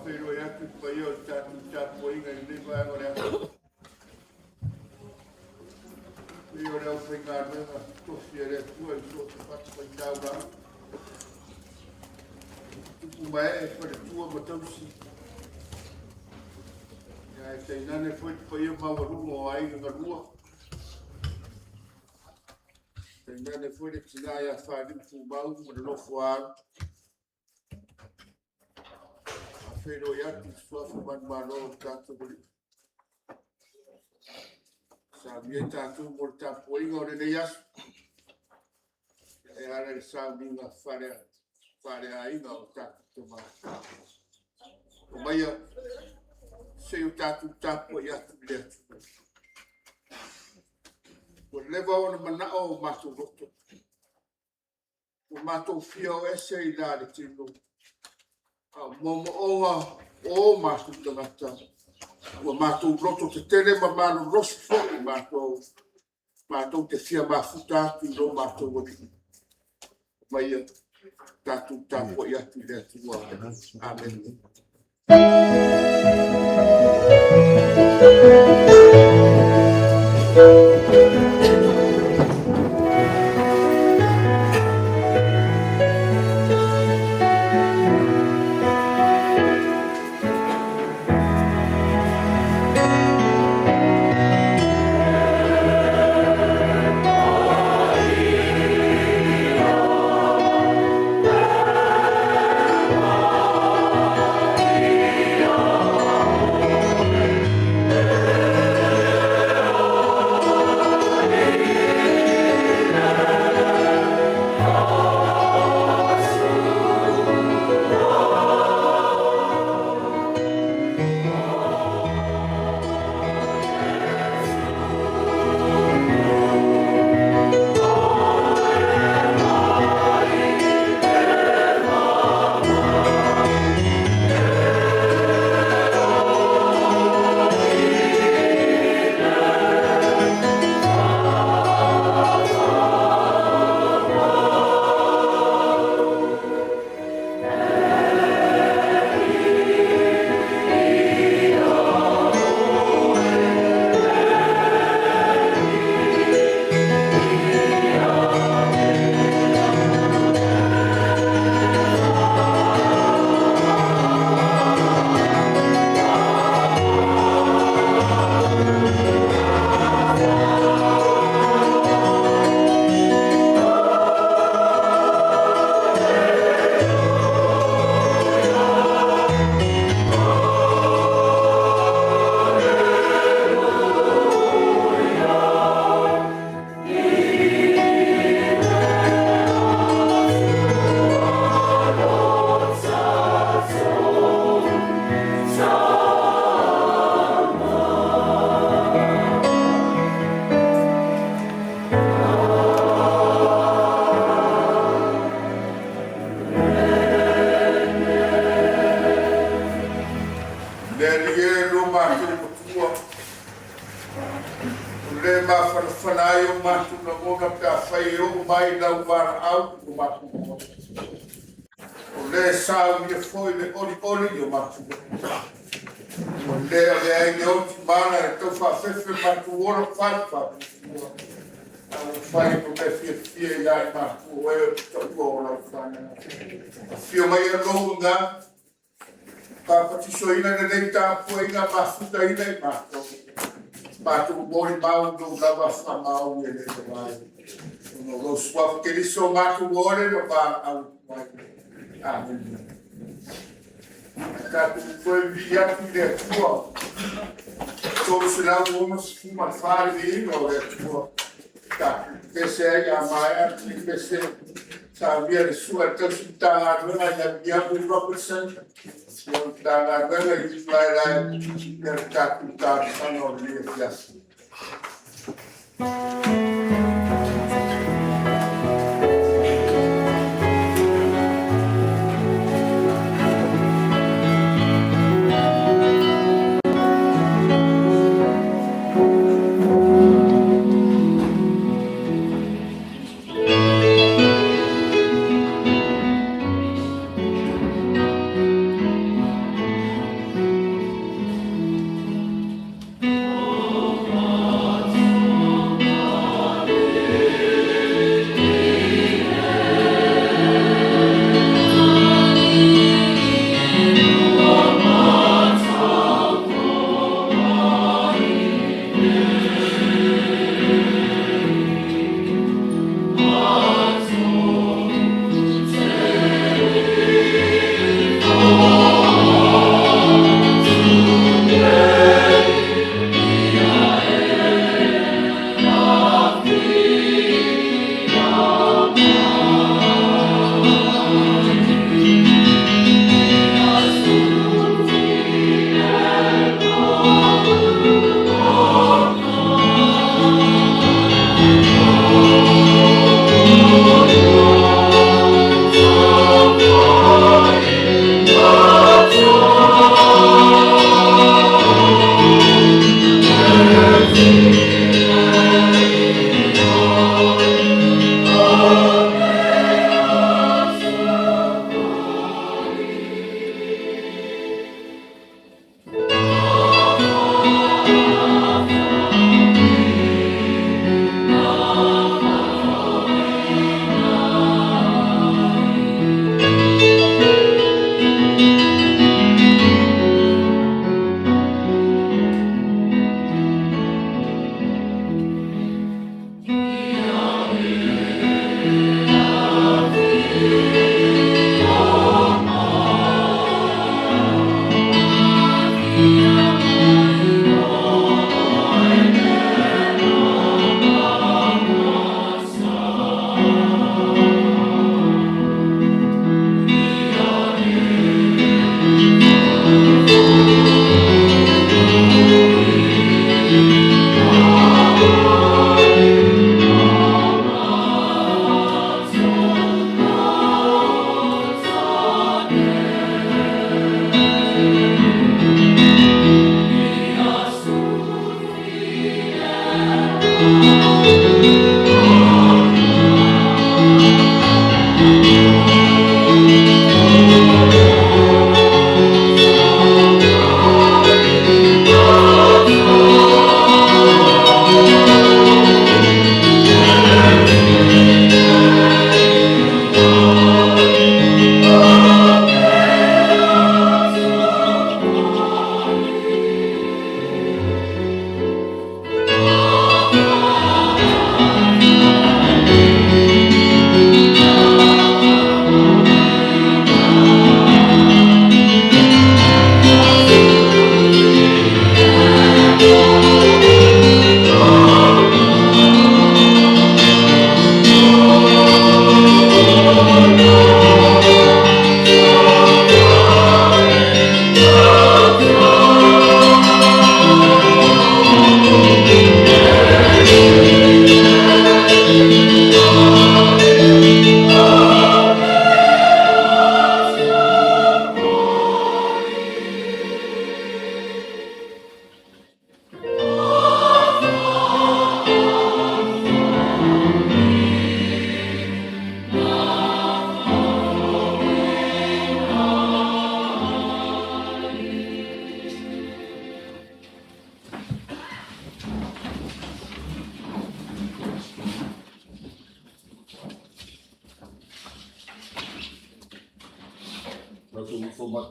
Faafeiloai atu i le paia o le tatou tapuaiga i lenei vaega o le aso. Paia o le aufaigaluega totofi a le Atua i so o se fatafaitaulaga, tupu ma ee, faletua ma tausi, ae tainane foi le paia maualuga o aiga galua, tainane foi le tina ia Faliu Tumau ma le nofo a alo. Faafeiloai atu i suafa manumalo o le tatou Alii. Saunia i tatou mo le tapuaiga o lenei aso, e ala i le sauniga faaleaiga o tatou tama. Omaia se i o tatou tapuai atu i le Atua. Ua leva ona manao o matou loto, ua matou fia o ese i la le tino, a o moomooga o matou tagata, ua matou loto tetele ma malolosi foi matou, matou te fia mafuta atu i lo matou Alii. Omaia tatou tapuai atu i le Atua. Amene. Le Alii e lo matou Matua, o le mafanafana ai o matou lagona pe afai e oo mai lau valaau i o matou lagona. O le saunia foi le olioli i o matou lagona. O le avea ai le oti ma ala e tau faafefe matou ola faifafetua. A ua fai mo mea fiafia ia i matou o e o te taua o lau whanau. Afio mai e lou nga, papatisoina lenei tapuaiga mafutaina i matou. Matou molimau lou lava faamaoni e le vavae. Ona o lou suafa Keriso matou ole ma valaau mai. Amene. Tatou toe vivii atu i le Atua. 364 le viiga o le Atua. Tatou pese ai a maea le pese. Saunia le sua le tausi Matagaluega ia Miriamu Robertson. Ia Matagaluega i Ufulaelae. Ia le tatou talosaga o lenei afiafi.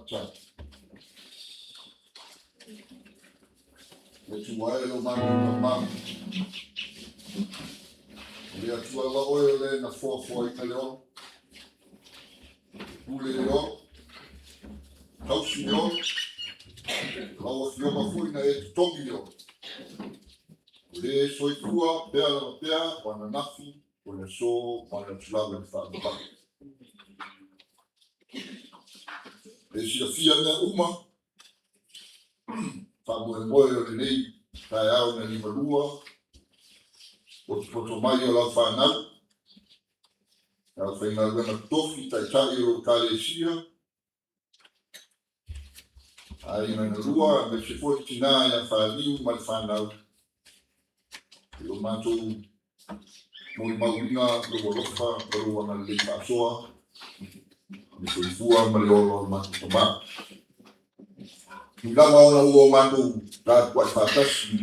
Faafetai. Le Atua e lo matou Tama, o le Atua lava oe o le na foafoaina le ola, pule le ola, tausi le ola, lau Afioga foi na e totogi le ola. O le soifua pea lava pea, o ananafi, o le aso, ma le atu lava i le faavavau. E silafia mea uma, faamoemoe o lenei taeao na liugalua, potopoto mai o lau fanau, lau faigaluega totofi, taitai o Ekalesia, aiga na lua, aemaise foi tinā ia Faliu ma le fanau, i lo matou molimauina lou alofa ma lou agalelei faasoa, le soifua ma le ola o le matou tamā. Tui lava ona ua o matou tapuai faatasi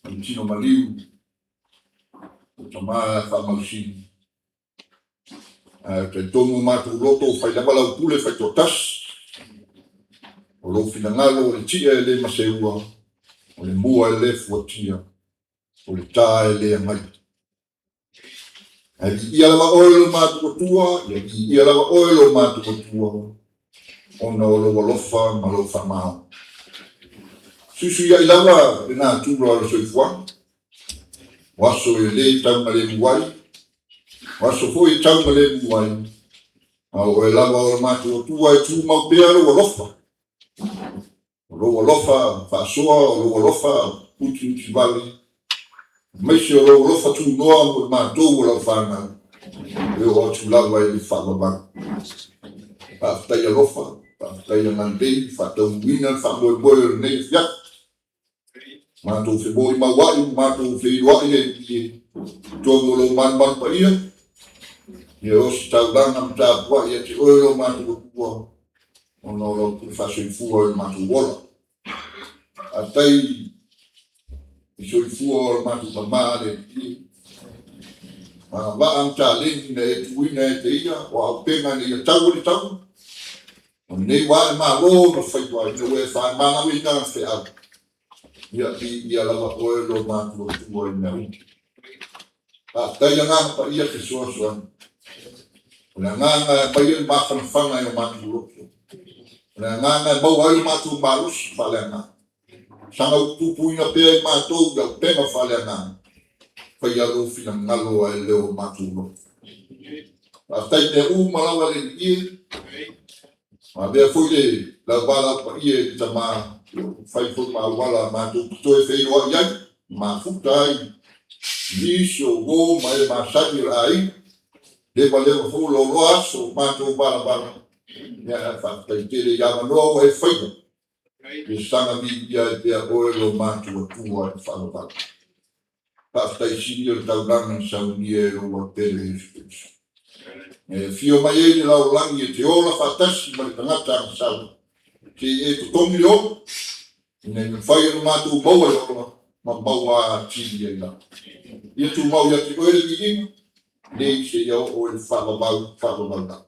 ma le tino maliu o tamā Faamausili. Ae talitonu o matou loto ua fai lava lau pule faitoatasi. O lou finagalo o le tia e le maseua, o le mua e le fuatia, o le tā e le agaia. Ae viia lava oe lo matou Atua, ia viia lava oe lo matou Atua, ona o lou alofa ma lou faamaoni. Suisuiai lava le natura o le soifuaga, o aso e lē taugalemu ai, o aso foi e taugalemu ai, a o oe lava o le matou Atua e tumau pea lou alofa. O lou alofa faasoa, o lou alofa utiutivale, aemaise o lou alofa tunoa mo i matou o lau fanau, e oo atu lava i le faavavau. Faafetai alofa, faafetai agalelei, faataunuuina le faamoemoe o lenei afiafi. Matou femolimauai, matou feiloai le i totonu o lou manumalu paia, ia ositaulaga ma tapuai ia te oe lo matou Atua, ona o lau pule faasoifua i le matou ola. Faafetai i soifua o le matou tamā le Alii, agavaa ma taleni na e tuuina e te ia, o auupega ina ia tau le tau. O lenei ua ae malo ma faiva ina ua e faamalaoina feau. Ia viia lava oe lo matou Atua i mea uma. Faafetai agaga paia fesoasoani. O le agaga e aumai ai le mafanafana i o matou loto. O le agaga e maua ai lo matou malosi faaleagaga. Saga upupuina pea i matou i auupega faaleagaga. Faia lou finagalo ae leo o matou loto. Faafetai mea uma lava le Alii e. Avea foi le lauvalau paia i le tamā, fai foi ma auala matou te toe feiloai ai, mafuta ai nisi o uo ma e masani o le aiga. Leva foi loaloa aso matou valavala. Ia faafetai tele i avanoa ua e faia. Ia saga viia ai pea oe lo matou Atua i le faavavau. Faafetai sili o le taulaga na saunia e lou autele Iesu Keriso. E afio mai ai le lalolagi e te ola faatasi ma le tagata agasala. Te e totogi le ola, ina ia mafai ona matou maua le ola ma maua atili ai lava. Ia tumau ia te oe le viiga, nei seia oo i le faavavau faavavau lava.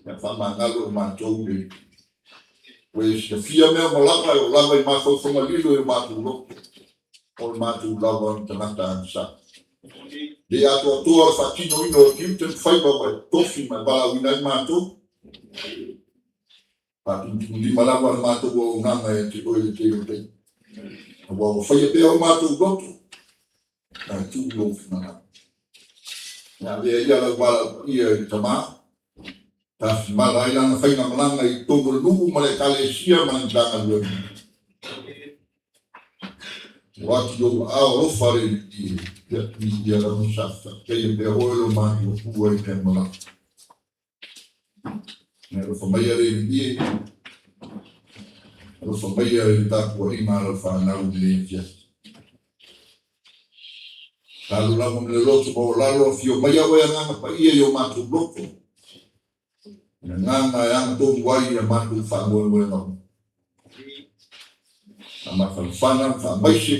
Ia faamagalo i matou le ua e silafia mea uma lava e oo lava i mafaufauga lilo i o matou loto, o le matou lava o ni tagata agasala. Le atoatoa le faatinoina o tiute ma faiva ua e tofi ma e valaauina ai matou. Faatumutumulima lava le matou auaunaga ia te oe le tele o taimi. Aua ua faia pea o matou loto, ae tuu lou finagalo. Ia avea ia lau valaau paia i le tamā, tafimala ai lana faigamalaga i totonu o le nuu ma le Ekalesia ma le Matagaluega. O atu i ou aao alofa le Alii e, ia viia lava ma faafetaia pea oe lo matou Atua i mea uma lava. Ia alofa maia le Alii e, alofa maia i le tapuaiga a lau fanau i lenei afiafi. Talo lava ma le loto maualalo, afio maia oe agaga paia i o matou loto. Le agaga e agatonu ai ia matou faamoemoega uma. Faamafanafana ma faamaise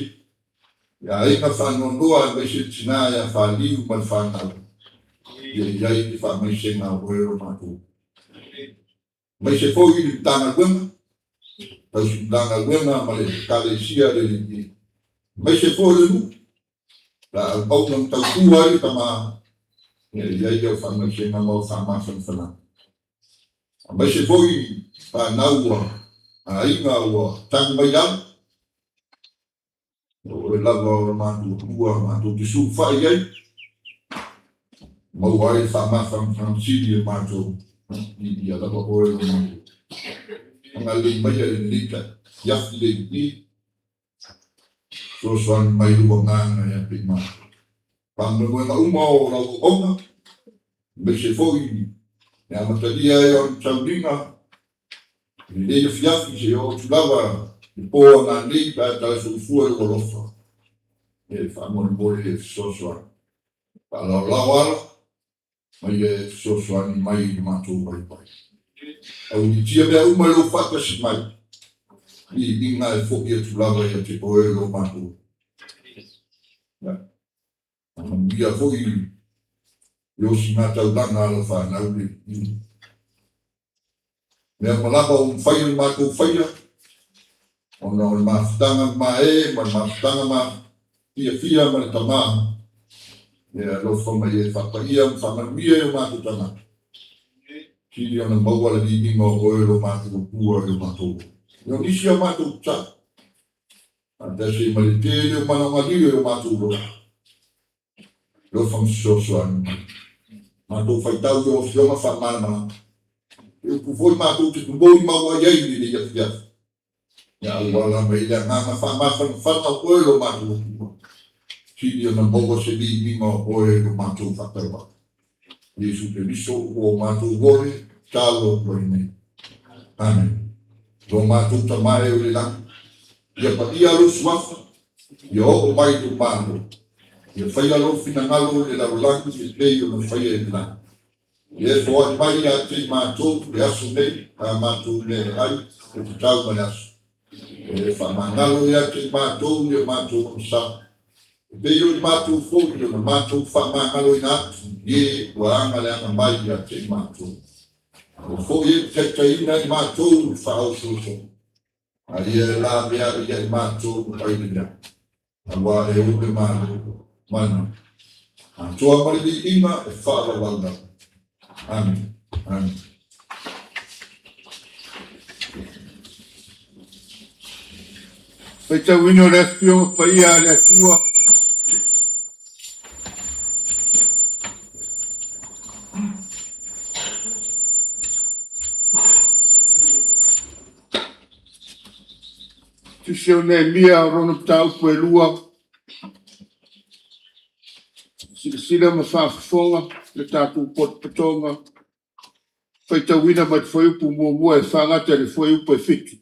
i aiga faanoanoa aemaise le tinā ia Faliu ma le fanau. Ia i ai le faamaisega a oe lo matou. Aemaise foi i le Matagaluega, tausi Matagaluega ma le Ekalesia a le Alii, aemaise foi o le nuu, la auauna ma tautua ai le Tama, ia i ai au faamaisega ma au faamafanafanaga. Aemaise foi fanau ua aiga ua tagi mai lalo, o oe lava o le matuatua matou te sulufai i ai, maua ai le faamafanafanaga sili e matou, viia lava oe lo matou. Agalelei maia i lenei afiafi le luie, fesoasoani mai lou agaga ia te i matou. Faamoemoega uma o lau auauna, aemaise foi le amatalia ai o ana sauniga i lenei afiafi seia oo atu lava i le po ananei pe a tala soifua i lou alofa. E faamolemole e fesoasoani. Faalaolao ala ma ia e fesoasoani mai i le matou vaivai. Auliitia mea uma i lou faatasi mai, viiga e foi atu lava ia te oe lo matou. Faamanuia foi i osigataulaga a lau fanau le Alii. Mea uma lava ua mafai ona matou faia, ona o le mafutaga mamae ma le mafutaga mafiafia ma le Tama, e alofa ma ia e faapaia ma faamanuia i o matou tagata, sili ona maua le viiga o oe lo matou Atua i lo matou ola. I o nisi a matou tatalo, faatasi ai ma le tele o manaogalio i o matou loto, alofa ma fesoasoani mai. Matou faitau i lau Afioga faamalamalama, e upu foi matou te molimau ai i lenei afiafi, ia auala mai le agaga faamafanafana o oe lo matou Atua, sili ona maua se viiga o oe i lo matou faatauvaa. Iesu Keriso ua o matou ole, tatalo atu ai nei. Amene. Lo matou Tama e o i le lagi, ia paia lou suafa, ia oo mai lou Malo, ia faia lou finagalo i le lalolagi e pei ona faia i le lagi. Ia e foai mai ia te i matou le aso nei a matou mea e ai e tatau ma le aso. E faamagalo ia te i matou i o matou agasala, e pei o i matou foi ona matou faamagaloina atu i e ua aga le aga mai ia te i matou. Aua foi e te taitaiina i matou i le faaosoosoga, a ia e laveai ia i matou mai le mea, auā e ou le Malo, ma le mana, atoa ma le viiga e faavavau lava. Amene. Amene. Faitauina o le Afioga Paia a le Atua. Tusi o Neemia o lona mataupu e lua, silasila ma faafofoga le tatou potopotoga, faitauina mai le fuaiupu muamua e faagata i le fuaiupu e 7.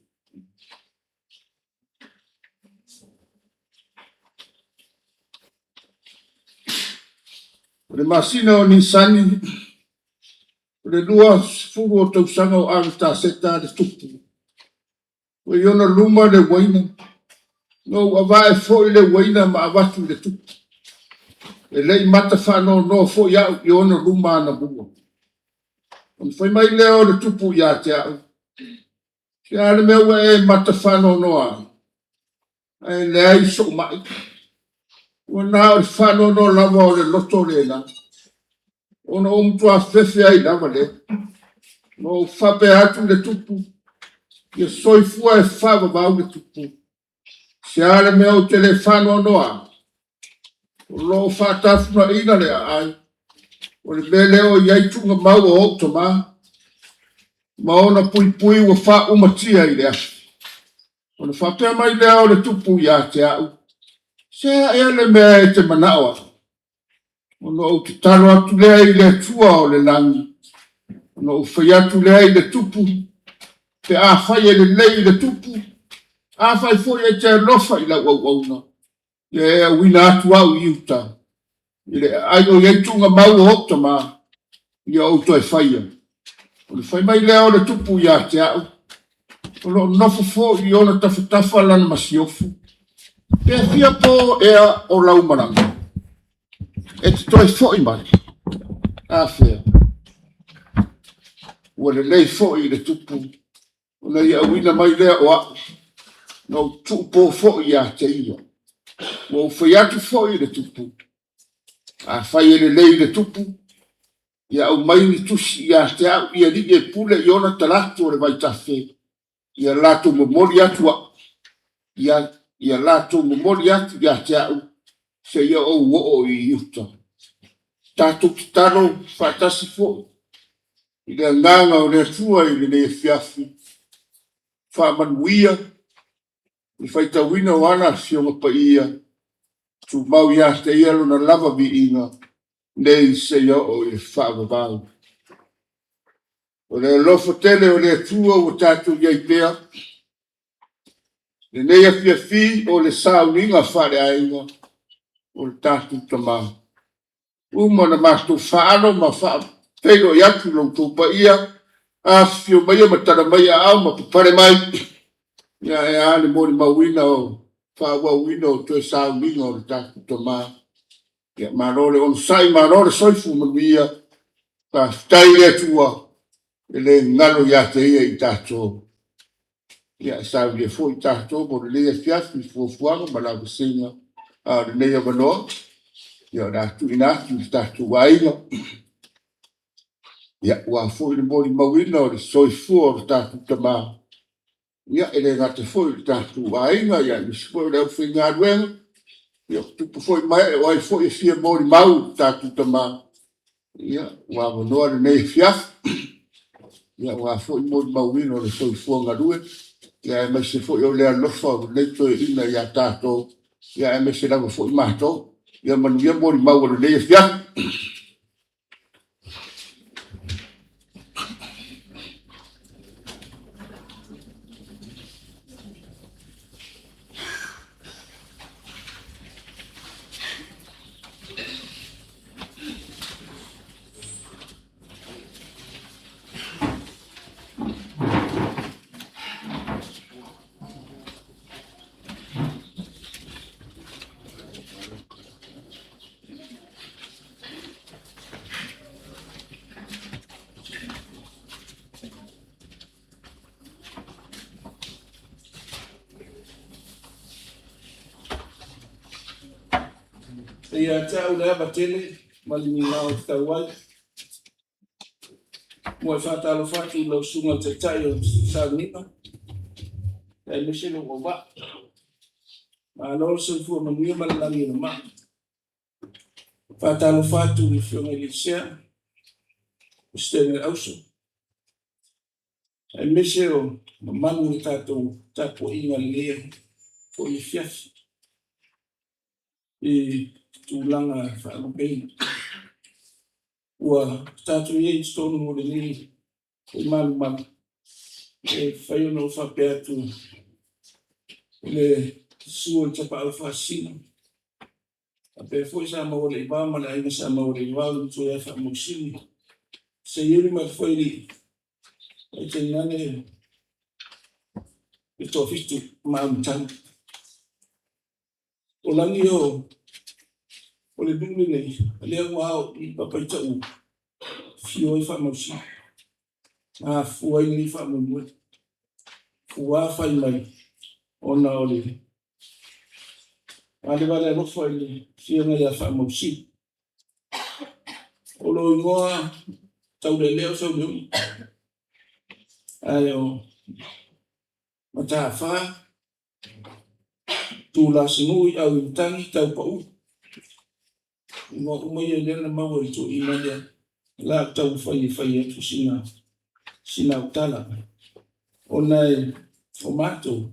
O le masina o Nisani, o le 20 o tausaga o Aritaseta le tupu, ua i ona luma le uaina, na ou avae foi le uaina ma avatu i le tupu. E le i mata faanoanoa foi au i ona luma anamua. Ona fai mai lea o le tupu ia te au, Se a le mea ua e mata faanoanoa ai, ae leai sou mai? Ua na o le faanoanoa lava o le loto lena, ona ou matua fefe ai lava lea. Na ou faapea atu i le tupu, ia soifua e faavavau le tupu. Se a le mea ou te le faanoanoa ai? O lo o faatafunaina le aai, o le mea lea o i ai tuugamau a ou tama, ma ona puipui ua faaumatia i le afi. Ona faapea mai lea o le tupu ia te au, Se a ea le mea e te manao ai? Ona ou tatalo atu lea i le Atua o le lagi, ona ou fai atu lea i le tupu, pe afai e lelei i le tupu, afai foi e te alofa i lau auauna, ia e auina atu au i uta, i le aai o i ai tuugamau o ou tama, ia ou toe faia. Ona fai mai lea o le tupu ia te au, o lo o nofo foi i ona tafatafa lana masiofo. Pe fia po ea o lau malaga, e te toe foi mai. Afea. Ua lelei foi i le Tupu ona ia auina mai lea o a'u, na ou tuupo foi ia te ia. Ua ou fai atu foi i le Tupu, Afai e lelei i le Tupu, ia aumai ni tusi ia te a'u i alii e pule i ona talaatu o le vaitafe, ia latou momoli atu a'u, ia latou momoli atu ia te a'u seia ou oo i uta. Tatou tatalo faatasi foi i le agaga o le Atua i lenei afiafi, faamanuia le faitauina o ana Afioga Paia, tumau ia te Ia Lona lava viiga, nei seia oo i le faavavau. O le alofa tele o le Atua ua tatou i ai pea, lenei afiafi o le sauniga faaleaiga o le tatou Tama. Uma ona matou faalo ma faafeiloai atu i lo outou paia, afifio maia ma tala mai aao ma papale mai, ia e a le molimauina o faaauauina o toe sauniga o le tatou Tama. Ia malo le onosai, malo le soifua manuia, faafetai i le Atua, e le galo ia te ia i tatou. Ia e saunia foi tatou mo lenei afiafi i fuafuaga ma lavasiga, a o lenei avanoa, ia o le a tuuina atu i le tatou aiga. Ia, ua foi le molimauina o le soifua o le tatou Tama. Ia, e le gata foi i le tatou aiga, ia aemaise foi o le aufaigaluega. Ia, o tupu foi ma ee, o ai foi e fia molimau i le tatou Tama. Ia, ua avanoa lenei afiafi. Ia, aua foi le molimauina o le soifua galue, ia aemaise foi o le alofa o lenei toeaina ia tatou, ia aemaise lava foi matou. Ia manuia molimau o lenei afiafi. E ia te au le ava tele ma le migao e tatau ai mo e faatalofa atu i lau Susuga i le Taitai o Sauniga, aemaise lou auvaa. Malo le soifua manuia ma le lagi e mama. Faatalofa atu i le Afioga i le Sea, Peresetene Auso, aemaise o mamalu o le tatou tapuaiga i lenei foi afiafi i tulaga faalupeina. Ua tatou i ai i totonu o lenei foi malumalu, e mafai ona ou faapea atu i le susu o le Tapaau Faasisina, faapea foi Samaualeivao ma le Aiga Samaualeivao, le Matua ia Faamausili, Seiuli ma le Foialii, ae tainane le Toafitu ma Aumatagi. O lagi o le nuu lenei, lea ua ao i papa i Taua, afio ai Faamausili, na afua ai lenei faamoemoe. Ua fai mai ona o le valevale alofa i le Afioga ia Faamausili. O lou igoa taulealea o Sauliuga, ae o Mataafa, Tulasanui, Auimatagi, Taupau. Igoa uma ia lea na maua i le toeaina lea. O le a ou taumafai e fai atu sina au tala. Ona o matou,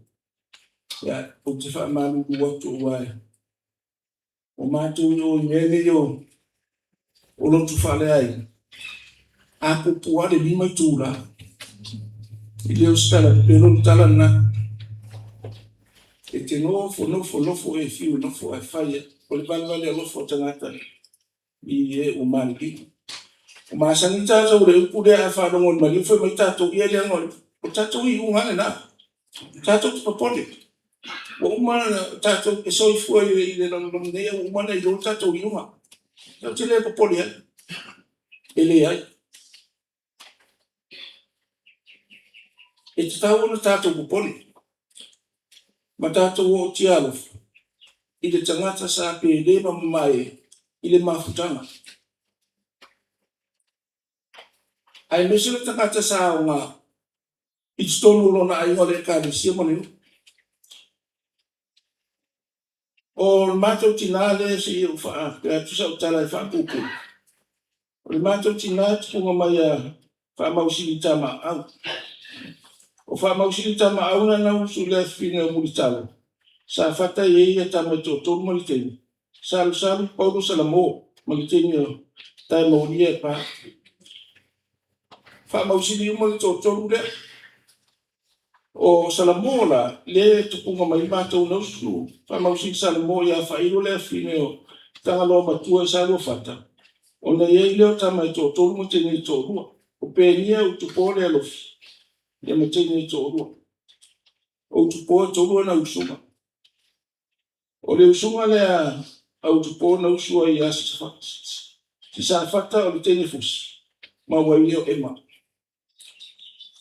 ia, ou te faamalulu atu aua o matou i o i mea nei o lotu faaleaiga, a puupuu lava le 5 itula. E le o se tala pepelo le tala lena. E te nofo, nofo, nofo, e fiu e nofo ae fai lava. O le valevale alofa o tagata i e ua maliliu. Ua masani tatou i le upu lea a faalogo i le maliu fai mai tatou, ia leaga o le tatou iuga lava lena. Tatou te popole. Ua uma ona tatou e soifua i le lalolagi nei a ua uma ona iloa le tatou iuga. Tatou te le popole ai. E leai. E tatau ona tatou popole ma tatou ootia alofa i le tagata sa pele ma mamae i le mafutaga, aemaise le tagata sa aoga i totonu o lona aiga o le Ekalesia ma le nuu. O le matou tina lea se i ou faapea atu sau tala e faapuupuu, o le matou tina e tupuga mai ia Faamausili Tamaau. O Faamausili Tamaau na usu i le afafine o Mulitalo, Safata e i ai tama e toatolu ma le teine, Salusalu, Paulo, Salamo ma le teine o Taemauli e Pa. Faamausili uma le toatolu lea. O Salamo la, lea e tupuga mai ai matou na usu, Faamausili Salamo ia Faailu le afafine o Tagaloa Matua i Saluafata, ona i ai lea o tama e toatolu ma teine e toalua. O Pegia, Utupo le Alofi, ia ma teine e toalua. O Utupo e tolu ana usuga. O le usuga lea a Utupo na usu ai ia Sisafata o le teine fusi, maua ai lea o Ema.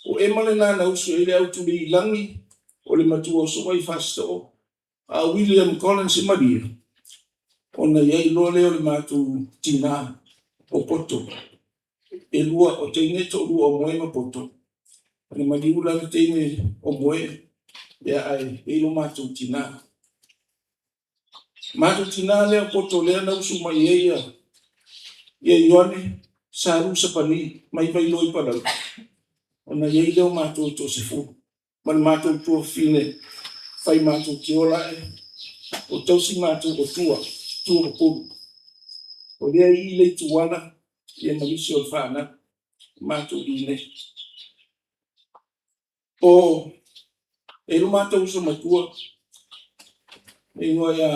O Ema lena na usu i ai le Autuliilagi o le matua o Sua i Fasitoo, a o William Collins Malie, ona i ai loa lea o le matou tina o Poto. E lua, o teine e toalua o Moe ma Poto, na maliu la le teine o Moe, ia ae i ai lo matou tina. Matou tina lea o Poto lea na usu mai ai ia Ioane Salu Sapani mai Vailoa i Palauli, ona i ai lea o matou e toasefulu. Ma le matou tuafafine fai matou te ola ae, o tausi matou o Tua, Tua Pupulu. O lea e i i Leituala ia ma nisi o le fanau, matou i nei. O e i ai lo matou uso matua, le igoa ia,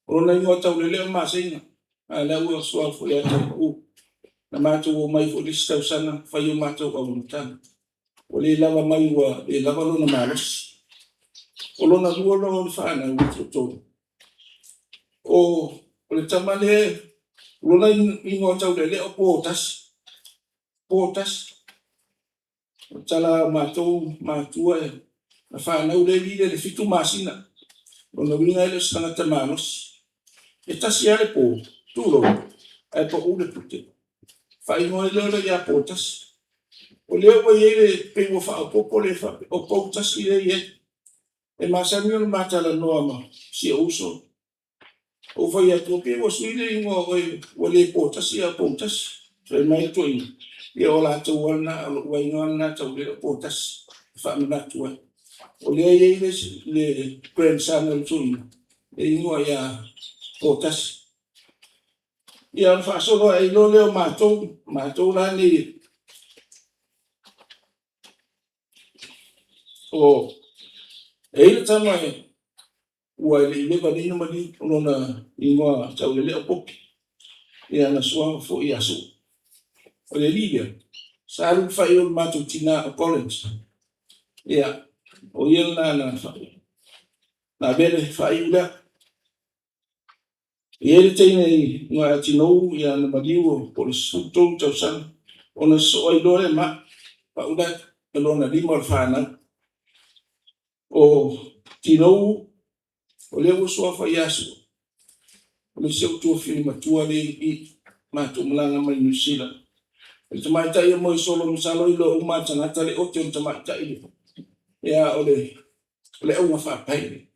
o lona igoa taulelea o Maseiga, a o lea ua suafa ia Taupau. Na matou omai foi le isi tausaga fai o matou auaunataga. Ua le lava mai ua le lava lona malosi. O lona lua lea o le fanau e toatolu, o le tama lea, o lona igoa taulealea o Potasi, Potasi. O le tala a matou matua, na fanau le alii lea i le 7 masina. O lona uiga e le o se tagata malosi. E tasi lava le po, tulou, ae pau le pute. Faaigoa ai loa lea ia Potasi. O lea ua i ai le, pei ua faaopoopo le faapea o Poutasi lea e i ai. E masani ona ma talanoa ma si ou uso, ou fai atu, pei ua sui le igoa o oe ua le Potasi a o Poutasi. Fai mai le toeaina, ia o latou lava na, ae o lou igoa lava lena taulelea o Poutasi e faamanatu ai. O lea e i ai le grandson a le toeaina, e igoa ia Poutasi. Ia ona faasolo ae ai loa lea o matou, matou la nei o... E i ai le tama ua le i leva nei ona maliu, o lona igoa taulelea o Poki, ia na suafa foi ia Sua. O le alii lea, sa alu i le faaiu o le matou tina o Collins. Ia, o ia lena na avea le faaiu lea. E i ai le teine igoa ia Tinou na maliu po o le 13 tausaga, ona sosoo ai loa lea ma au, o au la e lona lima o le fanau. O Tinou, o lea ua suafa ia Sua, o le isi ou tuafafine matua lea e i i, matou malaga mai Niu Sila. O le tamaitai o Moesolo masalo e iloa uma lava e tagata le ote o le tamaitai lea, ia o le augafaapae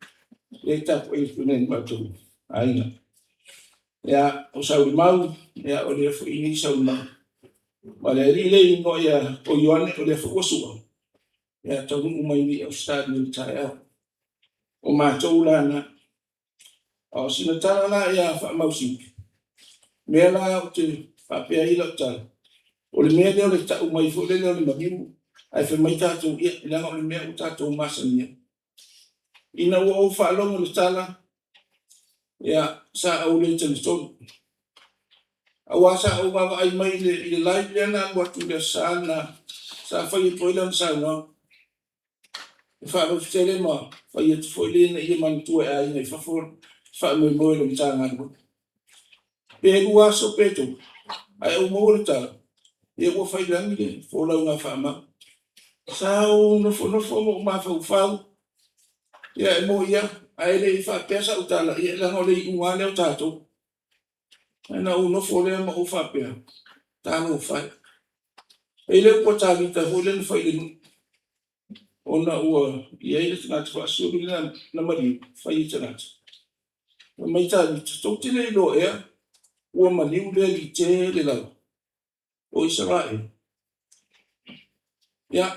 lea e tapuai atu nei i le matou aiga. Ia, o Saulimau, ia o lea foi e i i Saulimau. Ma le alii lea e igoa ia o Ioane, o lea foi ua sua, ia taunuu mai nei i Ausetalia i le taeao. O matou la na. A o sina tala la ia Faamausili, o mea la ou te faapea ai lau tala, o le mea lea o le tau mai foi lele o le maliu ae fai mai tatou, ia, leaga o le mea ua tatou masani ai. Ina ua ou faalogo i le tala, ia, sa ou le talitonu, aua sa ou vaavaai mai i le live lea na alu atu i le Aso Sa lena sa fai atu ai lana saunoaga. E faalogo tele ma fai atu foi le ina ia manatua e aiga i fafo le faamoemoe o le Matagaluega. Pe 2 aso pe 3, ae ou maua le tala, ia ua fai i lagi le folauga a Faamau. Sa ou nofonofo ma ou mafaufau, ia e moni lava, ae le i faapea sau tala, ia leaga o le iuga lava lea o tatou. Ae na ou nofo lea ma ou faapea, Talofa e. E i ai le upu a Tavita foi lea na fai i le nuu, ona ua i ai le tagata faasiuli lea na maliu, fai e tagata. Fai mai Tavita, tou te le iloa ea ua maliu le Alii tele lava o Isaraelu. Ia,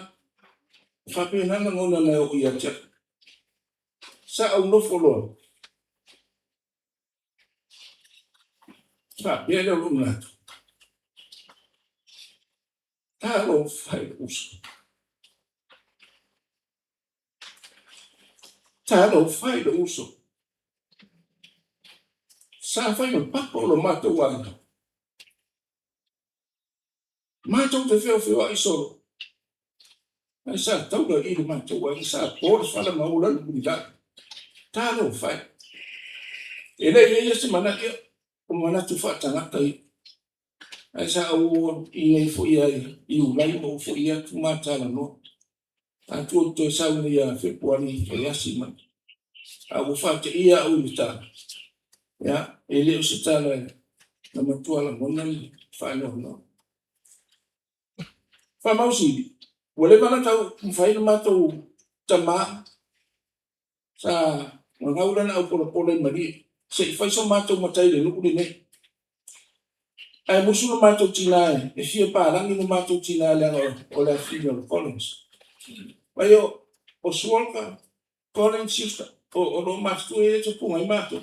e faapena lagona na oo ia te au. Sa ou nofo loa, faapea lea o lou manatu, Talofa e i lou uso. Talofa e i lou uso. Sa fai ma papa o lo matou aiga. Matou te feofeoai solo, ae sa taula i le matou aiga, sa po le fala ma ola le mulilai. Talofa e. E le i i ai se manatu, o manatu faatagata ia. Ae sa ou i inei foi ia Iulai ma ou foi atu ma talanoa. Atonu ou te toe sau nei ia Fepuari toe asi mai. A ua faateia au i le tala, ia, e le o se tala na matua lagona le faanoanoa. Faamausili, ua leva ona taumafai le matou tama sa gagau lana aupolapola i Malie se i fai so matou matai i le nuu lenei. Ae musu lo matou tina e fia palagi lo matou tina leaga o le afafine o le Collins. Mai o Sualauta, Collins sister, o lo o matutua ia e tupuga ai matou.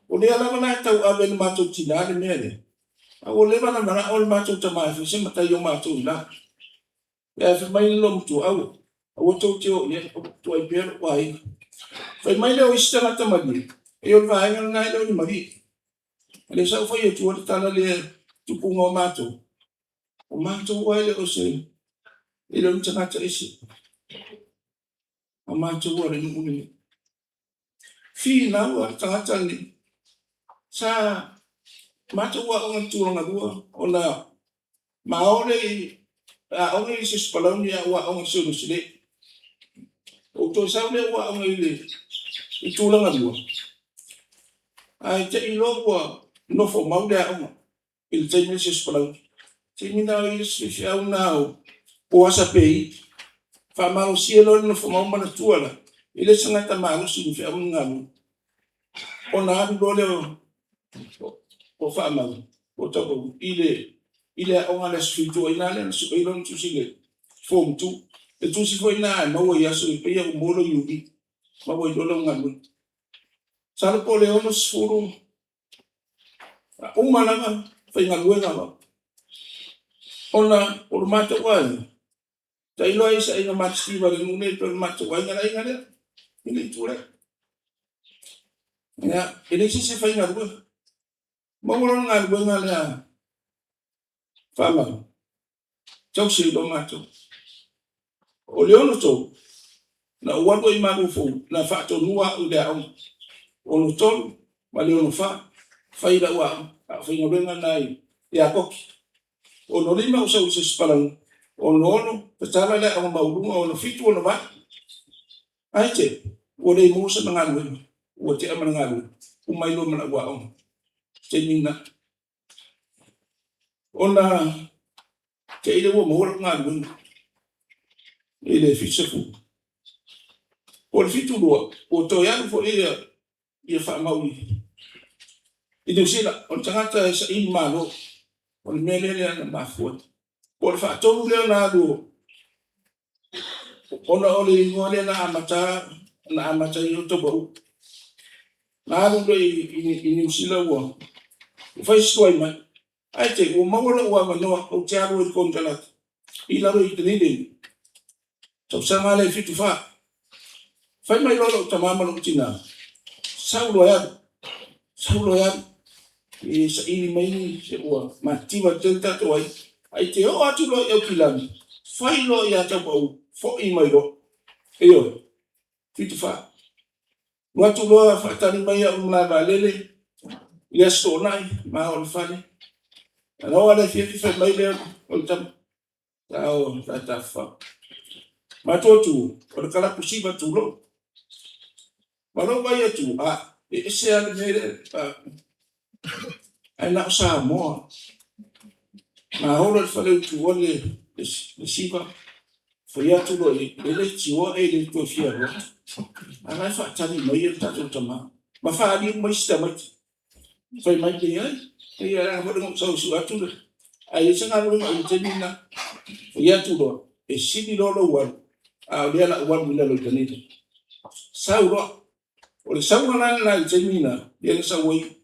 O lea lava la e tauave e le matou tina le mea lea, a ua leva ona manao le matou tama e fai se matai o matou i ila. Ae fai mai le loomatua, aua, aua tou te o i ai, tuai pea lou aiga. Fai mai lea o isi tagata malie, e o le vaega lena e le o ni malie. O lea sa ou fai atua le tala lea tupuga o matou, o matou lava e le o se, e le o ni tagata ese. O matou lava o le nuu lenei. Finau lava le tagata lenei. Sa matou aoga i le Tulagalua ona ma o lea i aoga i Asosi Palauli ae ou aoga i le Sionisi. Ou toe sau lea ou aoga i le Tulagalua, ae te i loa ua nofo mau le aoga i le taimi o le Siosi'i Palauli. Taimi na o i ai le isi faifeau lena o Poasa Pei. Faamalosia loa le nofo mau manatua la, e le o se tagata malosi i ni feau ma ni galuega. Ona alu loa lea o Faamau po o Taupau i le aoga i le Aso Fitu, o i ina lea na sue ai lona tusi i le Form 2. Le tusi foi lena a e maua i aso ia pei lava ua maua lou UD, maua ai loa lau galuega. Masalo po o le 60, uma lava, faigaluega loa. Ona o le matou aiga, tailo i se aiga matitiva i le nuu lenei pei o le matou aiga, le aiga lea i le itu lea. Ia, e leai se isi e faigaluega. Maua loa le galuega lea a Faamau, tausi ai loa matou. O le 63, na ou alu ai i Maluafou na faatonua au i le aoga, 63 ma le 64, fai lau aoga, a o faigaluega na ia Koki. 65 ou sau i le Siosi'i Palauli, 66 tatala le aoga maualuga, 67, 68. Ae te i ua le maua sana galuega, ua tea ma le galuega, uma ai loa ma lau aoga i le taimi lena. Ona te i lea ua maua lau galuega i le 70. O le 72, ua toe alu foi ia Faamau i Niu Sila. O le tagata e saili malo, o le mea lea na mafua ai. Po o le faatolu lea ona alu ona o le igoa lea na amata ai o Taupau. Na alu loa i Niu Sila ua fai si tuai mai, ae te i ua maua lou avanoa ou te alu ai i le konekarate i lalo i Dunedin, tausaga lea e 74. Fai mai loa lou tama ma lou tina, sau loa e alu, sau loa e alu e saili mai ni, se ua matitiva tele tatou aiga. Ae te oo atu loa i Aukilani, fai loa ia Taupau, foi mai loa. Ioe, 74. Alu atu loa faatali mai au i le malae vaalele i le Aso Toonai, ma oo i le fale. Na oo lava i le afiafi fai mai lea o le tama, ta o ta tafafao. Matou tu, o le kalapu siva tulou. Ma lou vaai atu, a, e ese lava le mea lea, ae na o Samoa. Na ola i le faleutu o le siva, fai atu loa i ai, e le tioa e le toe fia alu atu. A la e faatali mai le tatou tama. Ma faaliu mai si tamaiti. Fai mai, leai, e leaga foi le na ou sau e sue atu le, ae i ai se galuega i le taimi lena. Fai atu loa, e sili loa lou alu, a o lea o le a ou alu i lalo i Kaneta. Sau loa. O le sauga la lena i le taimi lena, lea na sau ai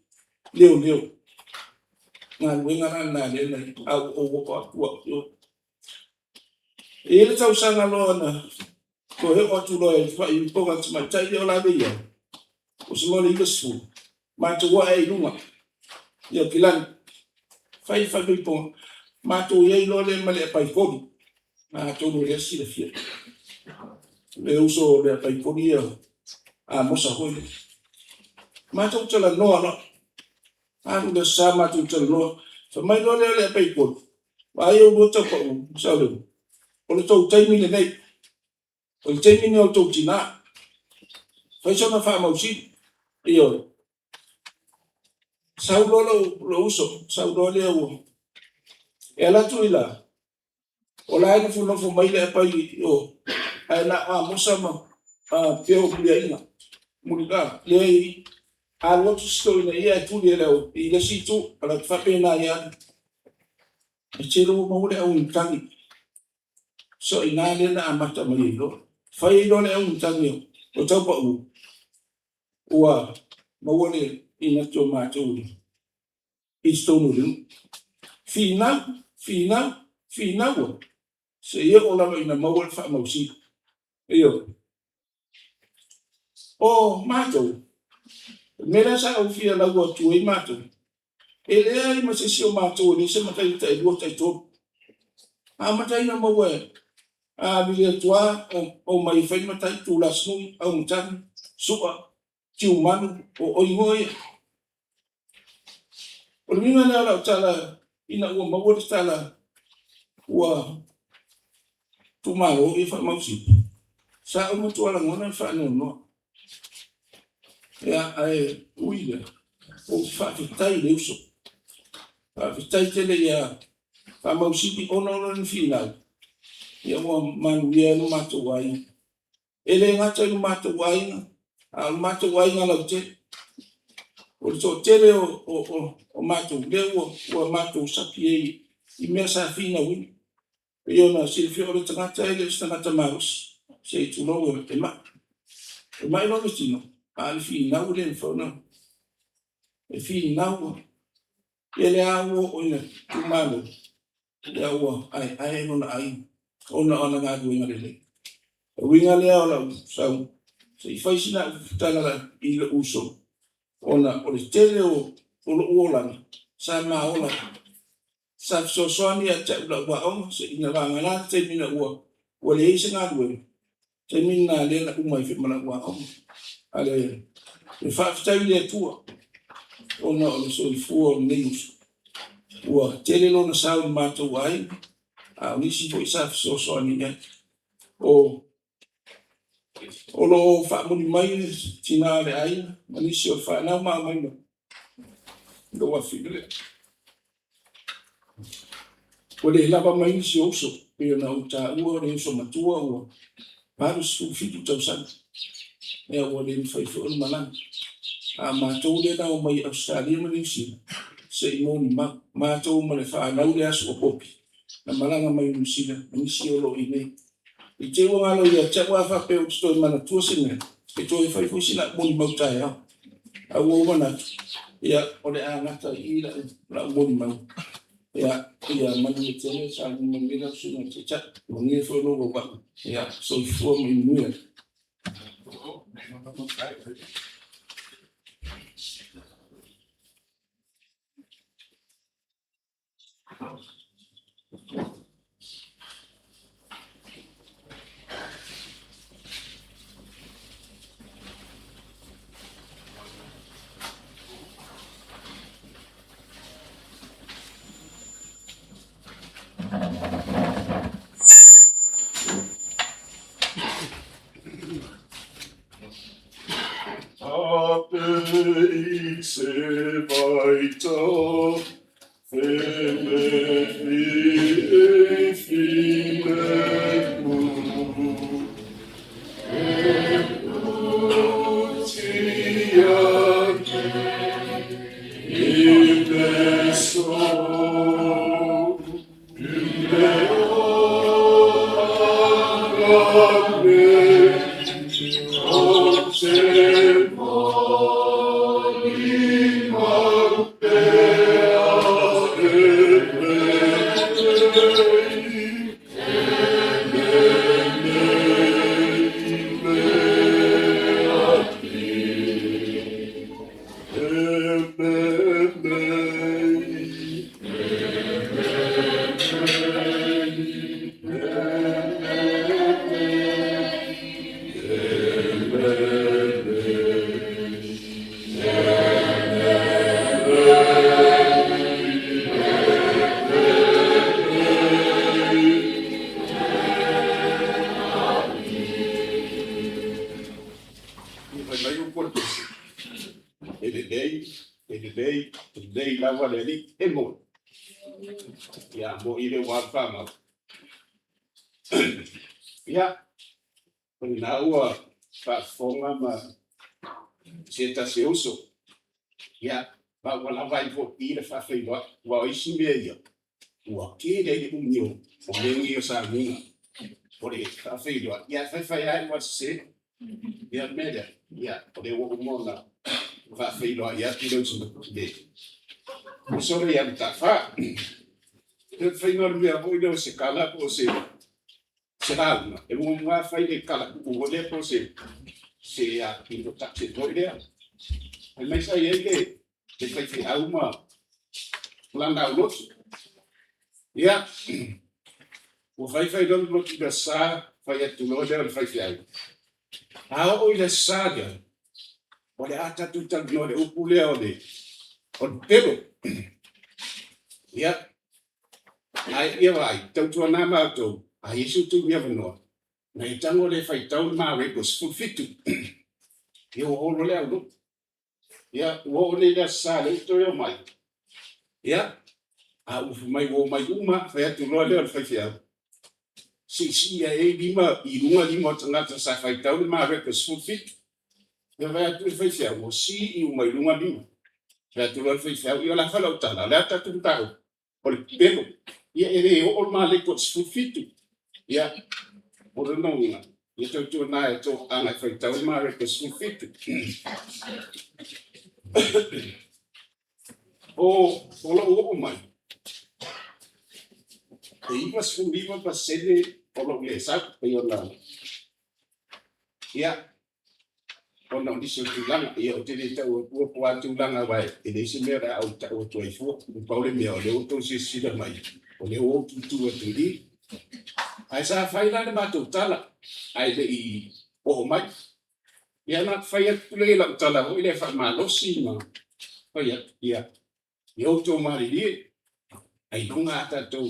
leoleo. Galuega la lena lea na i ai, a ua ou oo atu au i o. E i ai le tausaga loa na toe oo atu loa i le faaipoipoga a le tamaitai lea o la e i ai, o se mea o le 90, matou ae ai i luga i Aukilani, fai le faaipoipoga, matou i ai loa lea ma le apaikoli, atonu o lea e silafia. Le uso o le apaikoli ia Amosa foi lea. Matou talanoa loa, alu le Aso Sa matou talanoa, fai mai loa lea o le apaikoli, vaai oulua Taupau ma Saole, o le tou taimi lenei, o le taimi lenei o le tou tina, fai sona faamausili, ioe. Sau loa lou uso, sau loa lea ua... E alu atu i la, o la e nofonofo mai le apai i o, ae na o Amosa ma Peo Muliaina, Muliga, lea e i i. A alu atu si toeaina i i ae tuli e le au i le isi itu, alu atu faapena e alu. Ae tele ua maua le auimatagi. So o i ina lea na amata mai ai loa. Fai ai loa le auimatagi o Taupau, ua maua le inati o matou i totonu o le nuu. Finau, finau, finaua, seia oo lava ina maua le faamausili. Ioe. O matou, o le mea lea sa ou fia lauina atu ai matou, e leai ma se isi o matou e leai se matai e tailua, taitolu. A o matai na maua e a vili atu lava, omai e fai matai, Tuulasinui, Auimatagi, Sua, Tiumanu, o igoa ia. O le uiga lea o lau tala ina ua maua le tala ua tuumalo ia faamausili, sa ou matua lagona le faanoanoa. Ia, ae ui i lea, ou te faafetai i le uso. Faafetai tele ia Faamausili ona o lona finau, ia ua manuia ai lo matou aiga. E le gata i lo matou aiga, a o le matou aiga lautele. O le toatele o matou lea ua matou sapi ai i mea sa finauina. E pei ona silafia o le tagata e le o se tagata malosi, se i tulou, e mai. E mai lona tino, a o le finau e le mafai ona... E finau, ia lea ua oo ina tuumalo, ia ua aeae lona aiga ona o ana galuega lelei. O le uiga lea o lau sau, se i fai sina au tala i lou uso, ona o le tele o lou olaga sa ma ola ai. Sa fesoasoani ia te au i lau aoga, ina vagana le taimi ina ua leai se galuega, taimi lena lea na uma ai foi ma lau aoga. A le faafetai i le Atua ona o le soifua o lenei uso, ua tele lona sao i le matou aiga, a o nisi foi sa fesoasoani i ai. O lo o faamuli mai le tina o le aiga ma nisi o le fanau ma aumai ma lou afafine lea. Ua le lava mai nisi o uso, pei ona ou taua o le uso matua ua 87 tausaga, ia ua le mafai foi ona malaga. A o matou lea na omai i Ausetalia ma Niu Sila se i molimau, matou ma le fanau lea a Suapopi na malaga mai Niu Sila ma nisi o lo o i inei. I te i ua galo ia te au a faapea ou te toe manatua se mea, e toe fai foi sina au molimau taeao. Ae ua ou manatu, ia, o le a gata i i lau molimau. Ia, ia manuia tele, sauni manuia lau Susuga i le Taitai, manuia foi lou auvaa. Ia, soifua ma ia manuia. I se vaitau Fai mai upu a le Tusi, E lelei, e lelei, e lelei lava le Alii, e moni. Ia, moni le ua faamau. Ia, o lena ua faafofoga ma se tasi o uso. Ia, ma ua lava ai foi i le faafeiloai, aua o isi mea ia, ua tele ai le umi o mea nei o sauniga. O le faafeiloai, ia e faifai lava ua sese. Ia, o le mea lea, ia, o lea ua uma ona faafeiloai atu le uso lea ia Mataafa. O le faiga o le mea foi lea o se tala po o se lauga, e muamua lava fai le tala puupuu foi lea po o se introduction foi lea. Fai mai sa i ai le faifeau ma lana aulotu. Ia, ua fai fai loa le lotu i le Aso Sa, fai atu loa lea o le faifeau, a oo i le Aso Sa lea, o le a tatou talanoa i le upu lea o le pepelo. Ia, ae ia vaai, tautuana ma outou, a i ai so outou avanoa, ona e tago lea e faitau le Mareko 17. Ia ua olo le aulotu. Ia, ua oo nei i le Aso Sa lea ua toe omai, ia, a ua fai mai ua omai uma lava, fai atu loa lea o le faifeau, siisii ae ai lima i luga lima o tagata sa faitau le Mareko 17. Ia fai atu le faifeau, ua sii uma i luga lima. Fai atu loa le faifeau, ia o le a fai lau tala, o le a le tatou mataupu? O le pepelo. Ia e le oo le Mareko i le 17. Ia, o lona uiga, ia tautuana e toaaga e faitau le Mareko 17. O lou oo mai, e 99% o lou le sau, pei ona, ia, ona o nisi o tulaga, ia ou te le tau atua po o a tulaga, aua e leai se mea o le a ou tau atu ai fua. Na pau le mea, o lea ua outou silasila mai, o lea ua ou tutu atu i i. Ae sa fai la le matou tala, ae le i oo mai. Ia na fai atu lea i lau tala foi lea faamalosi ma fai atu, ia, ia outou malilie, ailoga a tatou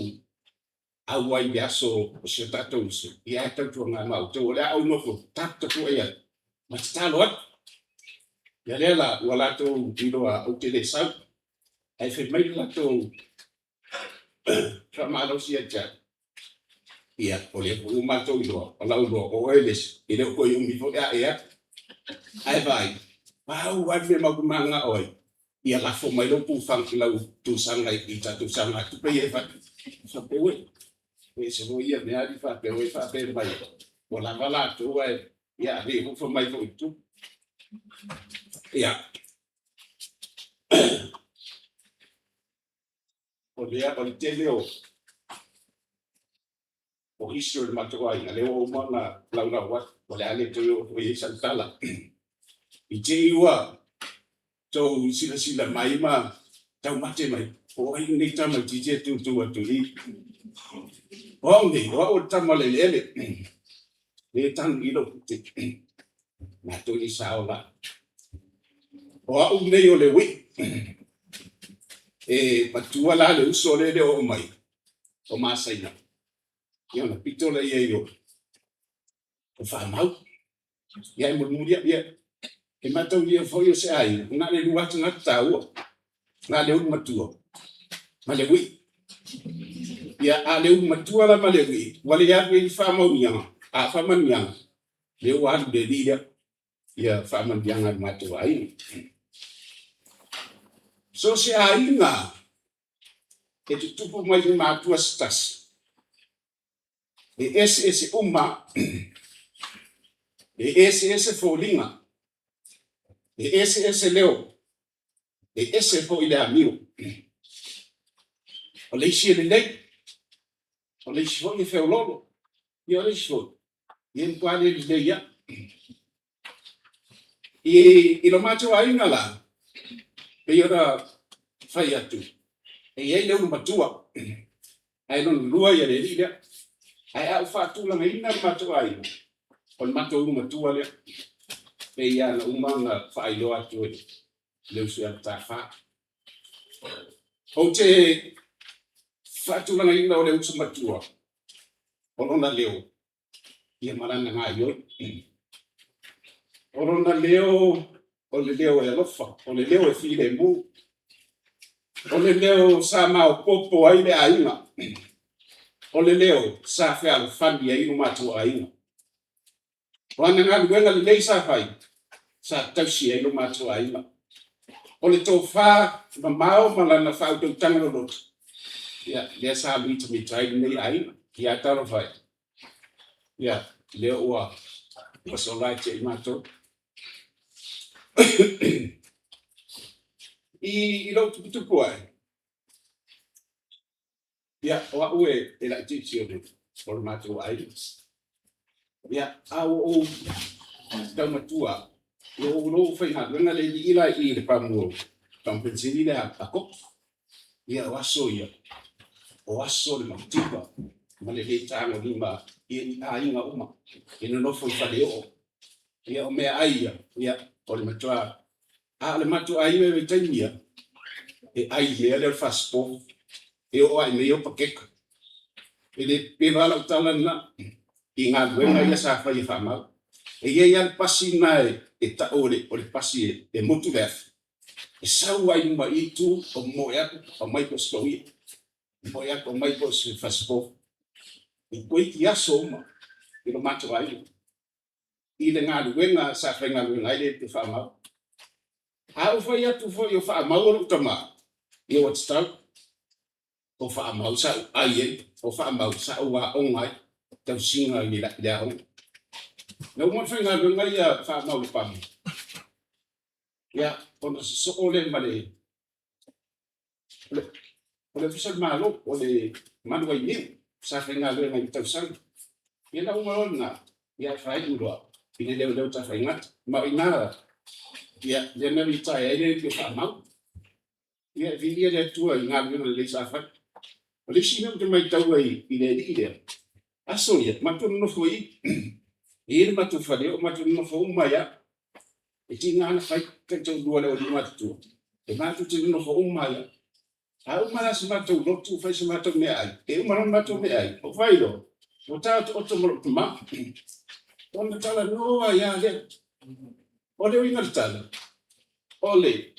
auai i le aso o si o tatou uso, ia ae tautuana ma outou, o le a ou nofo taputapuai atu ma tatalo atu. Ia lea la, ua latou iloa ou te le sau, ae fai mai le latou faamalosi ia te au, ia, o lea foi ua matou iloa, o lau iloa, o oe le isi, e le o toe umi foi ae alu. Ae vaai, pau lava le mea matou te mananao ai, ia lafo mai lau tuusaga i tatou sagatupe ia e fai. Faapea, ue, e ese foi ia mea alii faapea ua e faapea mai ua lava latou ae ia ave fofa mai foi i tua. Ia, o lea o le tele o history o le matou aiga, lea ua uma ona laulau atu, o le a le toe oo foi i ai sau tala. I te i ua tou silasila mai ma taumate mai, po o ai lenei tamaitiiti e tutu atu i i. O au nei, o au o le tama o le eleele, le tanu i lou pute, matou nei sa ola. O au nei o le uii, e matua la le uso lea e le o oo mai, o Masaina, ia ona pito lea i ai o Faamau. Ia e mulimuli au, ia. E mataulia foi o se aiga, na o le lua lava tagata taua, na o le ulu matua ma le uii. Ia, a o le ulu matua la ma le uii, ua le alu i ai ni faamaoniaga, a o faamanuiaga, lea ua alu i le alii lea, ia faamanuiaga a le matou aiga. So o se aiga lava e tutupu mai i matua se tasi, e eseese uma lava, e eseese foliga, e eseese leo, e ese foi le amio. O le isi e lelei, o le isi foi e feoloolo, ia o le isi foi, ia e matua le lelei lava. I lo matou aiga la, pei ona fai atu, e i ai le ulu matua, ae lona lua le alii lea. Ae a ou faatulagaina le matou aiga, o le matou ulu matua lea, pei lava ona uma ona faailoa atu e le uso ia Letafa. Ou te faatulagaina o le uso matua, o lona leo ma lana gaoioi. O lona leo o le leo e alofa, o le leo e filemu, o le leo sa maopoopo ai le aiga, o le leo sa fealofani ai lo matou aiga. O ana galuega lelei sa fai, sa tausi ai lo matou aiga. O le tofa mamao ma lana faautautaga loloto, ia, lea sa mitamita ai lenei aiga. Ae talofa e, ia, lea ua sola e tia i matou. I lou tuputupu ae, ia, o au e laitiiti o le matou aiga. Ia, a ua ou tau matua lava, ia ua ou iloa ua faigaluega le alii la i i le pamu penisini lea a Koko. Ia o aso ia, o aso o le mativa ma le le tagolima i aiga uma e nonofo i faleoo. Ia o meaai ia, ia o le matua... A o le matou aiga i vaitaimi ia, e ai i le mea lea o le fasipovi, e oo lava i mea ia o paketa. E le pepelo lava lau tala lena i galuega ia sa fai e faamau. E i ai lava le pasi lena e tau o le pasi e motu le afi, e sau lava i luma i i tu ma momoe atu aumai po o se tauia, momoe atu aumai po o se fasipovi. Toeitiiti aso uma i lo matou aiga i le galuega sa faigaluega ai le Faamau. A ou fai atu foi o Faamau o lou tama, ia ua tatau. O Faamau sa ou ai ai, o Faamau sa ou aoga ai i tausiga i le aoga. Na uma ona faigaluega ia Faamau i le pamu, ia, ona sosoo lea ma le o le Ofisa o le Malo, o le Manuainiu sa faigaluega ai i le tausaga. Ia na uma loa lena, ia ae faaiu loa i le leoleo tafaigata. Ma o i ina lea na litaea ai le alii o Faamau. Ia viia le Atua i galuega lelei sa fai. O le isi mea ou te maitaua i le alii lea, aso ia, matou nonofo i i, e i ai le matou faleoo, matou nonofo uma ai lava. E tiga lava ona fai taitoalua a le aualii matutua, e matou te nonofo uma ai lava. A uma la se matou lotu fai se matou meaai, e uma loa le matou meaai, ou vaai loa ua taotooto ma lou tama, ona talanoa ai lava lea. O le uiga o le tala, o le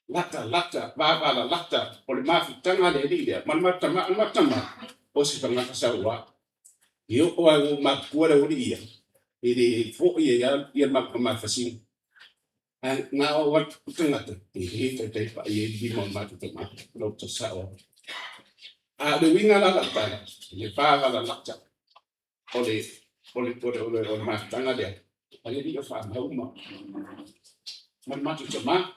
latalata, vavalalata o le mafutaga a le alii lea ma le matou tama. O le matou tama, o se tagata sauoa. E oo lava ina ou matutua le aualii ia, e le foi ai lava le matou tama i le gasina. Ae na o atu tagata, e le taitai pai i ai le lima o le matou tama. O lau tala sao lava. A o le uiga la o lau tala, le vavalalata o le mafutaga lea a le alii o Faamau ma le matou tama.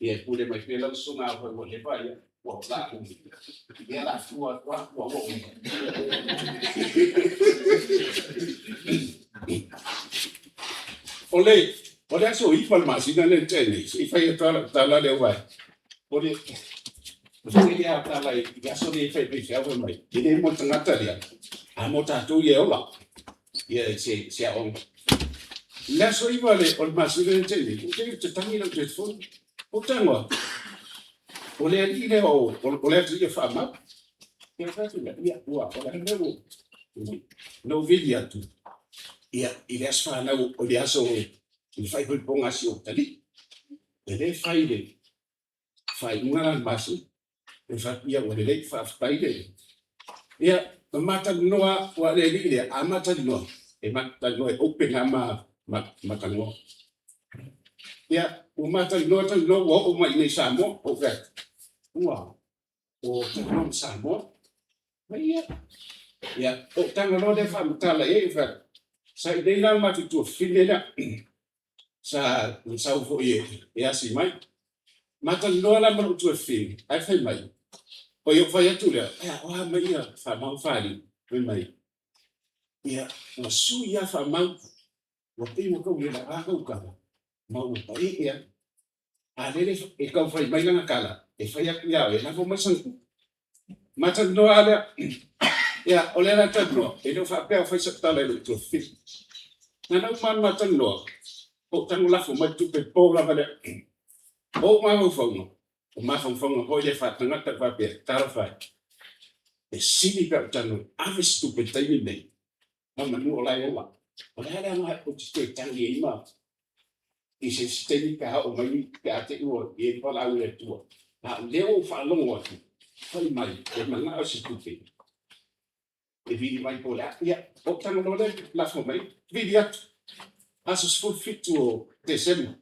Ia e pule mai pea lau susuga afai ua leva, ia o le a tua atu lava ua uma. O le aso 9 o le masina lea na tea nei, se i fai atu lava lau tala lea aua o le tele lava o tala i le aso lea e fai e faifeau fai mai, e le mo le tagata lea, a mo tatou ia e ola, ia se aoaoga. I le aso 9 o le masina lea na tea nei, ou te tagi i lau telefoni, ou tago atu, o le alii lea o le atalii o Faamau. Ia ou fai atu lea, ia o le a le mea ua... Na ou vili atu, ia, i le aso fanau, o le aso i le faaipoipoga a si ou atalii. E le fai i le faaiuga la o le masina. E fai atu, ia ua lelei, faafetai le. Ia, na ma talanoa, aua o le alii lea, a ma talanoa, e ma te talanoa e open lava ma ma talanoa. Ia, ua ma talanoa talanoa ua oo mai i inei i Samoa, ou fai atu, ua o talanoa ma Samoa. Fai ia. Ia, ou taga loa lea faamatala i ai, ou fai atu, sa i inei la le matou tuafafine lea, sa na sau foi e asi mai. Ma talanoa la ma lou tuafafine, ae fai mai, oi ou fai atu lea, ae a, o a mai ia faamau faliu? Fai mai, ia, ua sui lava faamau, ua pei ua tau le laga tou tala, ma ua paee lava. A lele e tau fai mai lana tala, e fai atu ia oe, lafo mai sana tupe. Ma talanoa lava lea. Ia, o lea la e talanoa, e le o faapea o fai sau tala i lou tuafafine. Na ona uma lava ona ma talanoa, ou tago lafo mai le tupe i le po lava lea. O ou mafaufauga, o mafaufauga foi lea faatagata e faapea, talofa e, e sili pe a ou tago e ave se tupe i le taimi lenei, mamanu o la e ola. O le a le aoga ou te toe tagi ai ma i se isi taimi pe a oo mai pe a te i ua i ai le valaau a le Atua. A o lea ua ou faalogo atu, fai mai e manao i se tupe e vili mai po o le a. Ia, ou tago loa lea lafo mai, vili atu, aso 17 o Tesema,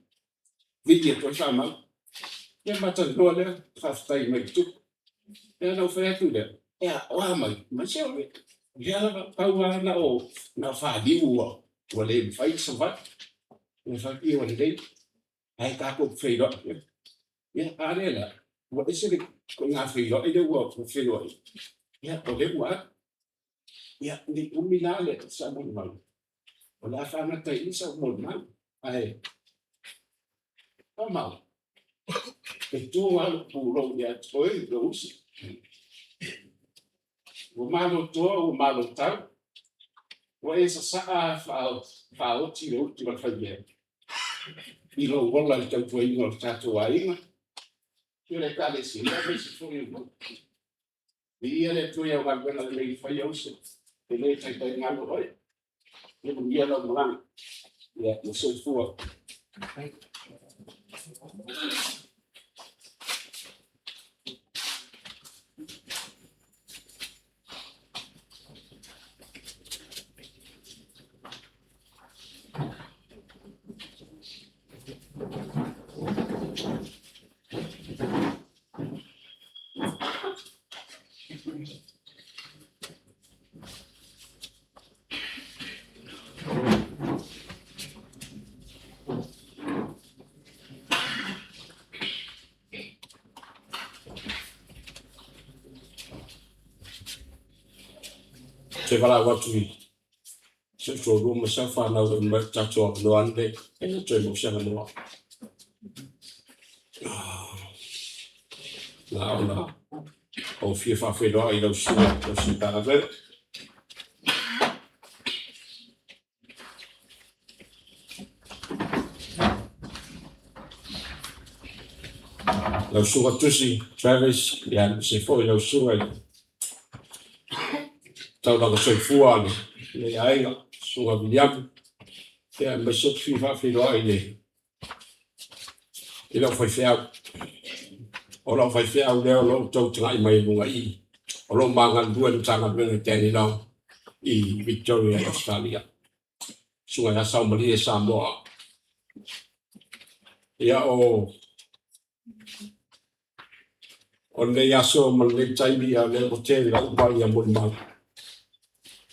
vili atu ai faamau. Ia ma talanoa lea, faafetai mai i le tupe. Ia ona ou fai atu lea, ia o a mai? Mai se o lea lava, pau lava na o na o faliu ua ua le mafai ona survive. Ia fai atu, ia ua lelei, ae tatou feiloai pea. Ia a lea la, ua ese le ituaiga feiloai lea ua feiloai, ia o lea ua alu. Ia ne i umi la le sau molimau, o le a faagata ai i i sau molimau, ae Maumau, e to lava lou pulou ia te oe lou uso. Ua malo toa ua malo tau, ua e sasaa faaoti le utu a le faimea i lou ola i le tautuaina o le tatou aiga, i le Ekalesia aemaise foi o nuu. Viia le Atua i au galuega lelei e faia uso, e le taitai galo oe. Ia manuia lau malaga. Ia, ma soifua. Te valaau atu i si ou toalua ma sau fanau e mai o tatou avanoa nei, e le toe maua se avanoa. Na ona ou fia faafeiloai i lau susuga lau susuga Avele. Lau susuga Tusi Travis, ia aemaise foi lau susuga i le taulaga soifua a le aiga, susuga Viliamu, ia aemaise ou te fia faafeiloai i le i lau faifeau. O lau faifeau lea o lo o outou tagai mai i luga i i, o lo o ma galulue i le Matagaluega i Dandenong i Victoria i Ausetalia. Susuga ia Saumalie Samoa. Ia o o lenei aso ma lenei taimi, ia o lea ua tele uma ia molimau.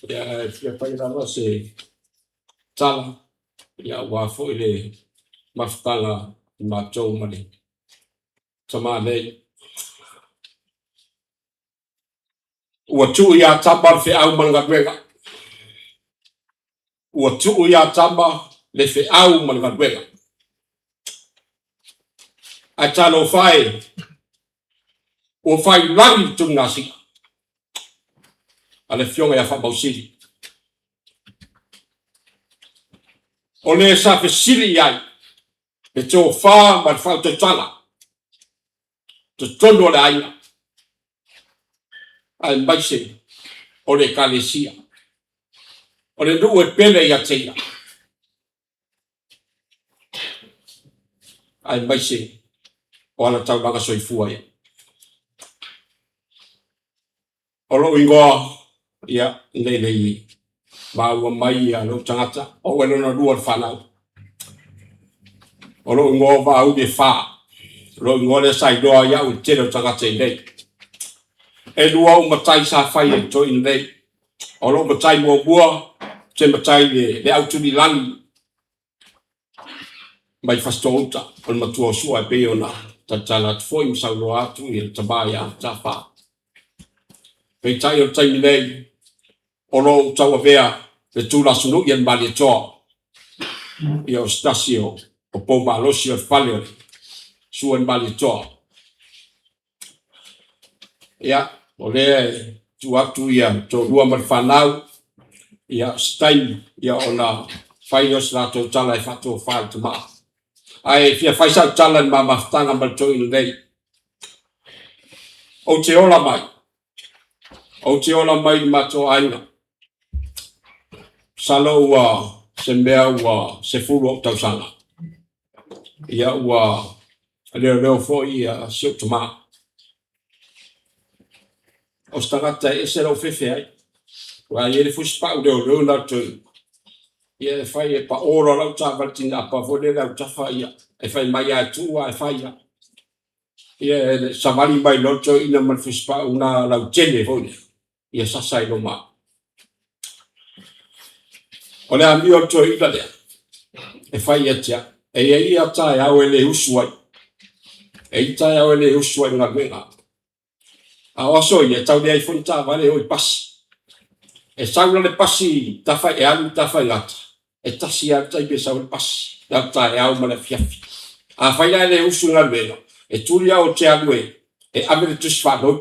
Ia e fia fai lava se tala, ia aua foi le mafutaga a matou ma le tama nei. Ua tuu ia Tama le feau ma le galuega. Ua tuu ia Tama le feau ma le galuega. Ae talofa e, ua fai lagi le tuligasia a le Afioga ia Faamausili. O le sa fesili i ai le tofa ma le faautautaga totonu o le aiga aemaise o le Ekalesia, o le nuu e pele ia te ia. aemaise o ana taulaga soifua ia. O lou igoa, ia, ina ne i maua mai lou tagata, o au e lona lua o le fanau. O lou igoa o Vaauli e Fa. O lou igoa lea sa iloa ai au i le tele o tagata i inei. E lua ou matai sa fai e le toeaina nei. O lou matai muamua, ou te matai i le Autulilagi mai Fasitoo-uta, o le matua o Sua e pei ona talatala atu foi ma saunoa atu i le tama ia Tafa. Peitai o le taimi nei, o lo o ou tauavea le Tulasunui a le Malietoa, ia o se tasi o pou malosi o le fale o le Sua i le Malietoa. Ia, o lea e tuu atu ia le toalua ma le fanau, ia se taimi ia ona fai lea o se latou tala e faatofa i le tama. Ae fia fai sau tala i le ma mafutaga ma le toeaina nei. Ou te ola mai, ou te ola mai i le matou aiga. Masalo ua se mea ua 10 ou tausaga. Ia ua leoleo foi si ou tama. O se tagata e ese lou fefe ai. Aua e i ai le fusipau leoleo lena o le toeaina. Ia e fai e pao loa lau taavale tini'apa foi lele autafa ia, e fai mai lava e tuu ae fai lava. Ia e savali mai loa le toeaina ma le fusipau lena lautele foi lea, ia sasa ai loa ma au. O le amio a le toeaina lea e fai ia te au, e i ai ia taeao e le usu ai, e i ai taeao e le usu ai i le galuega. A o aso ia, e tau leai foi ni taavale e o i pasi. E sau la le pasi e alu i Tafaigata, e tasi lava le taimi e sau ai le pasi, na o le taeao ma le afiafi. Afai la e le usu i galuega, e tuli au ou te alu e ave le tusi faanoi.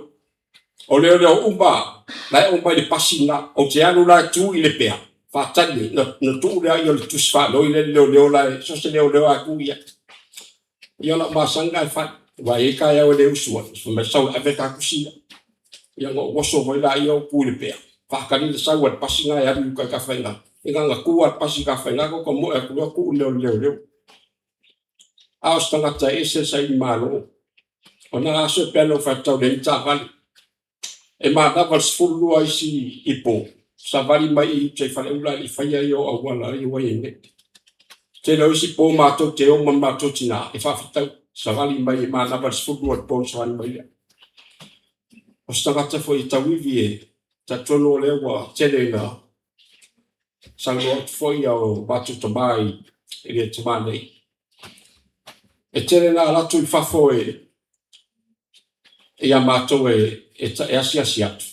O leoleo uma lava, la e omai i le pasi lena. Ou te alu la e tu i Lepea, faatali ai, ona tuu lea o le tusi faanoi lea i le leoleo la e, so o se leoleo lava e tu i ai. Ia o lau masani lena e fai, aua e i ai taeao e le usu ai, fai mai sau e ave le ta tusi lea. Ia ona ou oso foi lea ou tu i Lepea, faatali le sau a le pasi lena e alu i uta i Tafaigata, ia na ona tu lava o le pasi i Tafaigata ota moe atu loa tuu i le leoleo. A o se tagata e ese le sailimalo. O na aso e pei ona ou fai atu tau leai ni taavale. E manava i le 12 isi ipo, savali mai i uta i Faleula ae le i faia ia o auala ia ua i ai nei. Tele o isi po matou te o ma le matou tina e faafetau, savali mai e manava i le 12 o le po ona savali mai lea. O se tagata foi e tauivi e talitonu o lea ua tele ina saunoa atu foi o matou tama i le tama nei. E tele ina alu atu i fafo e ia matou e asiasi atu.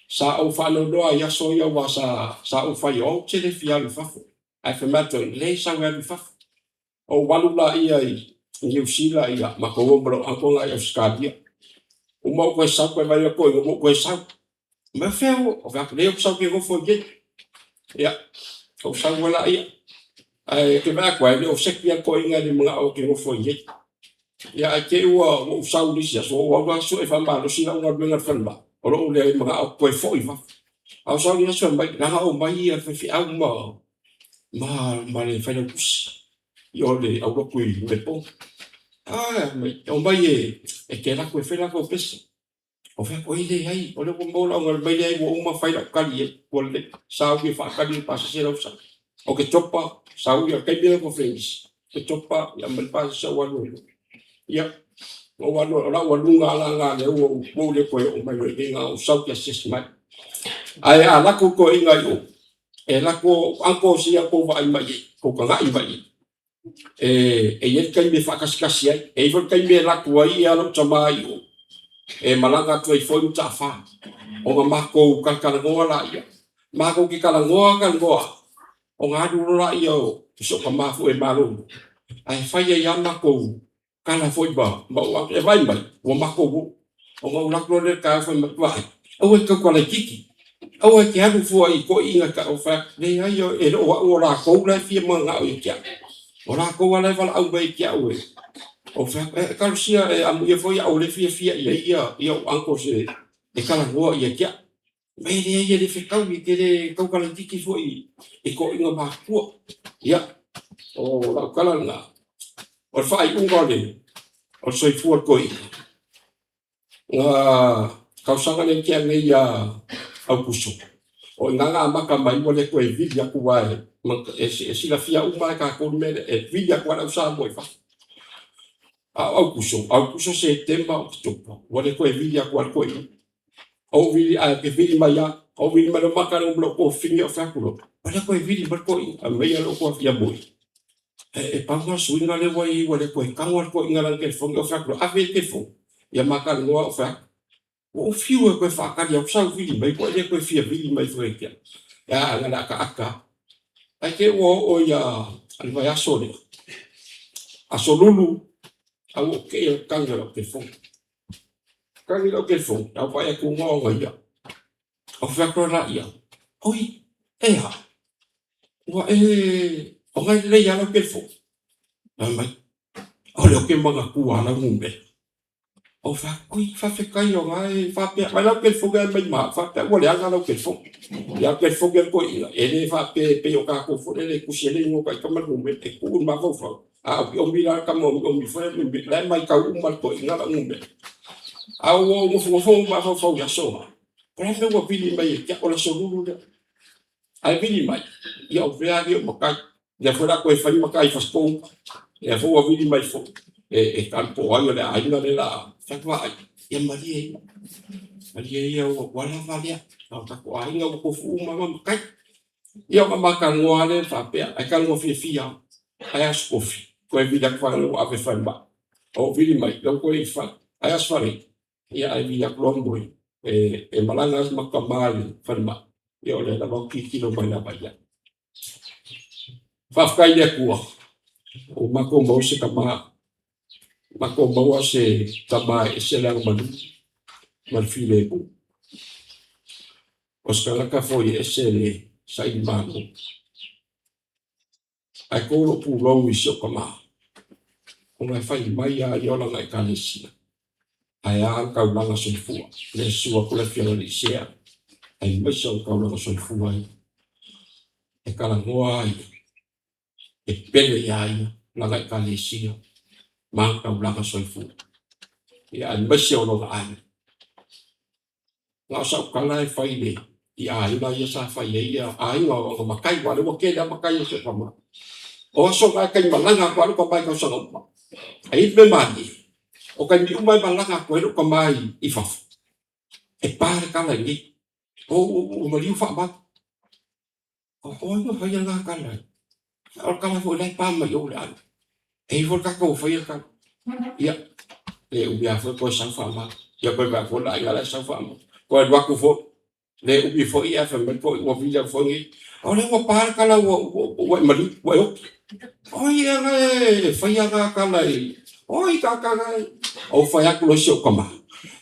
Sa ou faanoanoa i aso ia aua sa ou fai o au ou te le fia alu i fafo. Ae fai mai le toeaina, leai sau e alu i fafo. Ou alu laia i Niu Sila ia matou o ma lou uncle la i Ausetalia. Uma ou toe sau toe vaai atu toeaina ua ou toe sau. Fai mai o fea ua, ou fai atu, leai ou te sau ou te nofo i inei. Ia, ou sau ai laia. Ae ou te vaai atu ai, e le o seki lava le toeaina e le manao ou te nofo i inei. Ia ae te i ua ou sau i le isi aso, ou alu la sue faamalosi lau galuega i le falemai, o lou leai manao ou te toe foi i fafo. Ae ou sau i le aso fai mai, leaga omai le faifeau ma le failautusi i o i le aulotu i Melepona. Omai e te alu atu e fai latou pese. Ou fai atu, e leai, o lea ua maua lau galuega, fai mai leai ua uma ona fai lau tali i ai, ua lelei, sauni e faatali le pasese la ua sau. Oketopa, sauni, o le taimi lea o Ferenisi, Oketopa aumai le pasese ou alu ai loa. Ia, ou alu, o lau aluga lava la lena lea ua ou le toe oo mai loa i inei, na ona ou sau ou te asiasi mai. Ae a alu atu le toeaina i o, e alu atu, uncle se i tou vaai mai i ai, tou tagai mai i ai. E i ai le taimi e faatasitasi ai, e i ai foi le taimi e alu atu ai lou tama i o, e malaga atu ai foi Mataafa, ona matou talatalanoa laia. Matou te talanoa talanoa, ona alu loa laia o si ou tama foi e malolo, ae fai ai lava matou tala foi ma ou uncle. E vaai mai ua matou o, ona ou alu atu loa lea i le taeao fai mai, vaai, aua e te tautala itiiti, aua e te alu fua i toeaiina e ou fai atu, leai e le o au o latou la e fia mananao ia te au. O latou lava la e valaau mai ia te au e, ou fai atu, e talosia e amuia foi au o lea e fiafia i ai ou uncles e talanoa ia te au. E leai e le fetaui, e te le tautala itiiti foi i toeaiina matutua. Ia, o lau tala lena. O le faaiuga o le o le soifua o le toeaina, na tausaga lea na tea nei ia Aokuso, o i ina na amata mai ua le toe vili atu aua e silafia uma lava e tatou le mea lea, e vili atu lava le au Samoa i fafo. A o Aokuso, Aokuso, Setema, Oketopa, ua le toe vili atu lava le toeaina. Ou vili ae ou te vili mai lava, ou vili mai loa ma talanoa ma lou tuafafine ou fai atu loa, ua le toe vili mai le toeaina. Fai mai lou tuafafine, ia moi, e pau lena o le suiga lea ua i ai ua le toe tago lava le toeaina i lana telefoni. Ou fai atu loa, ave i ai le telefoni. Ia ma talanoa ou fai atu, ua ou fiu e toe faatali atu, sau vili mai ua e le toe fia vili mai foi ia te au. Ae na o le ataata lava. Ae te i ua oo i le vaiaso lea, Aso Lulu, ae ua ou te i i le tagi a lau telefoni. Tagi lau telefoni, ae ou vaai atu na o ana ia. Ou fai atu loa lea, oi, e a? Ua e, o na e lelei lava lau telefoni? Fai mai, o lea ou te manatua lava lau numera. Ou fai atu, oi faafetai o na e faapea, vaai la au telefoni e aumai ma au faapea ua leaga lau telefoni. Ia a o le telefoni a le toeaina, e le faapea e pei o tatou foi lele e tusi ai le igoa o ita ma le numera, e tuu i le mafaufau, a omiomi la le tama omiomi foi lea, o la e matau uma lava e le toeaina lau numera. Ae ua ou nofonofo ma ou mafaufau i aso na, o le a le mea ua vili mai ai ia te au, o le Aso Lulu lea. Ae vili mai, ia o fea alii o matai, lea foi o le a toe fai matai i Fasitoouta, lea foi ua vili mai foi e tali po o ai o le aiga lea o le a… Fai atu, vaai, ia malie ia, malie ia ua lava lea, o tatou aiga ua tofu uma lava ma matai. Ia ona ma talanoa lava lea faapea, ae talanoa fiafia lava. Ae a Aso Tofi, toe vili atu faalogo ua ave i le falemai. Ou vili mai, la ua toe i le fale. Ae a Aso Faraile, ia ae vili atu loa moe, e malaga lava si matou tama i le falemai, ia o lea lava e tilotilo mai lava i ai. Faafetai i le Atua ua matou maua se tama, matou maua se tama e ese le agamalu ma le filemu. O se tagata foi e ese le sailimalo. Ae to lou pulou i si ou tama, ona e fai mai lava ia o lana Ekalesia, ae a le taulaga soifua, lea e susu atu le Afioga i le Sea, aemaise o le taulaga soifua ia. E talanoa lava ia, e pele ia ia lana Ekalesia ma ana taulaga soifua, ia aemaise o lona aiga. Na o sau tala e fai i aiga ia sa fai ai aiga o ana matai, aua o lea ua tele lava matai a si ou tama. O aso na e taimalaga atu lava lou tama i tausaga uma. Ae i ai le mea malie, o taimi uma lava e malaga atu ai lou tama i fafo, e pa le tala i inei, ua maliu Faamau. O ai na faia lena tala? O le tala foi o la e pa mai o i le aiga. E i ai foi le tagata ua faia le tala. Ia, le umi lava foi toe sau Faamau. Ia toe vaai atu foi le aiga o la e sau Faamau. Toe alu atu foi, le umi foi ae fai mai le ua vili atu foi nei, o lea ua pa le tala ua e maliu, ua e oti. O ai ea na e faia na tala i… O ai tagata na e… Ou fai atu loa i si ou tama,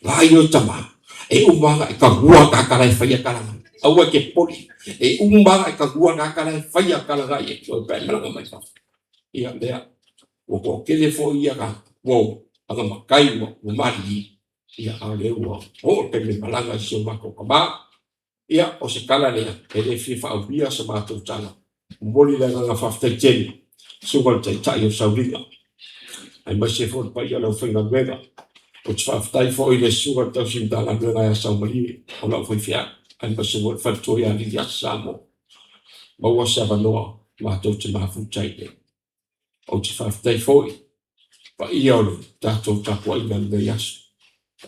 vaai oe tama, e uma lava ona e taua le tagata la e faia tala na. Aua e te popole, e uma lava ona e taua le tagata la e faia tala na ia te oe pe a e malaga mai fafo. Ia lea, ua toatele foi ia uo a matai ua maliliu, ia a o lea ua oo le taimi e malaga ai si o matou tama. Ia, o se tala lea, e le fia faaumia se matou tala, momoli le agaga faafetai tele i le Susuga i le Taitai o le Sauliga, aemaise foi le paia o le aufaigaluega. Ou te faafetai foi i le Susuga i le Tausi Matagaluega ia Saumalie o lau faifeau, aemaise foi le faletua ia Liliasa Samoa, maua se avanoa matou te mafuta ai. Ou te faafetai foi i le paia o le tatou tapuaiga i lenei aso,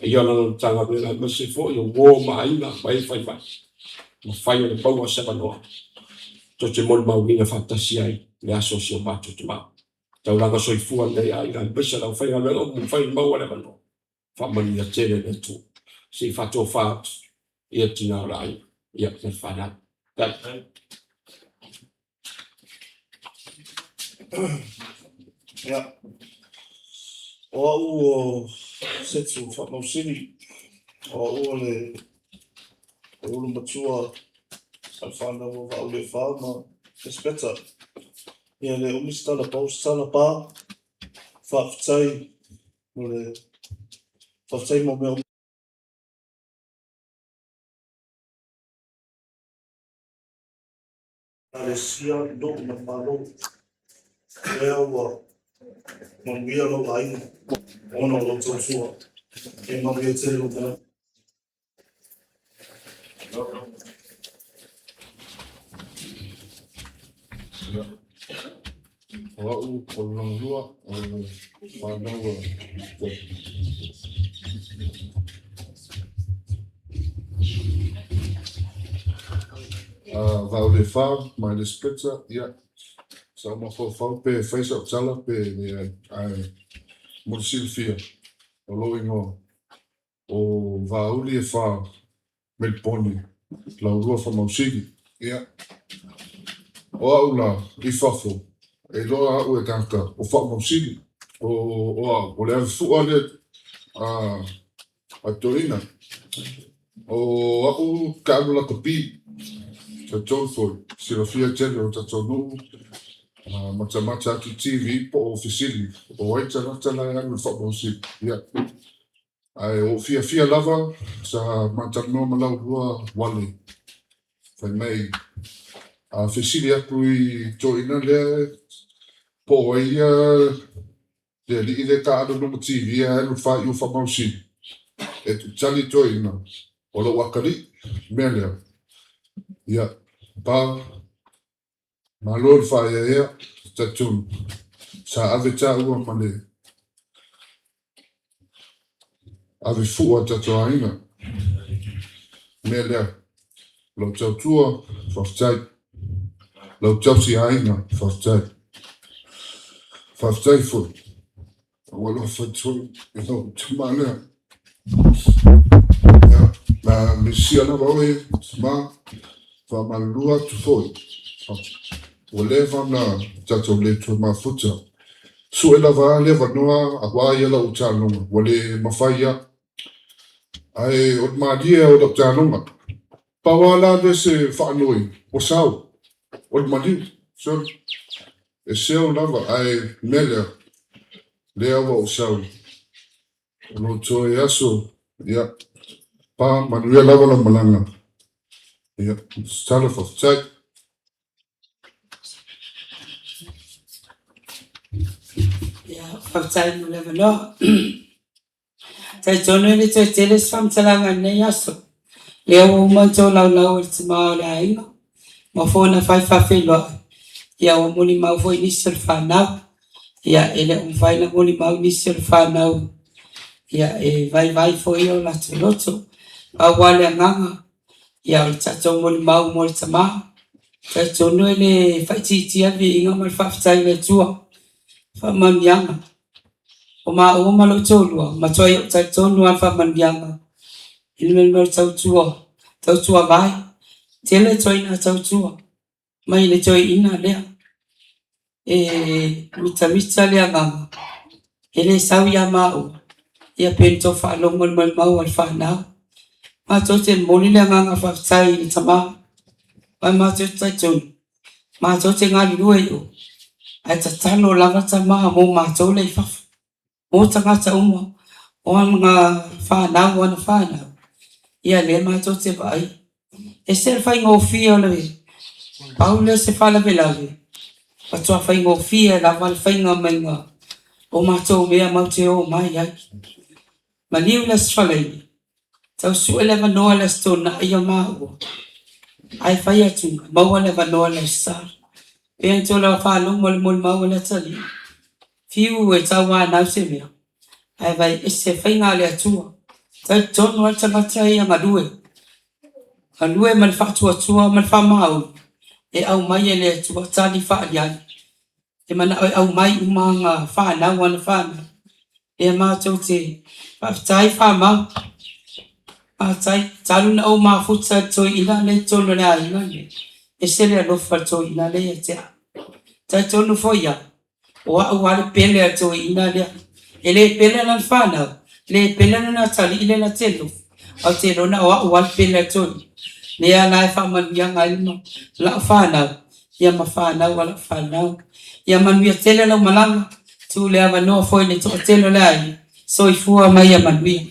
le paia o lana Matagaluega aemaise foi o uo ma aiga ma e fai mai, ua mafai ona maua se avanoa tou te molimauina faatasi ai le aso o si o matou tama. Taulaga soifua lenei aiga aemaise le aufaigaluega uma ua mafai ona maua le avanoa, faamanuia tele le Atua. Se i faatofa atu le tina o le aiga. Ia ma le faaaloalo. Ia, o au o Setu Faamausili, o au o le ulu matua a le fanau a Vaaulefā ma Espeter. Ia le umi se tala pau se tala pa, faafetai mo le faafetai mo mea uma. Ekalesia, nuu ma le Malo. Lea ua. Manuia lou aiga ona o lau tautua. E manuia tele lou malaga. O au o le lona lua o fanau a Vaolefa ma le Splitter, ia, sa ou mafaufau pe fai sau tala pe leai, ae mo le silafia, o lou igoa o Vauli e Fa Melipone Laulua Faamausili. Ia, o au la i fafo, e iloa au e tagata o Faamausili. O au, o le avefua lea a toeaina. O au taalo lakapi, talitonu foi, silafia tele o tatou nuu, matamata atu i TV po o fesili, o ai tagata la e alu i le Faamausili. Ia, ae ua ou fiafia lava, sa ma talanoa ma Laulua Wale, fai mai, a fesili atu i toeaina lea po o ai ia le alii lea e taaalo i luma TV ae alu i le faaiu Faamausili, e tali toeaina, o lou atalii, mea lea. Ia, pa, malo le faaeaea, talitonu, sa ave taua ma le avefua a tatou aiga. Mea lea, lau tautua, faafetai. Lau tausi aiga, faafetai. Faafetai foi, ua alofa atu i lau tama lea. Ia, na misia lava oe, tama, faamalulu atu foi. Ua leva ona tatou le toe mafuta. Sue lava le avanoa aua ia lau taaloga, ua le mafai lava. Ae o le malie o lau taaloga. Pau lava la lea se faanoi, ua sao, o le maliu. Sorry. E seo lava, ae mea lea, lea ua ou sau. O lou toe aso, ia, pa, manuia lava lau malaga. Ia, tatalo faafetai. Ia, faafetai mo le avanoa. Talitonu e le toe tele se faamatalaga i lenei aso. Lea ua uma ona tolaulau e le tama o le aiga ma foi ona fai faafeiloai, ia ua molimau foi nisi o le fanau. Ia e le o mafai ona molimau nisi o le fanau, ia e vaivai foi o latou loto. Pau lava le agaga, ia o le tatou molimau mo le tama. Talitonu e le faaitiitia le viiga ma le faafetai i le Atua. Faamanuiaga. O maua ma lou toalua, matuai ou talitonu lava i le faamanuiaga i le mea o le tautua, tautua vae. Tele ituaiga tautua mai le toeaina lea. E mitamita le agaga, e le sau ia maua, ia pe na tou faalogo i le molimau a le fanau. Matou te momoli le agaga faafetai i le tama, aua matou te talitonu, matou te galulue i o, ae tatalo lava tama mo matou la i fafo, mo tagata uma, o ana fanau, o ana fanau, ia lea matou te vaaia. E ese le faigofie o le pau lea o se faalavelave, matua faigofie lava le faiga maiga o matou mea matou te o mai ai. Maliu le Aso Faraile, tau sue le avanoa i le Aso Toonai o maua, ae fai atu, maua le avanoa i le Aso Sa. Pei ona outou faalogo i le molimau a le atalii, fiu e tauanau se mea, ae vaai ese faiga a le Atua. Talitonu lava le tagata ia galue, galue ma le faatuatua ma le faamaoni, e aumai e le Atua tali faaaliali. E manao e aumai uma ana fanau, ana fanau. Lea matou te faafetai Famau, faafetai. Talu ona ou mafuta i le toeaina lea i totonu o le aiga lenei, e ese le alofa o le toeaina lea ia te au. Talitonu foi au, o au lava le pele a le toeaina lea. E le pele lana fanau, le pele lona atalii lea la te nofo, ae ou te iloa o au lava le pele a le toeaina. Lea la e faamanuiaga ai lau fanau ia ma fanau a lau fanau. Ia manuia tele lau malaga, tuu le avanoa foi i le toatele o le aiga. Soifua ma ia manuia.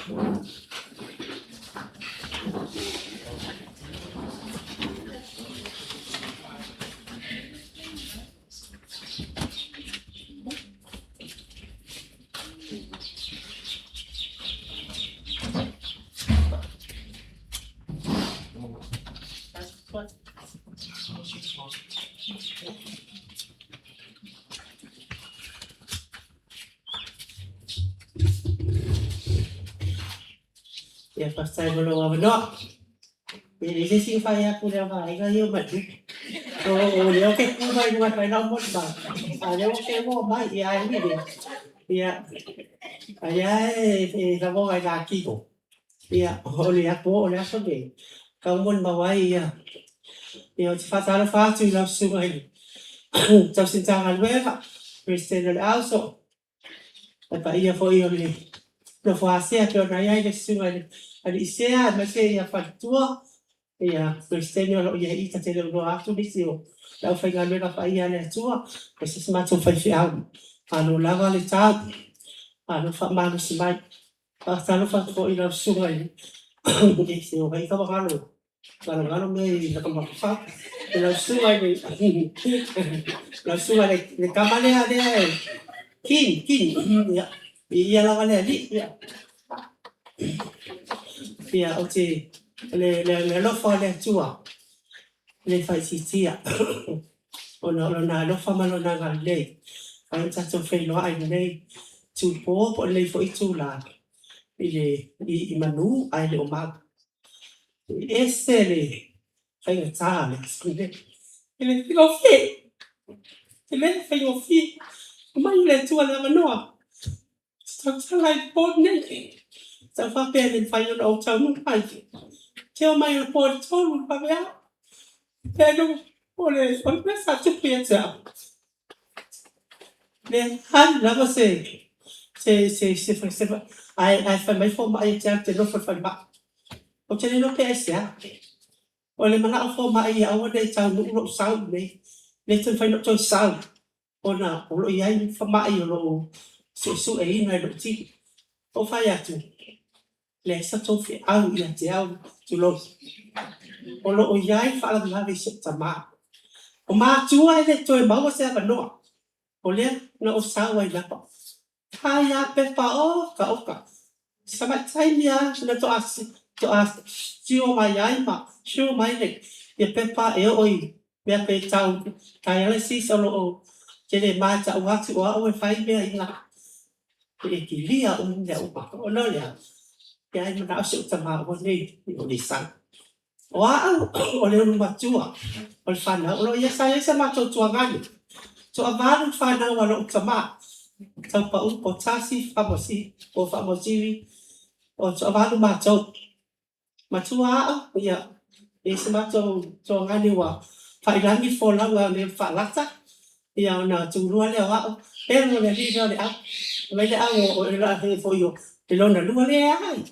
Ia faafetai mo lou avanoa. E leai se isi e fai atu i le vaega ia o manu. O lea ou te tu mai luga e fai lau molimau, a o lea ua te oo mai. Ae ui i lea, ia, o lea e lagona i latino, ia, o le po o le aso lenei, e tau molimau ai. Ia, ou te faatalofa atu i lau Susuga i le tausi Matagaluega, Peresetene o le AUSO, le paia foi o le nofo a sea e pei ona i ai le Susuga i le Alii Sea aemaise faletua, Peresetene o lo o i ai i i, ta te le o iloa atu nisi o le aufaigaluega paia a le Atua, aemaise si matou faifeau. Malo lava le tau, malo faamalosi mai. E faatalofa atu foi i lau Susuga i le… se o ita ua galogalo mea i lota mafaufau, i lau Susuga i le tama lea Ken, viia lava le Alii. Ia, o le alofa o le Atua e le faaitiitia ona o Lona alofa ma Lona agalelei ua mafai ona tatou feiloai i lenei itupo po o lenei foi itula i manu ae le o mau. E ese le faigata o le aso lenei. E le faigofie, e le faigofie. Na aumai e le Atua le avanoa ou te tautala ai i le po lenei. Sa ou faapea e le mafai ona ou taunuu mai. Ou te oo mai anapo i le 3 i le vaveao. O le mea sa tupu ia te au, e leai lava se… ae fai mai fomai e te alu e te nofo i le falemai. Ou te le iloa pe aisea. O le manao o fomai ia aua ne i taunuu lou sau i inei, le toe mafai ona ou toe sau ona o lo o i ai faamai o lo o suesueina i lou tino. Ou fai atu, e leai sa tou feau ia te au, tulou, o lo o i ai le faalavelave i si ou tama. O matua e le toe maua se avanoa, o lea na ou sau ai lava. E fai lava pepa, oka oka. O si tamai taimi lava na faatoa sure mai ai ma sure mai pepa e oo i mea pe tau dialysis o lo o… ou te le ma e tau atu o au e fai mea ia. E kilia uma mea uma. Ona o le a? Ia manao si ou tama aua ne i sau. O au o le olomatua o le fanau. Sa i ai sa matou tuagane, e toavalu le fanau a lou tama, Taupau, Poutasi, Faamausili, e toavalu matou. Matua au, e i ai si matou tuagane ua faiilagi le folauga ua faalata, ona tulua lea o au. Pele o le alii lea o Leau. Fai mai Leau o oe o lona lua. Leai,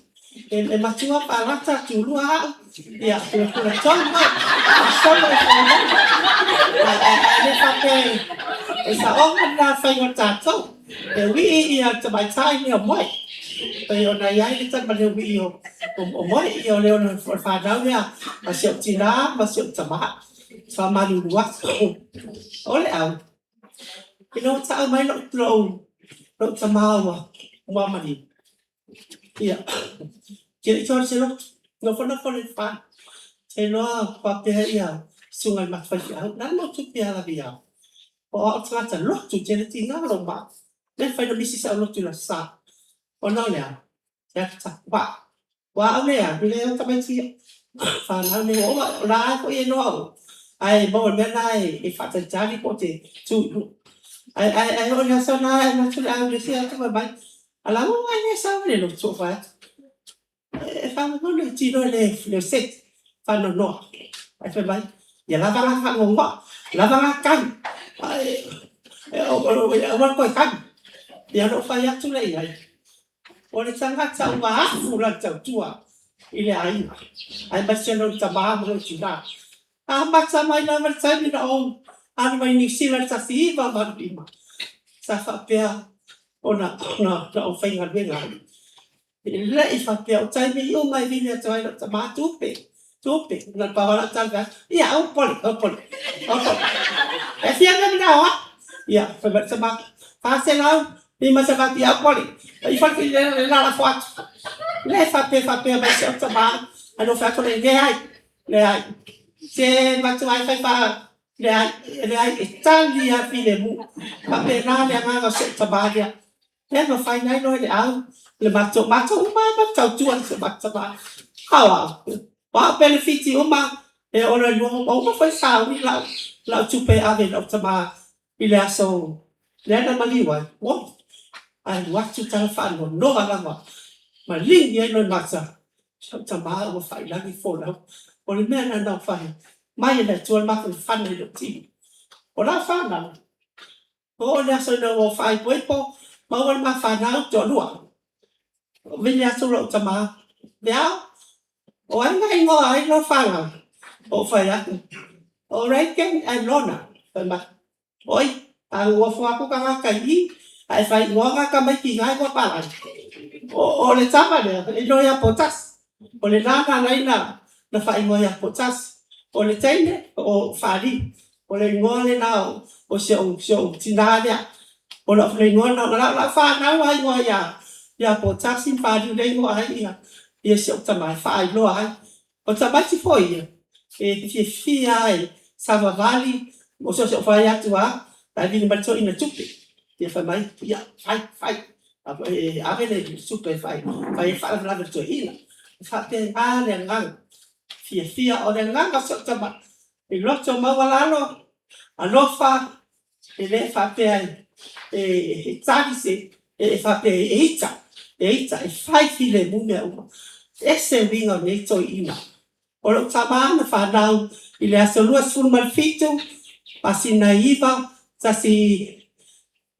e matua faalata, tulua au, ia lona tolu au. Sosolo le folauga. Ae le faapea e…o le saoga lena o le faiga o tatou. E wii le tamaitai lea o Moe, pei ona i ai le tama wii o Moe. Ia o le fanau lea a si ou tina ma si ou tama. E faamalulu atu. O Leau, ina ua tau mai lou tama ua maliu, ia, ou te le i toe alu i se lotu, nofonofo lava i le fale. Ou te iloa faapea le susuga i le matou faifeau, o le a le mea ua tupu ia Laviao? O au o le tagata lotu tele, e tiga lou manao, e le mafai ona misi sau lotu i le Aso Sa. Ona o le a? Ou te alu tapuai. Aua a ou le alu, e le o tamaiti ia, fanau nei, o la foi e iloa au, ae maua i le mea lena e faatalitali po o te tu i luga. Ae oo i le aso lena e alu atu Leau i le isi aso fai mai, Alaua ua e le sau i le lotu? Ou fai atu, e faamolemole ou te iloa i le Seti faanoanoa. Ae fai mai, ia lava na faanoanoa, lava na tagi, aua le toe tagi. Ia ona ou fai atu lea i ai, o le tagata ua afu lana tautua i le aiga aemaise lona tama ma lona tina. E amata mai lava i le taimi na ou alu ai i Niu Sila i le 1985, sa faapea ona ou faigaluega ai. E le i faapea o taimi uma e vili atu ai lou tama, tupe, tupe, na o le pau lava lau tali fai atu, ia aua popole, aua popole, aua popole. E fia mea manao ai? Ia, fai mai le tama, 450 atu, ia aua popole, ifo le la lafo atu. Le faapea faapea mai si au tama, ae na ou fai atu lea, leai, leai, se matua e fai faa, leai, leai, e tali lava filemu. E faapena le agaga o si ou tama lea. E mafai ona iloa e le au le matou, matou uma lava e matou te tautua i si o matou tama. Aoao, o au penefiti uma e oo loa i le 2, ua uma foi sauni lau lau tupe e ave i lau tama i le aso lea na maliu ai, oi, ae alu atu tala faanoanoa lava, maligi ai loimata, si ou tama ua fai i lagi folauga. O le mea lena na fai mai e le Atua le mafanafana i lou tino. O lau fanau, ua oo i le aso ina ua ou faaipoipo maua le ma fanau toalua, vili atu lou tama, Feau, o ai na igoa ai lau fanau? Ou fai atu, o Reagan and Lorna. Fai mai, oi, a nonofo atu tagata i i, ae faaigoa na tamaiti i na igoa palagi. O le tama lea, e iloa ia Poutasi. O lena na ala ai ona faaigoa ia Poutasi. O le teine, o Faliu. O le igoa lena o si ou tina lea. O le igoa lena. O lau fanau lava igoa ia Poutasi ma Faliu lea e igoa ai si ou tama e faailoa ai. O tamaiti foi ia, e fiafia lava e savavali, so o se fai atu lava, la e vili mai le toeaina i tupe. Ia fai mai, ia, fai, fai, ave le tupe e fai ai le faalavelave o le toeaina. E faapena le agaga fiafia. O le agaga o si ou tama, e loto maualalo, alofa, e le faapea e tali se, e faapea e ita, e ita, e fai filemu mea uma. E ese uiga o nei toeaiina. O lou tama na fanau i le aso 27 masina e 9,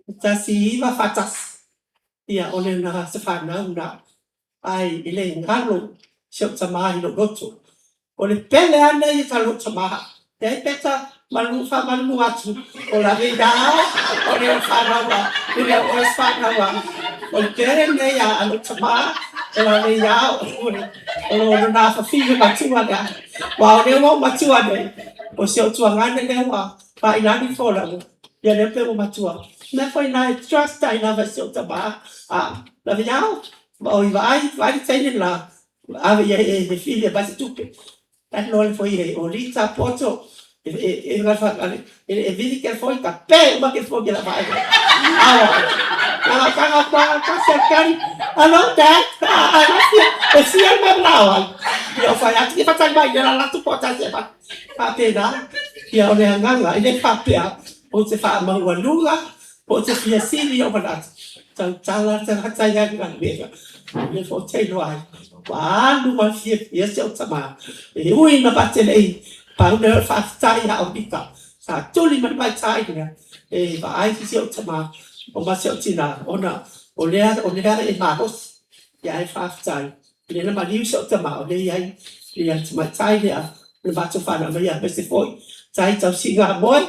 1941. Ia, o lona aso fanau lena. Ae e le galo si ou tama i lou loto. O le pele lava lenei a lou tama. Leai Peta, faamalulu atu, o Lavea o le fanau a, e le o oe se fanau a. O le pele lenei a lou tama, o Lavea o lona afafine matua lea. Aua o lea ua ou matua nei, o si ou tuagane lea ua fai i lagi folauga, ia lea pei ua matua. O le mea foi lena e trust ai lava i si ou tama. Lavea, oi vaai, vaai le teine le la, ave i ai e fili e aumai se tupe. Alu loa foi o Lita poto, e vili telefoni, tape uma telefoni e lau vaega. Aua, na o taga atu lava, tasi alu tali, hello dad, e fia le mea manao ai. Ia ou fai atu, ia faatali mai, ia lala atu po o tasi e avatu. Faapena, ia o le agaga, e le faapea ou te faamaualuga po o te fia sili ou manatu, tautala le tagata ia i galuega. O lea foi ou te iloa ai, ua alu ma le fiafia si ou tama. E ui ina ma te le i pau lea o le faafetai ia Aupita sa tuli mai le maitai lea e vaai si ou tama ma si ou tina ona o lea o lea e malosi. Ae faafetai o lea na maliu si ou tama o lea e i ai le tamaitai lea o le matou fanau mai aemaise foi tai tausiga a Moe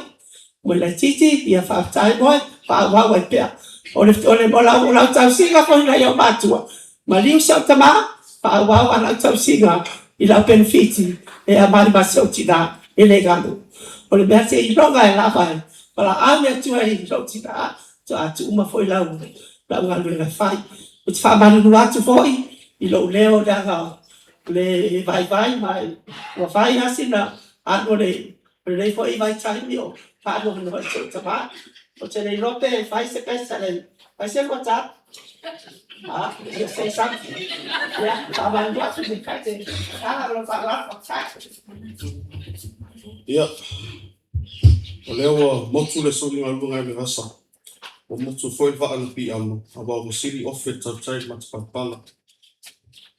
Moe laitiiti, ia faafetai Moe, faaauau ai pea. O lau tausiga foi i nai ou matua, maliu si ou tama, faaauau a lau tausiga i lau penefiti e aumai ma si ou tina e le galo. O le mea seiloga e lava e valaau le Atua i lou tina, faatoa tuu uma foi lau galuega e fai. Ou te faamalulu atu foi i lou leo leaga o le vaivai ma ua fai lava sina alu o lenei foi vaitaimi o faanoanoa i si ou tama. Ou te le iloa pe fai se pesa, fai se lua tala. You say something. Ia, faamalulu atu i te tala ma lou faaaloalo. Faafetai. Ia, o lea ua motu le soligaluga i le vasa, ua motu foi le vaa na piiama, aua ua sili ofe le tautai i le matapalapala.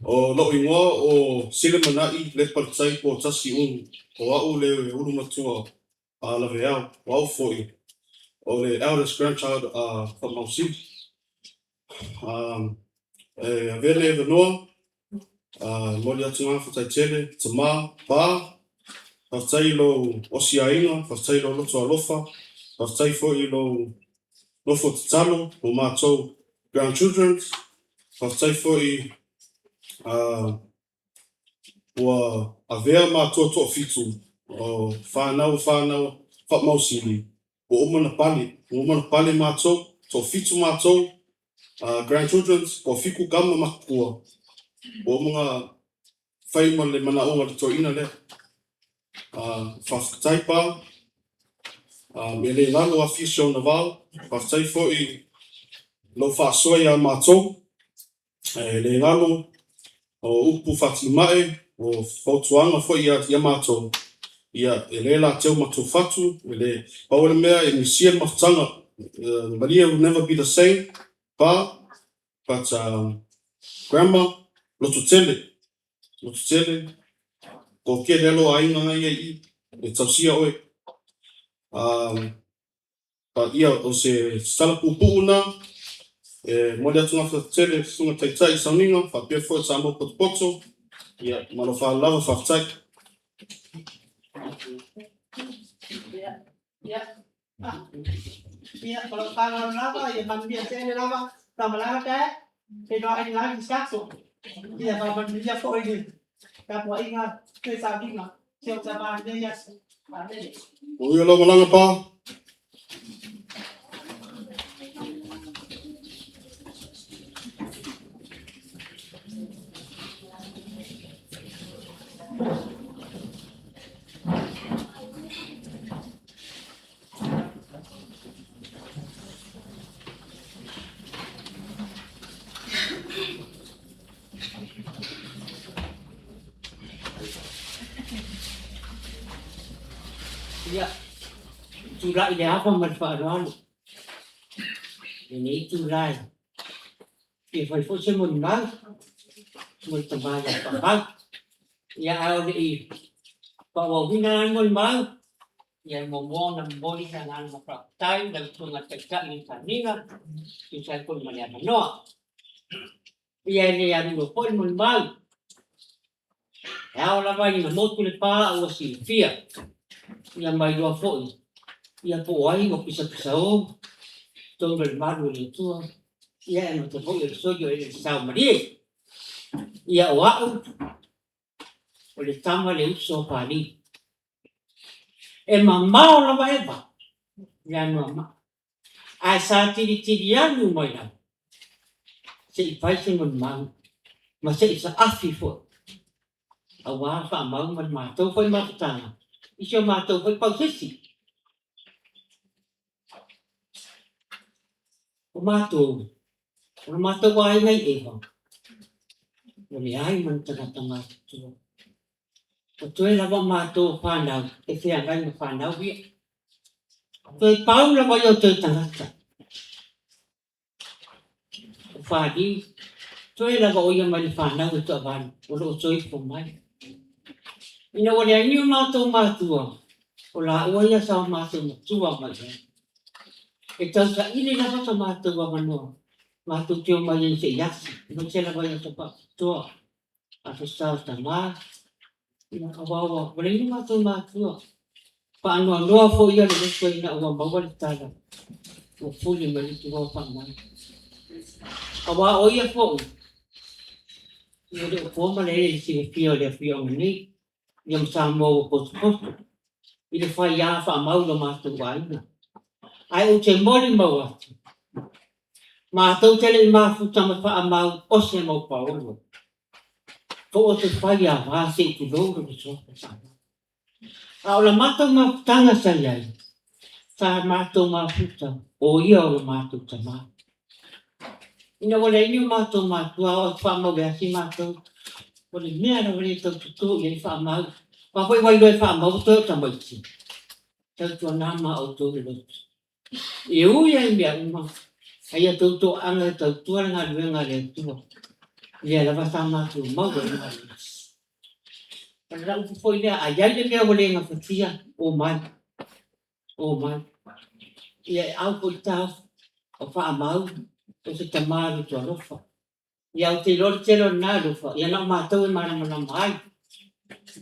O lou igoa o Silemanai Lepaletai Poutasi Unu, o au le ulu matua a Laveao, o au foi o le eldest grandchild a Faamausili. E avea lenei avanoa e momoli atu le agaga faafetai tele, tama, pa, faafetai i lou osiaiga, faafetai i lou loto alofa, faafetai foi i lou nofo tatalo mo matou grandchildren, faafetai foi. Ua avea matou toafitu o fanau a fanau faamausili, ua uma ona pale, ua uma ona pale matou, toafitu matou grandchildren, toafitu tama matutua, ua uma ona fai ma le manaoga o le toeaina lea. Faafetai pa, e le galo afisi o Navao, faafetai foi lou faasoa ia matou, e le galo o upu faatimae, o fautuaga foi ia matou, ia, e le lateu matou fatu, e le, pau le mea e misia le mafutaga, Maria will never be the same, pa, but grandma, loto tele, loto tele, toatele lava lou aiga na ia i i, e tausia oe. Ia, o se tala puupuu lena, e momoli atu gafa tele i le Susuga Taitai i Sauniga, faapea foi Samoa Potopoto, ia, ma lou faaaloalo lava, faafetai. Ia, ia, ma lou faaaloalo lava, ia manuia tele lava lau malaga Dad, feiloai i le lagi i se aso. Ia faamanuia foi le tapuaiga i sauniga si ou tama i lenei aso. Amene. Manuia lau malaga pa. Ia, tulai le ava ma le faaaloalo lenei itula e fia fai foi se molimau mo le tama ia Faamau. Ia, a o le i faaauauina la le molimau, ia e muamua ona momoli le agaga faafetai i lau Susuga i le Taitai o le Saniga e tusa ai foi ma le avanoa. Ia e le alu loa foi le molimau, e ao lava ina motu le pa a ua silafia, ia ma iloa foi ia po o ai ua pisapisao totonu o le malu o le Atua, ia aemaise foi o le soli o eleele sao malie. Ia o au, o le tama le uso a Papalii. E mamao lava Eva i Anoamaa, ae sa tilitili anu mai lava se i fai se molimau ma se i saafi foi aua Faamau ma le matou foi mafutaga i si o matou foi pausisi. O matou, o lo matou aiga i Eva, ua leai ma ni tagata matutua. Ua toe lava o matou o fanau e feagai ma fanau ia. Toe pau lava ia o toe tagata. O Faliu, toe lava o ia mai le fanau e toavalu o lo o soifua mai. Ina ua leai ni o matou matua, o laua ia sa o matou matua mai i ai. E tausaili lava so matou avanoa matou te omai ai se i asi, aemaise lava i aso faapitoa, aso sa o tama, ia, aua ua leai ni o matou matua. Faanoanoa foi ia le loto ina ua maua le tala ua fuli mai le tua o Faamau. Aua o ia foi, e le o po malae i le silafia o le afioaga nei, ia ma Samoa ua potopoto i le faiā faamau i lo matou aiga. Ae ou te molimau atu, matou te le i mafuta ma Faamau o se mau paolo, po o se faiava se i tulou lona suafa Faamau. A o la matou mafutaga sa i ai, sa matou mafuta o ia o lo matou tama. Ina ua leai ni o matou matua, o atu faamau e asi matou, o le mea lava lea e tau toto i ai Faamau. Aua foi ua iloa e Faamau ua toe o tamaiti. Tautuana ma outou le loto. E ui lava i mea uma, a ia outou toaaga e tautua le galuega a le Atua, lea lava sa matou maua ai le malosi. O le upu foi lea, a i ai le mea ua le gafatia, omai, omai. Ia e au foi le taofi, o Faamau o se tama loto alofa. Ia ou te iloa le tele o lena alofa, ia na o matou e malamalama ai.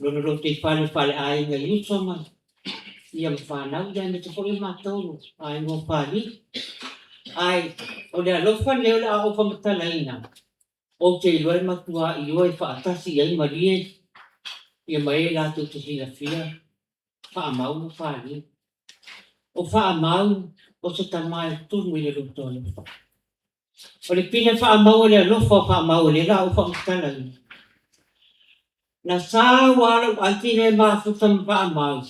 Lona lotoifale faaleaiga i uso ma ia ma fanau, ia aemaise foi o matou aiga o Papalii. Ae o le alofa lenei o le a ou faamatalaina. Ou te iloa e matuā ioe faatasi i ai malie ia ma e latou te silafia Faamau ma Faliu. O Faamau o se tama e tumu i le loto alofa. O le pine faamau o le alofa o Faamau o lea la ou faamatalaina. Na sau lava lou aiki lea e mafuta ma Faamau.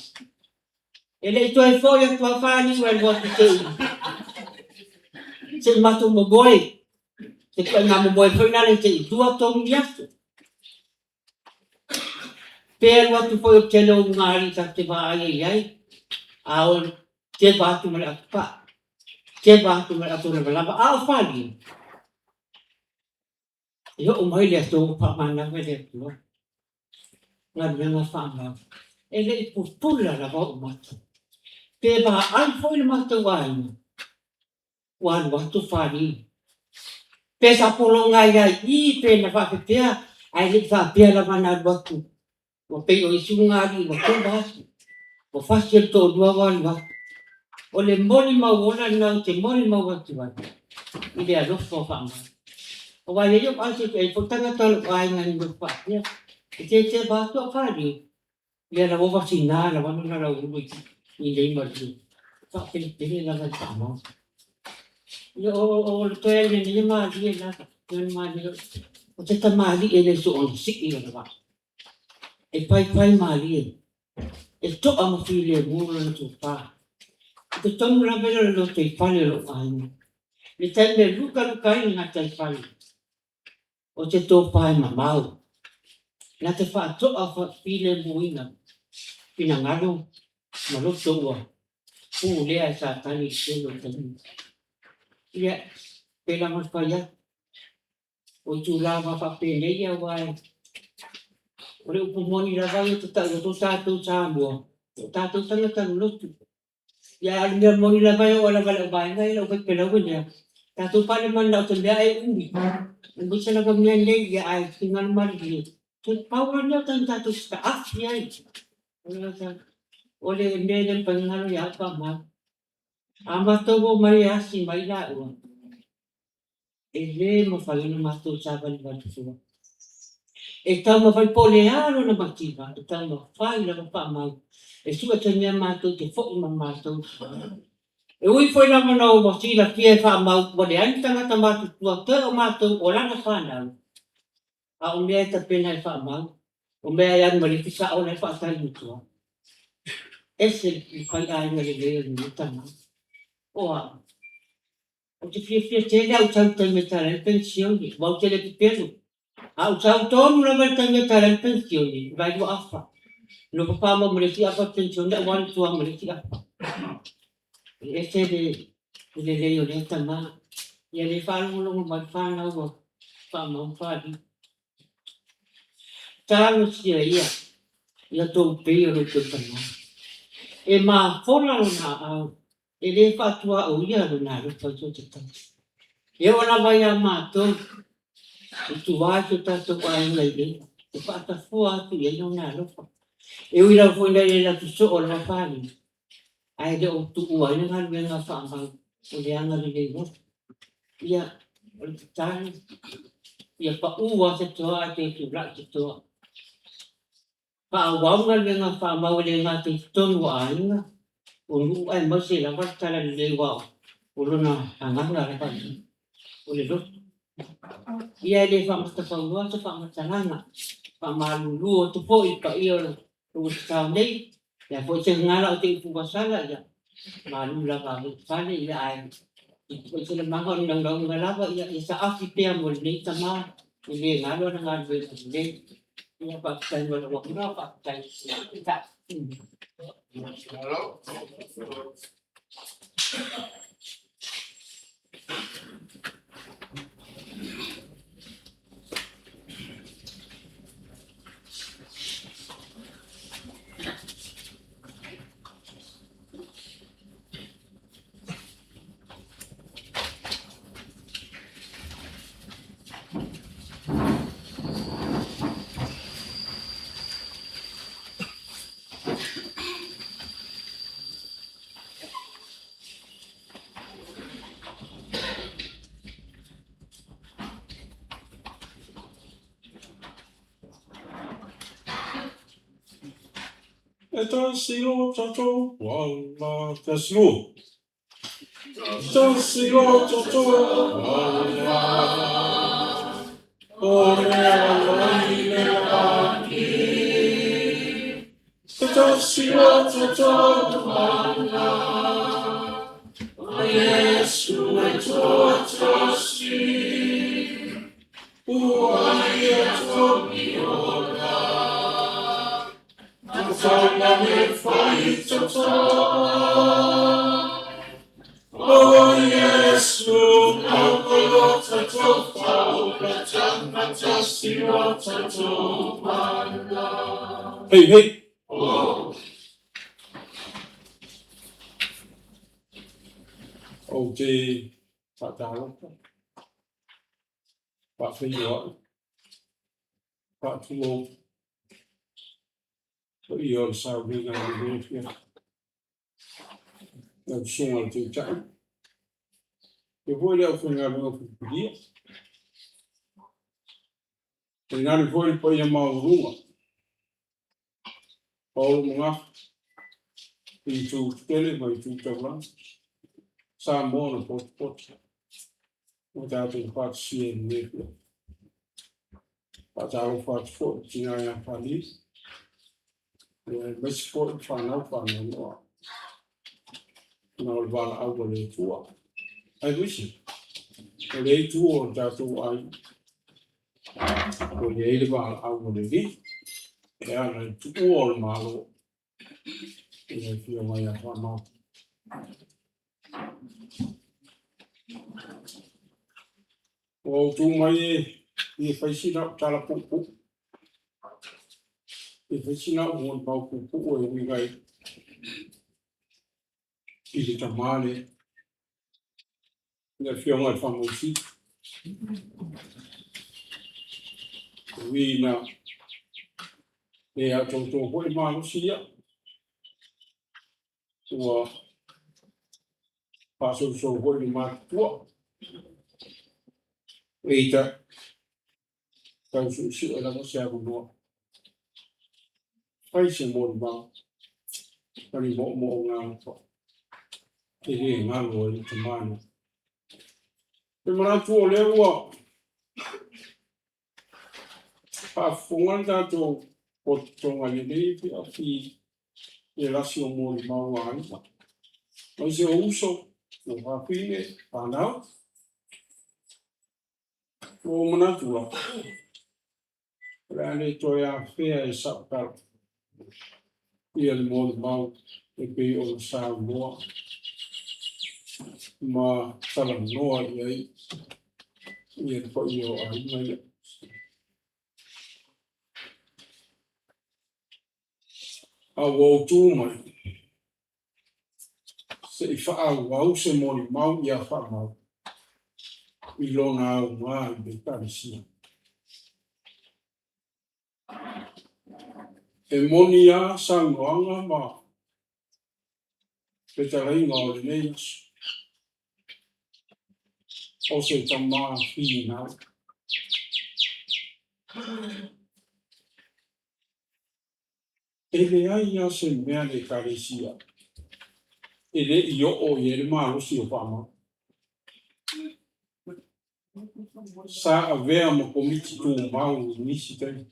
E le i toe foi atu lava Faliu e alu atu se i se i matou momoe. Se ituaiga momoe foi lale se i 2, 3 ni aso. Pe alu atu foi o le tele o ulugalii tatou te vaai ai i ai, a o keva atu ma le atopaa, keva atu ma le ato lavalava, a o Faliu, e oo mai le aso ua faamanava e le Atua galuega faamau. E le i pupula lava ou mata. Pe vaai foi le matou aiga, ua alu atu Faliu. Pe sa pologa ai lava i i pe na faapefea, ae le i faapea lava na alu atu ua pei o isi ulugalii ua keva atu, ua fasi e le toalua ua alu atu. O le molimau ola lena ou te molimau atu ai i le alofa o Faamau. Aua e i ai ou aiga, e i ai foi tagata o lou aiga e nonofo faapea, e teteva atu au Faliu, ia lau ova sina lava lona lauulu i nei malie, e faapelepele lava i Faamau. Ia o le toe aiga nei e malie lava, malie. O se tamalii e le soona sii lona vaa. E paipai malie, e to'a ma filemu lona tofa. I totonu lava ia o le lotoifale o lou aiga, i le taimi e lukaluka ai le gataifale, o se tofa e mamao, na te faato'a filemuina finagalo ma loto ua pulea e Satani i le tele o taimi. Ia, pei lava ona fai atu, o itula faapenei aua o le upu moni lava ia ou te tau atu o tatou Samoa, o tatou tagata lolotu. Ia a o le mea moni lava e oo lava i lau vaega ia le aufaipelaue lea, tatou fale mananao i se mea ae umi, aemaise lava mea nei, ia ae finagalo malilie, toe pau lava lea o taimi tatou te taafi ai. O le mea e le mafai ona galo ia au Faamau. A matou omai e asi mai laua, e le mafai ona matou savalivali fua. E taumafai po o le a lona mativa, e taumafai lava Faamau e sue se mea matou te foi ma matou. E ui foi lava ina ua silafia e Faamau ua leai ni tagata matutua toe o matou o lana fanau, a o mea e tapena e Faamau, o mea e alu ma le isi sao la e faatali i tua. Ese le faiaiga lelei o lenei tama. O au? Ou te fiafia tele au sau i le taimi e tala ai le penisione, aua ou te le pepelo. A ou sau tonu lava i le taimi e tala ai le penisione, e vaelua afa. Nofo paamau ma le isi afa o le penisione ae ua alu i tua ma le isi afa. E ese le lelei o lea tama. Ia lea e faalogologo mai le fanau a Faamau ma Faliu. Talosia ia ia tou pei o lo outou tama. E mafola lona aao E le faatuaoia lona alofa i so o se tagata. E oo lava ia matou i tua i si o tatou aiga i Ela, e faatafua atu i ai lona alofa. E ui lava foi ina e le latou soo lava Faliu, ae le o tuua ai le galuega faamau o le agalelei alofa. Ia, o le tatalo, ia pau lava se toa ae toe tulai se toa. Faaauau galuega faamau e le gata i totonu o aiga, o nuu aemaise lava le talalelei aua o lona agaga lava ia o le lotu. Ia e le faamatafauloa se faamatalaga, faamalulu atu foi i le paia o lo ua tatao nei, o le a foi se gagana o te upu ua sala, ia malu lava i fale, ia ae i se lamaga o le naunauga lava, ia saafi pea mo lenei tama e le galo ana galuega lelei. Ia faafetai mo lou avanoa, faafetai. E tasi lo tatou ala. Tasi lua. Tasi lo tatou ala. O le ala i le lagi. E tasi lo tatou ala. O Iesu e toatasi. Ua ia togi ola. Matana le fai tata. O Iesu, aua lo tatou faola, tasi lo tatou ala. Hey, hey. Ou te faatalofa, faafeiloai, faatulou paia o le sauliga i lenei afiafi. Lau Susuga i le Taitai, faapea foi le aufaigaluega filifilia. Tainane foi le paia maualuga o lo magafa i itu tetele ma itu taulaga, Samoa na potopoto ua tatou faatasia i lenei afiafi. Faatalofa atu foi i le tina ia Fali, aemaise foi le fanau faanoanoa ona o le valaau a le Atua. Aemaise o lea itu o le tatou aiga ua i ai le valaau a le Alii e ala i le tuua o le Malo i le Afioga ia Faamau. Ua ou tu mai e fia fai sina au tala puupuu, fia fai sina au molimau puupuu e uiga i le tama lea, le Afioga i le Faamausili. E ui ina le atoatoa foi le malosi ia, ua faasousou foi le matutua. Peitai, tau suesue lava se avanoa, fai se molimau ma ni moomooga alofa e le galo ai le tama lea. E manatu o lea ua faafofoga le tatou potopotoga i lenei afiafi i le lasi o molimau a aiga, aemaise o uso, o fafine, fanau. Ua ou manatu la, o le a le toe afea e sau tala ia le molimau e pei ona saunoa ma talanoa i ai ia le paia o aiga ia. A ua ou tu mai se i faaauau se molimau ia Faamau i lona aoga i le Ekalesia. E moni lava saunoaga ma fetalaiga o lenei aso, o se tama finau. E leai lava se mea a le Ekalesia e le i oo i ai le malosi o Faamau. Sa avea ma komiti tumau i nisi taimi.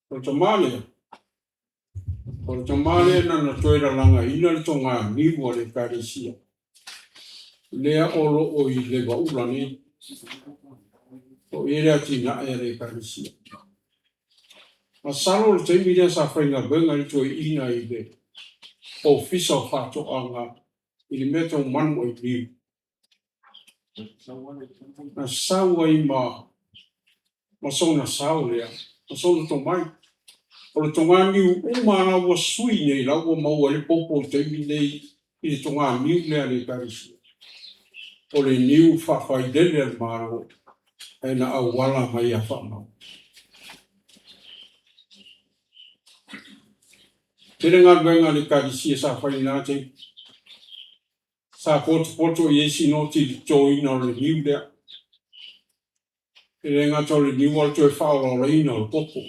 O le tama lea, o le tama lea na na toe lalagaina le toganiu a le Ekalesia lea o lo o i Levaula nei, o i ai le atinae a le Ekalesia. Masalo o le taimi lea sa faigaluega ai le toeaina i le Ofisa o Faatoaga i le mea tau manu ainiu. Na sau ai ma sona sao lea, ma sona tomai. O le toganiu uma la ua sui nei, la ua maua ai le popo i le taimi nei i le toganiu lea a le Ekalesia. O le niu faafailele a le Malo ae na auala mai ia Faamau. Tele galuega a le Ekalesia sa fai i lena taimi. Sa potopoto i ai sinoti i le totoina o le niu lea. E le gata o le niu a o le toe faaolaolaina o le popo.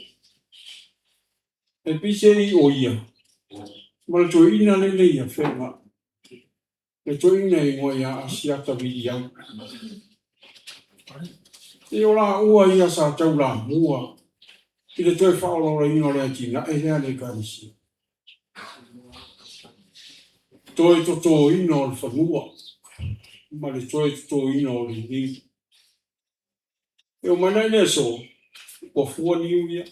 E peiseai o ia ma le toeaina lea e i Afega, le toeaina e igoa ia Asiata Viliau. Se o laua ia sa taulamua i le toe faaolaolaina o le atinae lea a le Ekalesia. Toe totoina o le fanua ma le toe totoina o le niu. E oo mai la i le aso, ua fua niu ia.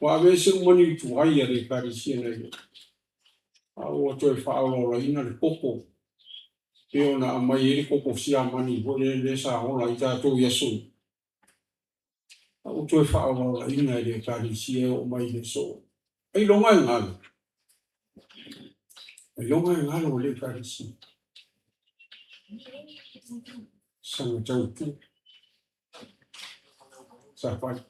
Ua aveese uma niu tuai a le Ekalesia na i ai, a ua toe faaolaolaina le koko, pei ona aumai ai le koko Siamani foi lea lea sa ola ai tatou i aso ia, a ua toe faaolaolaina e le Ekalesia e oo mai i le aso. Ailoga e galo? Ailoga e galo e le Ekalesia. Sana tautua sa fai.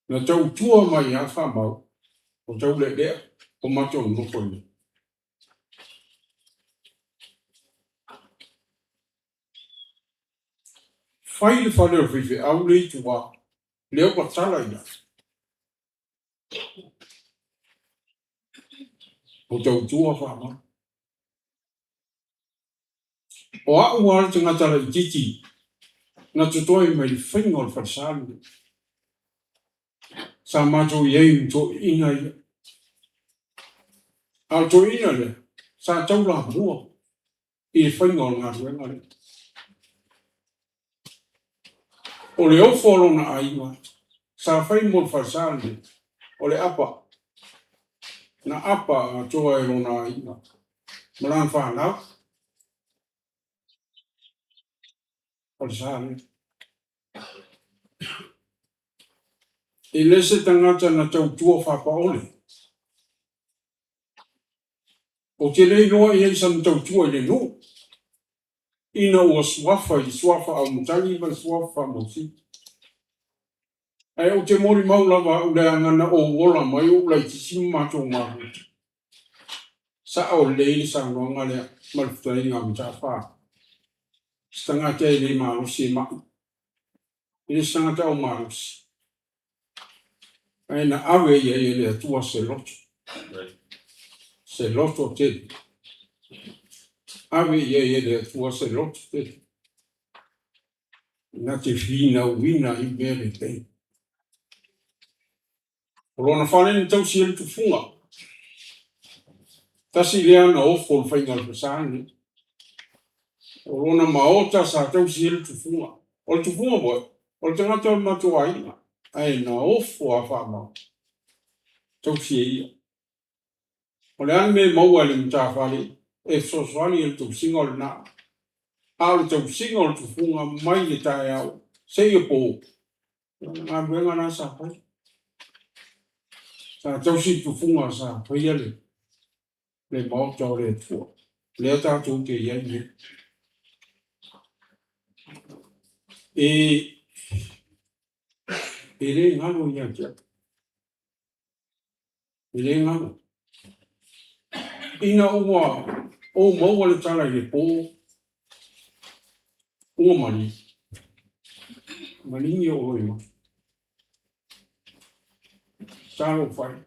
Na tautua mai lava Faamau o Taulealea o matou nonofo i inei. Fai le fale o le faifeau lea i tua, lea ua tala i ai. O tautua Faamau. O a'u lava le tagata laitiiti na totoe mai le faiga o le falesa lenei. Sa matou i ai ma toeaiina ia. A o le toeaina lea, sa taulamua i le faiga o le galuega lea. O le ofo a lona aiga sa fai mo le falesa lenei, o le apa. Na apa atoa e lona aiga ma lana fanau. Falesa lea. E le se tagata na tautua faapaole. Ou te le iloa i ai sana tautua i le nuu, ina ua suafa i le suafa Aumatagi ma le suafa Faamausili. Ae ou te molimau lava au leaga na ou ola mai ou laitiiti ma matou mafuta. Sa'o lelei le saunoaga lea ma le fetalaiga a Mata'afa. Se tagata e le malosi e ma'i, e le se tagata aumalosi, ae na ave i ai e le Atua se loto, se loto tele. Ave i ai e le Atua se loto tele, na te finauina ai mea lelei. O lona fale na tausi ai le tufuga. Tasi lea na ofo i le faiga o le falesa lenei. O lona maota sa tausi ai le tufuga. O le tufuga foi, o le tagata o le matou aiga, ae na ofo lava Faamau, tausi e ia. O le a le mea e maua e le matafale e fesoasoani i le tausiga o lena, a o le tausiga o le tufuga mai le taeao seia po, o le galuega lena sa fai. Sa tausi le tufuga sa faia le maota o le Atua, lea tatou te i ai nei. E le galo ia te au. E le galo. Ina ua ou maua le tala i le po, ua maliu. Maligi ou loimata. Talofa e.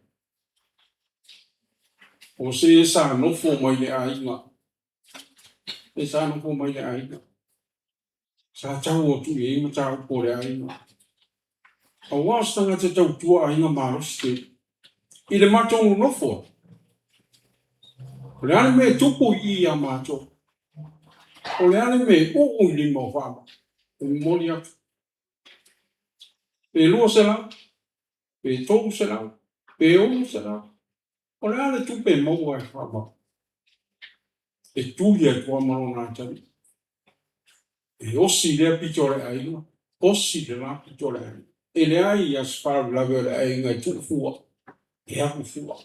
O se sa nofo mai le aiga, se sa nofo mai le aiga, sa tau atu i ai mataupu a le aiga. Aua o se tagata tautua aiga malosi tele. I le matou nonofo ai, o le a le mea e tupu i i ia matou? O le a le mea e uu i lima o Faamau? E momoli atu. Pe 200, pe 300, pe 600. O le a le tupe e maua e Faamau? E tuli atu lava ma lona atalii. E osi lea pito o le aiga, osi le la pito o le aiga. E leai lava se faalavelave o le aiga e tuu fua, e alu fua.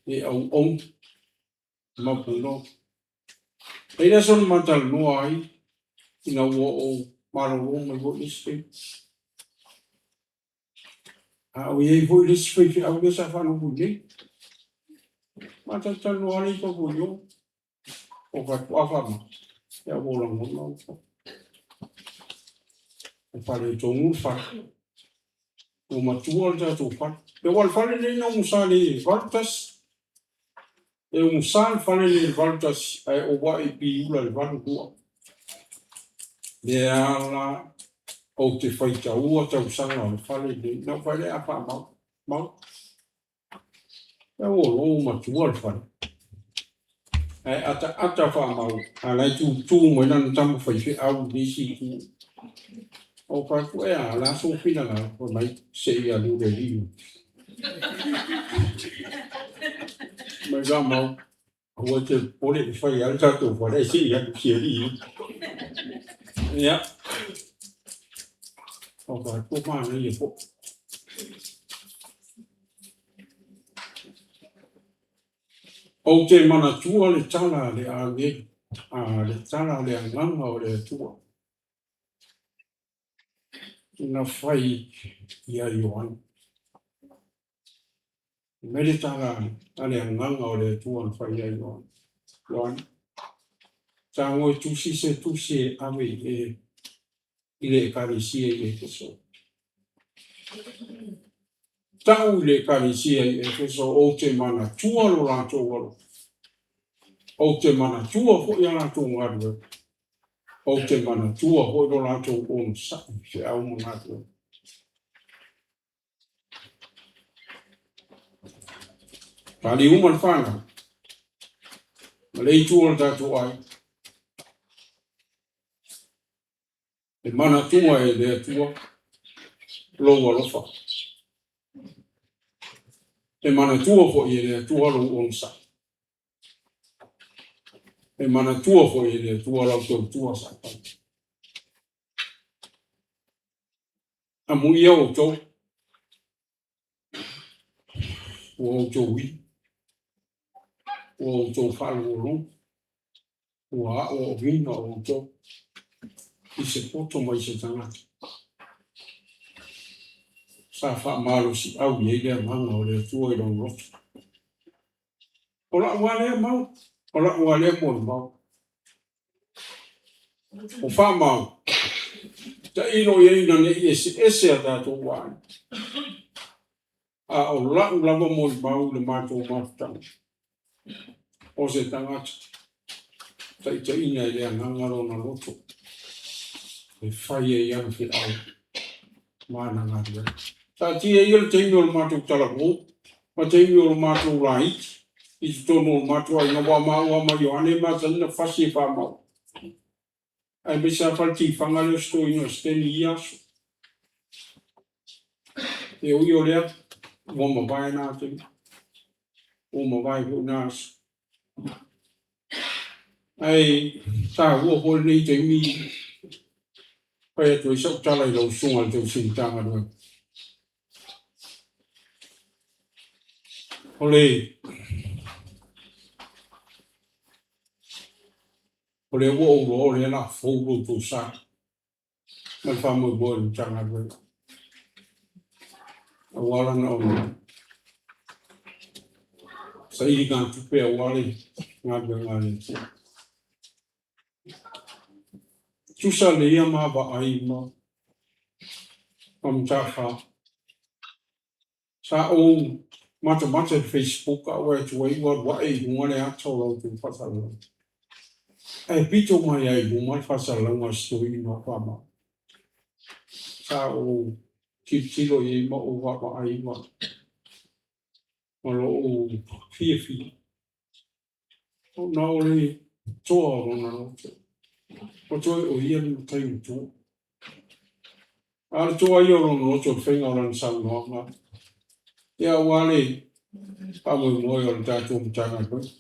E auauna ma punoa. E i ai le aso na ma talanoa ai ina ua ou malolo mai foi le isi taimi. A o i ai foi le isi faifeau lea sa faanofo i inei. Ma talatalanoa lava lea i fafo i o. Ou fai atu, a Faamau, ia ua ou lagona ou Ua faaletonu le fale. Ua matua le tatou fale. Aua o le fale lenei na umusa i le 81. E umusa le fale lenei i le 81 ae ou ae i Piula i le 82. Lea la ou te faitaua tausaga o le fale lenei. Na ou fai lea a faamau, mau. Ua ou matua le fale. Ae ataata faamau, a o la e tutu mai lana tama faifeau i le isi itu. Ou fai atu, e a, o le a sou finagalo? Fai mai, se i alu i le alii. Mai faamau, aua e te popole e fai lava le tatou fale, ae se i alu i si alii ia. Ia, ou fai atu, manaia foi. Ou te manatua le tala a le agelu, a le tala a le agaga o le Atua na fai ia Ioane. Fai mai le tala a le agaga o le Atua na fai ia Ioane, Ioane, tago e tusi se tusi e ave i i le Ekalesia i Efeso. Tau i le Ekalesia i Efeso, ou te manatua lo latou alofa, ou te manatua foi a latou galuega, ou te manatua foi lo latou onosai i feau ma galuega. Tali uma le fanau, ma le itu o le tatou aiga. E manatua e le Atua lou alofa. E manatua foi e le Atua lou onosai. E manatua foi e le Atua lau tautua sa fai. Amuia outou, ua outou i, ua outou faalogologo, ua aoaoina outou i se poto ma i se tagata. Sa faamalosiau i ai le agaga o le Atua i lona loto. O la'u lava lea mau, o la'u lava lea molimau. O faamau, tailo i ai ina ne i eseese a tatou vaai. A o la'u lava molimau i le matou mafutaga, o se tagata taitaiina e le agaga lona loto e fai ai ana feau ma ana galuega. Taatia ia le taimi o le matou talavou ma taimi o le matou laiti i totonu o le matou aiga, aua o maua ma Ioane e masani ona fasi e faamau, aemaise lava faletifaga lea o si toeaina o Siteni i ia aso. E ui o lea, ua mavae na taimi, ua mavae foi na aso. Ae taua foi lenei taimi fai atu ai sau tala i lau susuga i le tausi Matagaluega. O le o lea ua ou iloa o lea o le a fou lo outou sa ma le faamoemoe o le Matagaluega. Aua lana ona sailigatupe aua le galuega a le Atua. Tusa lelei a ma vaai ma Mataafa. Sa ou matamata i le Facebook a ou vaai atu ai ua alu ae i luga le ata o la outou faasalalauga. Ae pito mai lava i luma le faasalalauga a si toeaina o Faamau. Sa ou tilotilo i ai ma ou vaavaai ma lou fiafia ona o le toa o lona loto. Ua toe o ia le matai matua. A o le toa ia o lona loto i le faiga o lana saunoaga, ia aua le faamoemoe o le tatou Matagaluega.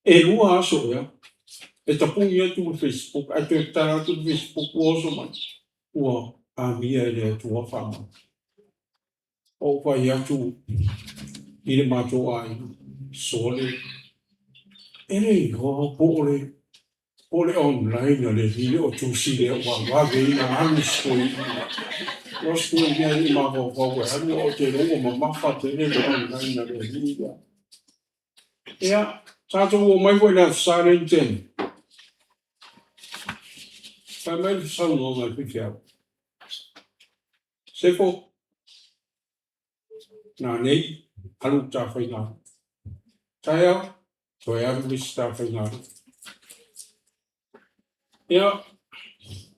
E lua aso ea, e tapuni atu le Facebook ae toe tatala atu le Facebook ua oso mai, ua amia e le Atua faamau. Ou fai atu i le matou aiga, sole, e le iloa po o le po o le online a le alii le o tusi lea ua vave ai ona alu si toeaina. O si toeaina e le i mafaufau e alu ae ou te iloa ua mamafa tele le online a le alii lea. Ia, tatou omai foi i le Aso Sa lea na tea nei. Fai mai le saunoaga a le faifeau, Sefo, nanei, alu i le ta faigaluega. Taeao, toe alu le isi ta faigaluega. Ia,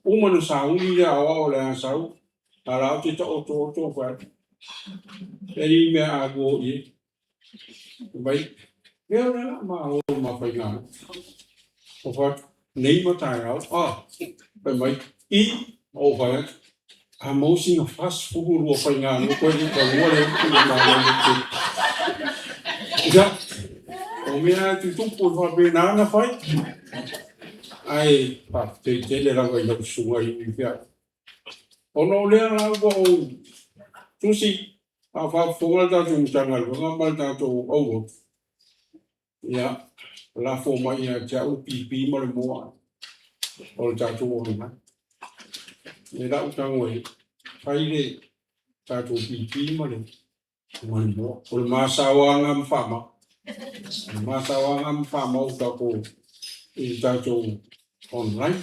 uma ona sauni le aoao o le a sau, a o la ou te taotooto ou fai atu, e i mea a lua o i ai. Fai mai, Lea o le a malo i ma faigaluega. Ou fai atu, nei ma taeao, ah, fai mai, i, ou fai atu, a maua sina 42 faigaluega koe le taua le upu i le malo le tele. Ia, o mea e tutupu e faapena ona fai. Ae faafetai tele lava i lau susuga i Uifiau. Ona o lea la ua ou tusi, a o faafofoga le tatou Matagaluega ma le tatou aulotu, ia, lafo mai ia te au le pipi ma le moa o le tatou online. E lau tago e fai le tatou pipi ma le moa. O le masaoaga ma faamau. O le masaoaga ma faamau tatou i le tatou online.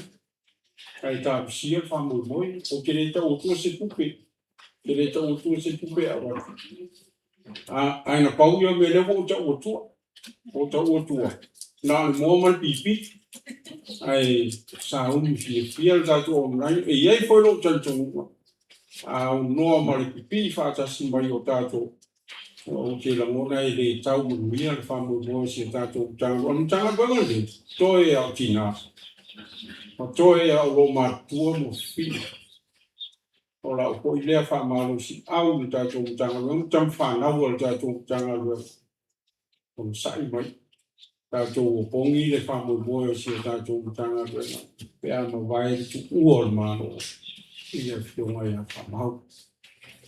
Ae talosia le faamoemoe. Ou te le tau atua se tupe. Ou te le tau atua se tupe e avatu. Ae na pau ia o mea lea ua ou tau atua. Ua ou tau atua, na o le moa ma le pipi. Ae sauni fiafia le tatou online. E i ai foi lou talitonuga, a aunoa ma le pipii faatasi mai o tatou, ou te lagona e le tau manuia le faamoemoe o si a tatou Matagaluega. O le Matagaluega lenei, toe lava o tina, ma toe lava o loomatutua ma fafine. O lau foi lea faamalosiau i le tatou Matagaluega ma tama fanau a le tatou Matagaluega, onosai mai, tatou opogi le faamoemoe o si a tatou Matagaluega pe a mavae le tuua o le Malo i le Afioga ia Faamau.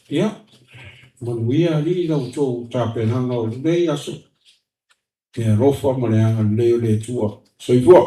Ia, manuia alii la outou tapenaga o lenei aso, i le alofa ma le agalelei o le Atua. Soifua.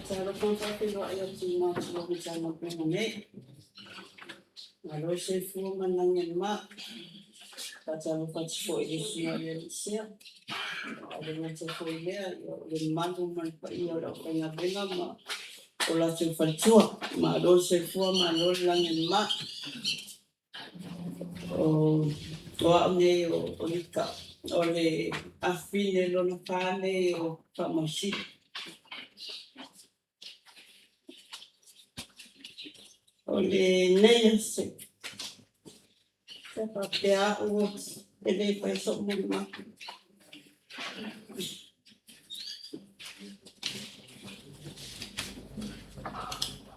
Faatalofa ma faafeiloai atu i matou o Matagaluega nei. Malo le soifua ma le lagi e mama. Faatalofa atu foi i le Susuga i le Sea, ae le gata foi i lea, o le mamalu ma le paia o le aufaigaluega ma o latou faletua. Malo le soifua malo le lagi e mama. O au nei o Lika, o le afafine lona fa nei o Faamausili. O lenei aso, sa faapea au e le fai so'u molimau.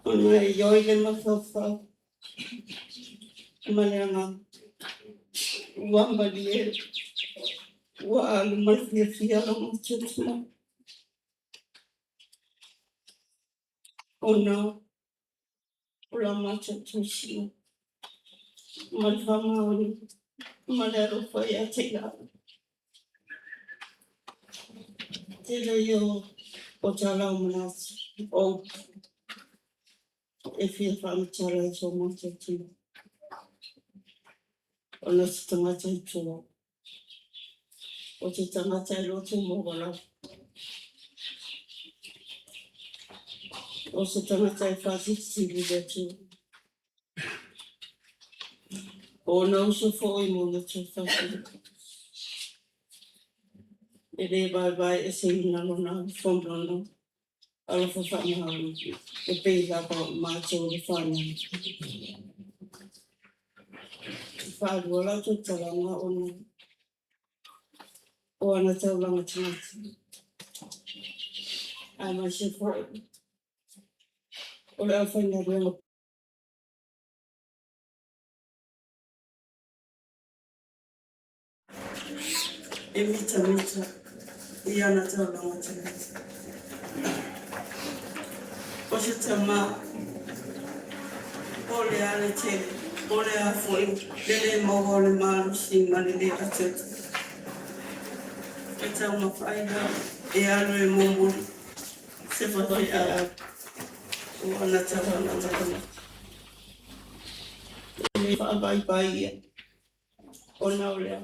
Ona e ioe le mafaufau ma le agaga ua malie, ua alu ma le fiafia lou matimati ona o la matou tausiga ma le faamaoni ma le alofa ia te au. Tele ia o tala o manatu o upu e fia faamatala i so matou tina, ona o se tagata i tua, o se tagata e loto maualalo, o se tagata e faasilisili i le Atua. O ona uso foi ma ona tuafafine, e le vaevaeseina lona alofa ma lona alofa faamaoni e pei lava o matou o le fanau. E faalua lau tautalaga ona o ana taulaga tagata, aemaise foi o le aufaigaluega e mitamita i ana taulaga tagata. O se tama Po o le a le tele, po o le a foi le lē maua o le malosi ma le lē atiatia. E taumafa ai la e alu e momoli se faifeau o ana taumafa. E le faavaivaia ona o le a?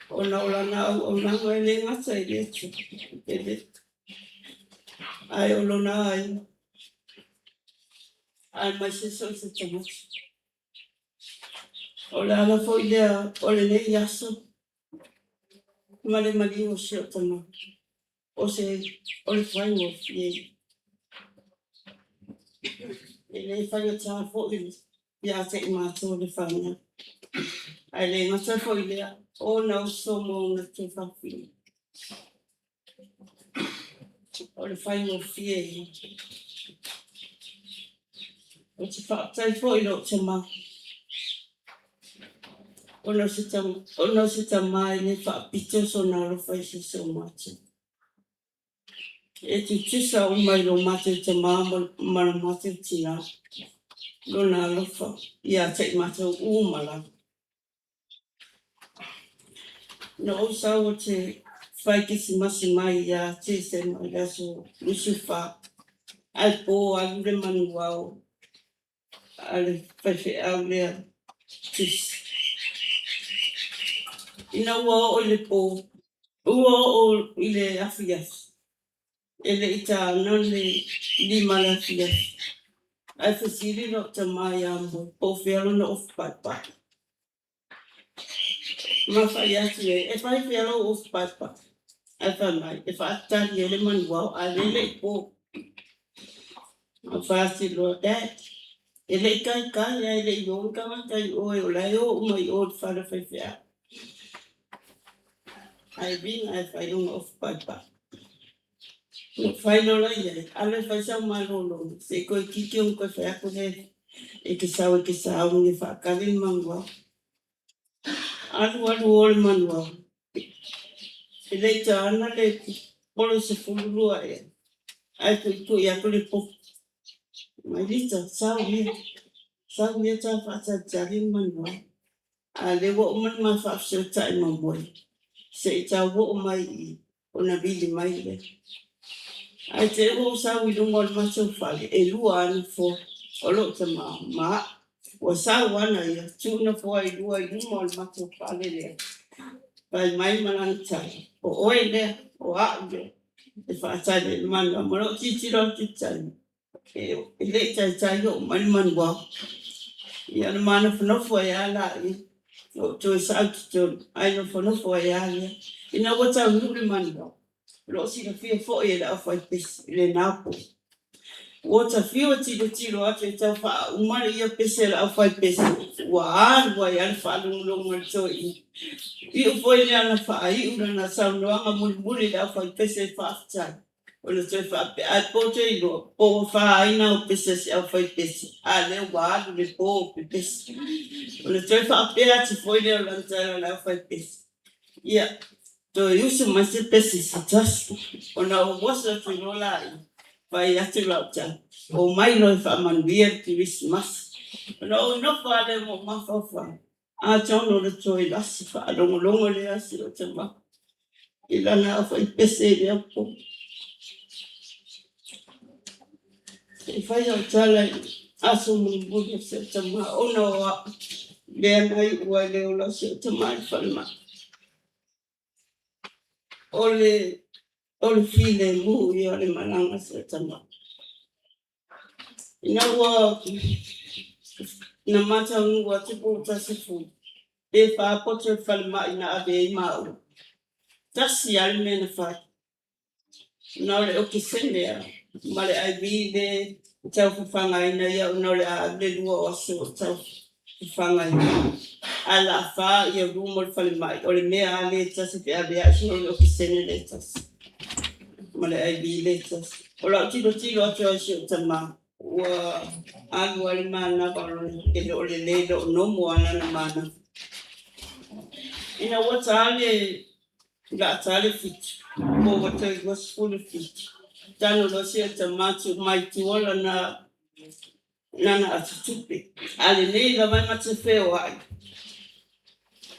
Ona o lana auaunaga e le gata i le Atua, e le, ae o lona aiga, aemaise so o se tagata. O le ala foi lea o lenei aso ma le maliu o si ou tama, o se o le faigofie ia. E le faigata foi ia te i matou le fanau, ae le gata foi i lea, o ona uso ma ona tuafafine. O le faigofie ia. Ou te faafetai foi i lou tama, ona o se tama e le faapito sona alofa i se isi o matou. E tutusa uma i lo matou tama ma lo matou tinā lona alofa ia te i matou uma lava. Na ou sau ou te fai kisimasi mai ia Tesema i le aso 24, ae po alu le manuao a le faifeau lea Tusi. Ina ua oo i le po, ua oo i le afiafi, e le i taina le 5 i le afiafi, ae fesili lou tama ia Moe po o fea lona ofi paepae. Ma fai atu i ai, e fai fea lou ofi paepae? Ae fai mai, e faatali ai le manuao a o lea e le i po. Ou fai atu loa, Dad, e le i taitai lava, e le i o ni tagata i o, o la e o uma i o i le fale o faifeau. Ae viga ae fai lona ofi paepae. Na fai loa la i ai, alu e fai sau malologa, se i toeitiiti ona toe fai atu lea e te sau e te sauni e faatali le manuao. Alu alu o le manuao, e le i taina le polo 12 ea, ae tuitui atu le popo. Mai Lita, sau ia, sau ia ta faatalitali le manuao. A o lea ua uma ona ma faafesootai ma Moe, se i tau oo mai i i ona vili mai lea. Ae te i ua ou sau i luga o le matou fale, e lua lava nofoa, o lou tama ma au. Ua sau ana ia tuu nofoa e lua i luma o le matou fale lea. Fai mai ma lana tala, o oe lea, o au lea, e faatali ai le manuao. Ma lou tilotilo atu i le taimi, e le i taitai oo mai le manuao. Ia ona ma nofonofo ai lava laia, ou toe sau i totonu, ae nofonofo ai lava lea. Ina ua taunuu le manuao, o lo o silafia foi e le aufaipese i lena po. Ua ta fiu e tilotilo atu e tau faauma le pese a le aufaipese, ua alu ai lava le faalogologo a le toeaina. Iu foi lea ina faaiu lana saunoaga mulimuli i le aufaipese e faafetai, ona toe faapea, ae po te iloa po ua fa ai na au pese a si aufaipese, a o lea ua alu le po o pepese. Ona toe faapea atu foi lea o lana tala i le aufaipese, ia, toe usu mai se pese se tasi. Ona ou oso atu loa lea, fai atu lau tala, omai loa e faamanuia le Kerisimasi. Ona ou nofo lava lea ma ou mafaufau, atonu o le toe lasi faalogologo lea a si ou tama i lana aufaipese i lea po. Se i fai au tala i aso mulimuli o si ou tama ona o au lea na iu ai le ola o si ou tama i le falemai. O le o le filemu ia o le malaga a si ou tama. Ina ua na ma taunuu atu po ua 10 pe fa poto i le falemai na ave ai maua, tasi lava le mea na fai, na o le okesene lava ma le IV lea e tau fafagaina ia ona o le a alu le lua o aso o tau fafagaina. Ae o le a fa room o le falemai, o le mea lava lea e tasi e feaveai solo o le okesene lea e tasi ma le IV lea e tasi. O lau tilotilo atu lava i si ou tama, ua alu lava le manava o lona, e le o lelei, e le o normal lava lana manava. Ina ua ta le o le a ta le 7, po ua toe 27, tago loa si ou tama tuu mai i tua lana. Lana aso tupe. A lenei lava e ma te feoai,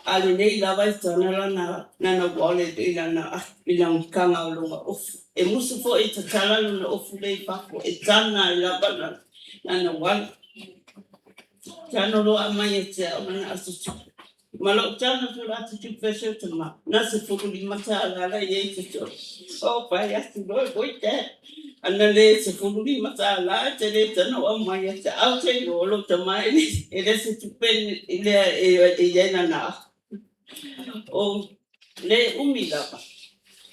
a lenei lava e tana lana lana wallet i lana i lana kaga o lona ofu. E musu foi e tatala lona ofu lea i fafo, e tana ai lava lana wallet. Tano loa aumai ia te au lana aso tupe. Ma lou tano atu o le aso tupe a si ou tama, na o le $15 la e i ai i totonu. Ou fai atu loa, oi dad, ana le $15 e te le tago o aumai ia te au, ou te iloa o lou tama e le o se tupe lea e i ai lana aho. O le umi lava,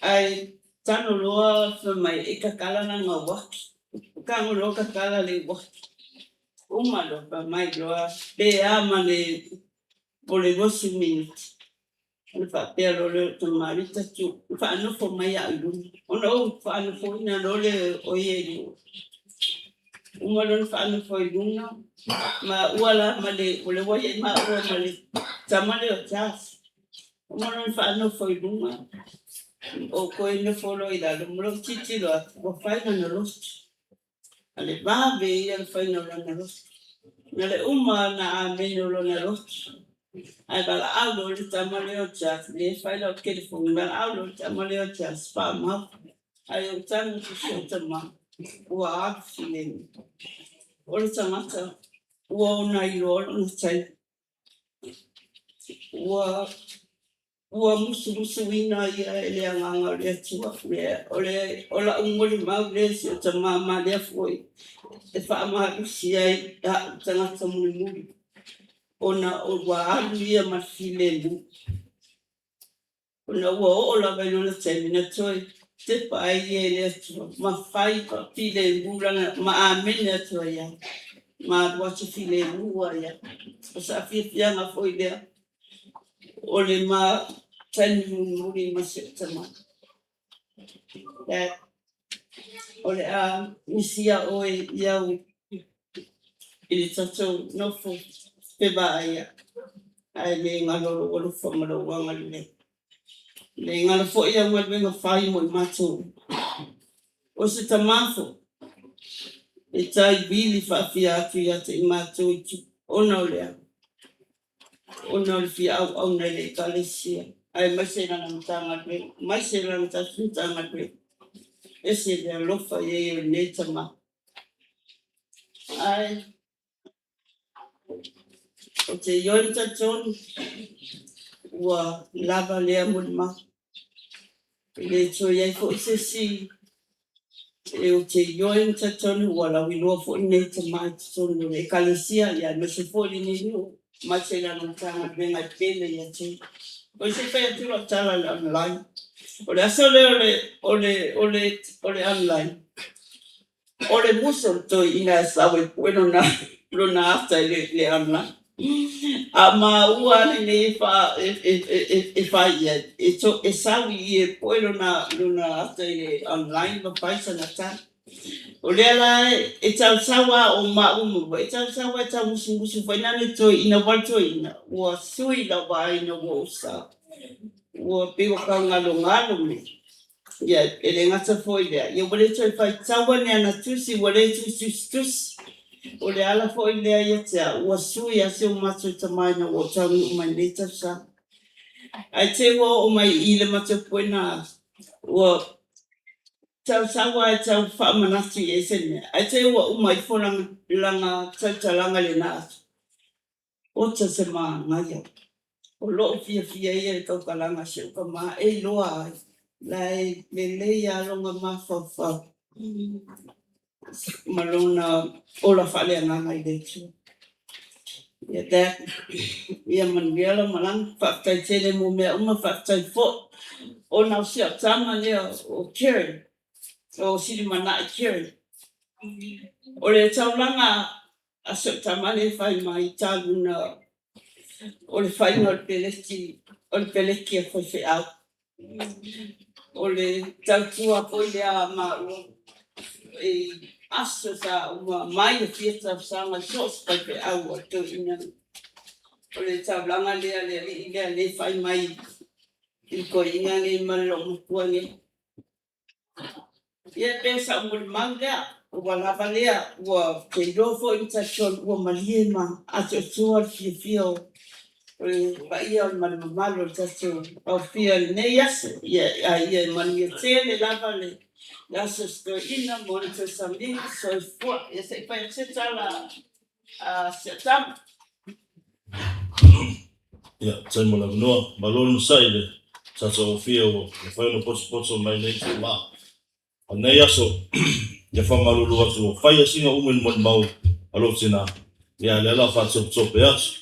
ae tago loa fai mai e tatala lana uafu. Tago loa tatala le uafu. Uma loa fai mai loa pe a ma le po o le 20 minute ona faapea loa lea o lou tama, Rita faanofo mai au i luga. Ona ou faanofoina loa lea o ia i luga. Uma loa ona faanofo i luga, maua la ma le, o lea ua i ai maua ma le tama lea o Charles. Uma loa ona faanofo i luga, ou toe nofo loa i lalo ma lou tilotilo atu ua fai lana lotu. A o le vave ia o le faiga o lana lotu. Na o le uma lava ona amene o lana lotu, ae valaau loa le tama lea o Charles, lea e fai lau telefoni, valaau loa le tama lea o Charles, faamau. Ae ou tago atu i si ou tama ua alu filemu. O le tagata ua ona iloa lona taimi. Ua ua musumusuina ia e le Agaga o le Atua. O le o lau molimau lea i si ou tama ma lea foi e faamalosi ai a'u tagata mulimuli ona ua alu ia ma le filemu. Ona ua oo lava i lona taimi na toe tepa ai ia i le Atua ma fai filemu lana ma amene atu ai lava ma alu atu filemu ai lava. O se fiafiaga foi lea o le ma taimi mulimuli ma si ou tama. Dad, o le a misia oe i au i le tatou nofo fevaai ai, ae le galo lou alofa ma lou agalelei. E le galo foi au galuega fai mo i matou uma. O se tama foi e tai vili faafia atu ia te i matou i tupe ona o le a? Ona o le fia auauna i le Ekalesia aemaise lana Matagaluega, aemaise lana tatou Matagaluega. E ese le alofa i ai o lenei tama. Ae ou te ioe ma talitonu ua lava lea molimau. E le toe i ai foi se isi ou te ioe ma talitonu ua lauiloa foi lenei tama i totonu o le Ekalesia aemaise foi lenei nuu aemaise lana Matagaluega e pele ia te ia. Oi se i fai atu lau tala i le online. O le aso lea o le o le o le online, o le musu o le toeaina e sau e pue lona ata i le online. A o maua lenei e fai i ai, e sau i i e pue lona ata i le online ma fai sana tala. O lea la e tausau lava o maua ma e tausau lava e taumusumusu foi lea i le toeaina aua o le toeaina ua sui lava ina ua ou sau. Ua pei ua tau galogalo mea. Ia e le gata foi i lea, ia ua le toe faitaua ni ana tusi, ua le toe tusitusi. O le ala foi lea ia te au, ua sui lava si o matou tama ina ua ou taunuu mai i lenei tausaga. Ae te i ua oo mai i i le matou puena aso, ua tausau lava e tau faamanatu i ai se mea, ae te i ua uma ifo lana tautalaga i lena aso. Ota se manaia, o lou fiafia ia i le tautalaga a si ou tama e iloa ai la e lelei lava lona mafaufau ma lona ola faaleagaga i le Atua. Ia Dad, ia manuia lau malaga. Faafetai tele mo mea uma, faafetai foi ona o si au tama lea o Kieran, o Silimanai Kieran. O le taulaga a si ou tama lea e fai mai talu na o le faiga o le peleti o le peleki a faifeau. O le tautua foi lea a maua i aso sa uma mai le fia tausaga i so o se faifeau a le toeaina. O le taulaga lea a le alii lea e fai mai i le toeaina lenei ma le loomatua nei. Ia e pei o sa'u molimau lea, ua lava lea, ua ou te iloa foi ma talitonu ua malie ma atoatoa le fiafia o le paia ma le mamalu o le tatou aofia i lenei aso. Ia a ia manuia tele lava le aso o si toeaina ma ona toe sauniga. Soifua. Ia se i fai atu se tala a si au tama. Ia, faafetai mo le avanoa. Malo le masai i le tatou aofia ua mafai ona potopoto mai nei itula. O lenei aso, ia faamalulu atu ua fai asiga uma i le molimau a lou tina, ia a o lea o le a faatopetope atu.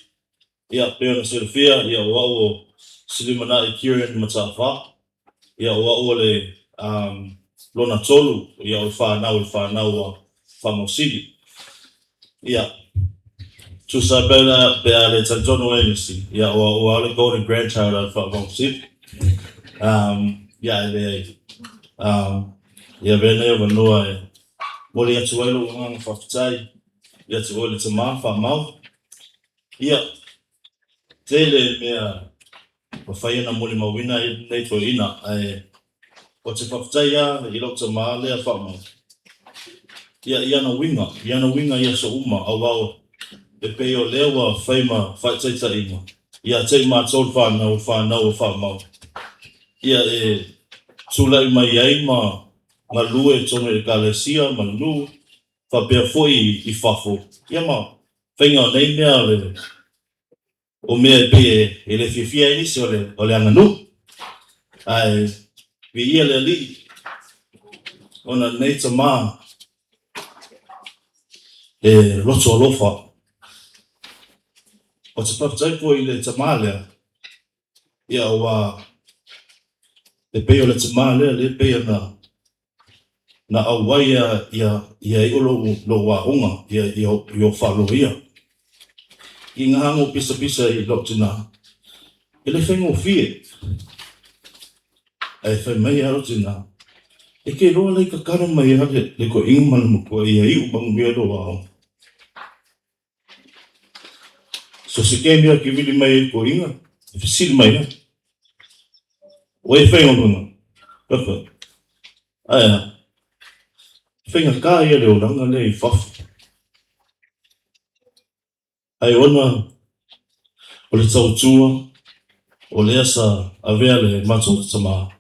Ia, pei ona silafia, ia o au o Silimanai Kieran Mataafa, ia o au o le lona tolu, ia o le fanau i le fanau a Faamausili. Ia, tusa ai pe a le talitonu ai nisi, ia o au lava o le golden grandchild a le Faamausili. Ia, ae leai. Ia avea lenei avanoa e momoli atu ai lou agaga faafetai ia te oe le tama Faamau. Ia, tele mea mafai ona molimauina ai lenei toeaina, ae ou te faafetai lava i lou tama lea Faamau. Ia, i ana uiga, i ana uiga i aso uma, aua e pei o lea ua fai ma faataitaiga ia te i matou le fanau, le fanau a Faamau, ia e tulai mai ai ma galue i totonu o Ekalesia ma le nuu, faapea foi i fafo, ia ma faiga o nei mea o le o mea e pei e le fiafia ai nisi o le aganuu. Ae viia le Alii ona lenei tama e loto alofa. Ou te faafetai foi i le tama lea, ia aua e pei o le tama lea lea e pei ona na auai ia ia iu lou aoga ia i ou faaloia. I gago pisapisa i lou tina, e le faigofie. Ae fai mai lava lou tina, e te iloa la e tatalo mai lava le toeaina ma le matua ia iu manuia lou aoga. So se taimi lava e te vili mai ai i le toeaina, e fesili mai lava, Ua e faigaluega? Ou fai atu, Ae a? E faigata ia le olaga lea i fafo. Ae ona o le tautua o lea sa avea le matou tama,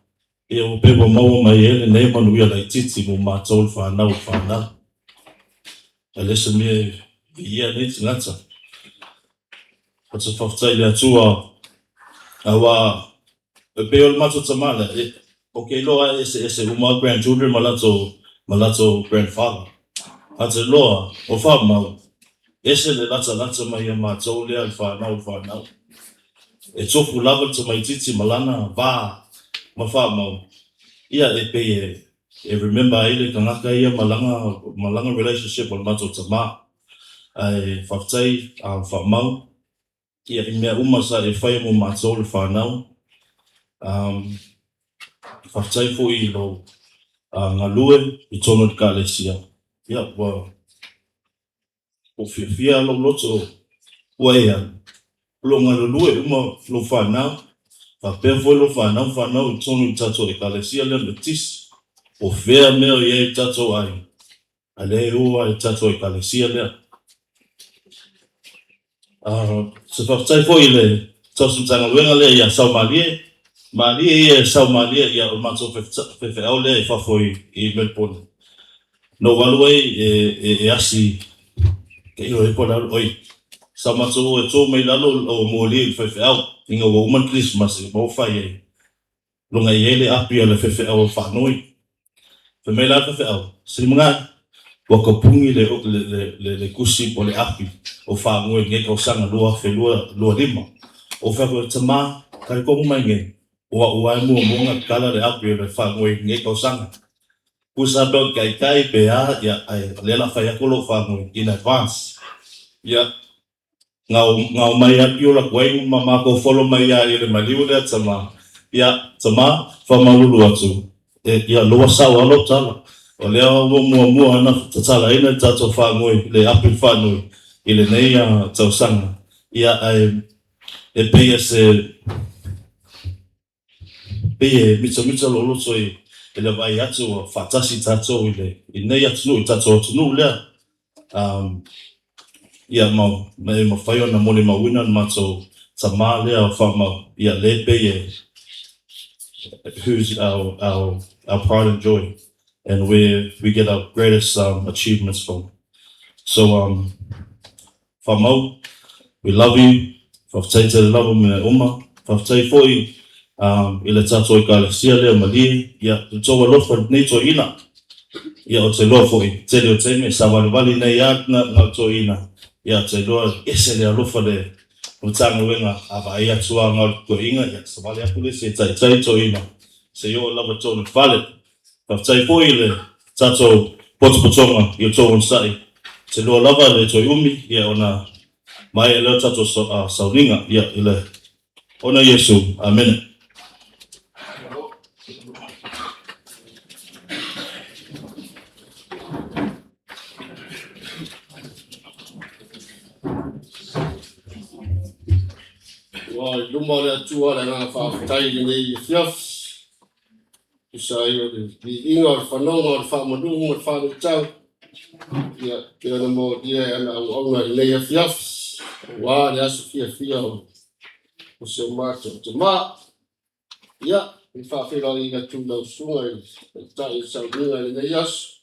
ia ua pei ua maua mai ai lenei manuia laitiiti mo matou le fanau o le fanau. Ae le o se mea e viia nei tagata. Ou te faafetai i le Atua aua e pei o le matou tama lea, e, ou te iloa e eseese uma grandchildren ma latou grandfather. Ae ou te iloa o Faamau, ese le latalata mai ia matou lea le fanau le fanau. E tofu lava le tamaitiiti ma lana va ma Faamau, ia e pei e remember ai le tagata ia ma lana relationship o le matou tama. Ae faafetai Faamau ia i mea uma sa e faia mo matou le fanau. Faafetai foi i lou galue i totonu o le Ekalesia. Ia ua ou fiafia lou loto ua e alu, o lo o galulue uma lou fanau, faapea foi lou fanau fanau i totonu o le tatou Ekalesia lea Metotisi. Po o fea mea o i ai i le tatou aiga, a lea e o lava i le tatou Ekalesia lea. Se faafetai foi i le tausi Matagaluega lea ia Saumalie, malie ia e Saumalie, ia o le matou faifeau lea i fafo i Melbourne. Na ou alu ai e asi tailo ai po o le alu, oi, sa matou o e to mai lalo o moli i le faifeau ina ua uma le Kerisimasi ma ua fai ai. Luga i ai le api a le faifeau o faanoi. Fai mai la le faifeau, Silimagai, ua tapuni le tusi po o le api o faanoi i lenei tausaga 2025. Ou fai atu, tama, talitonu mai nei, o au lava e muamua ona tatala le api o le faanoi i lenei tausaga. Pusa pe o te taitai pe a, ia, ae o lea o le a fai atu lou faanoi in advance. Ia, gao mai lava piola atu ai ma matou follow mai ia i le maliu lea tama. Ia, tama, faamalulu atu, ia loa sao lava lou tala. O lea ua muamua ona tatalaina le tatou faanoi, le api le faanoi i lenei tausaga. Ia, ae e pei e se pei e mitamita lou loto i i le vaai atu ua faatasi tatou i le i lenei atunuu i le tatou atunuu lea. Um, ia ma ma e mafai ona molimauina le matou tama lea o Faamau, ia lea e pei e who's our our our pride and joy and where we get our greatest um achievements from. So um Faamau, we love you, faafetai tele lava mo mea uma, faafetai foi um i le tatou Ekalesia lea malie, ia le tou alofa i lenei toeaina, ia ou te iloa foi tele o taimi e savalivali nei a na toeaina, ia ou te iloa e ese le alofa le Matagaluega a vaai atu a na o le toeaina, ia savali atu le isi e taitai toeaina seia oo lava i totonu o le fale. Faafetai foi i le tatou potopotoga i o outou onosai. Ou te iloa lava e le toe umi ia ona maea lea o le tatou sauniga ia i le ona Iesu. Amene. Ua i luma o le Atua le agaga faafetai i lenei afiafi. Tusa ai o le viiga o le fanoga o le faamanu ma le faaluitau, ia, pei ona molia e ana auauna i lenei afiafi, aua le aso fiafia o si o matou tama. Ia, i faafeiloaiga atu i lau susuga i le Taitai o le Sauniga i lenei aso,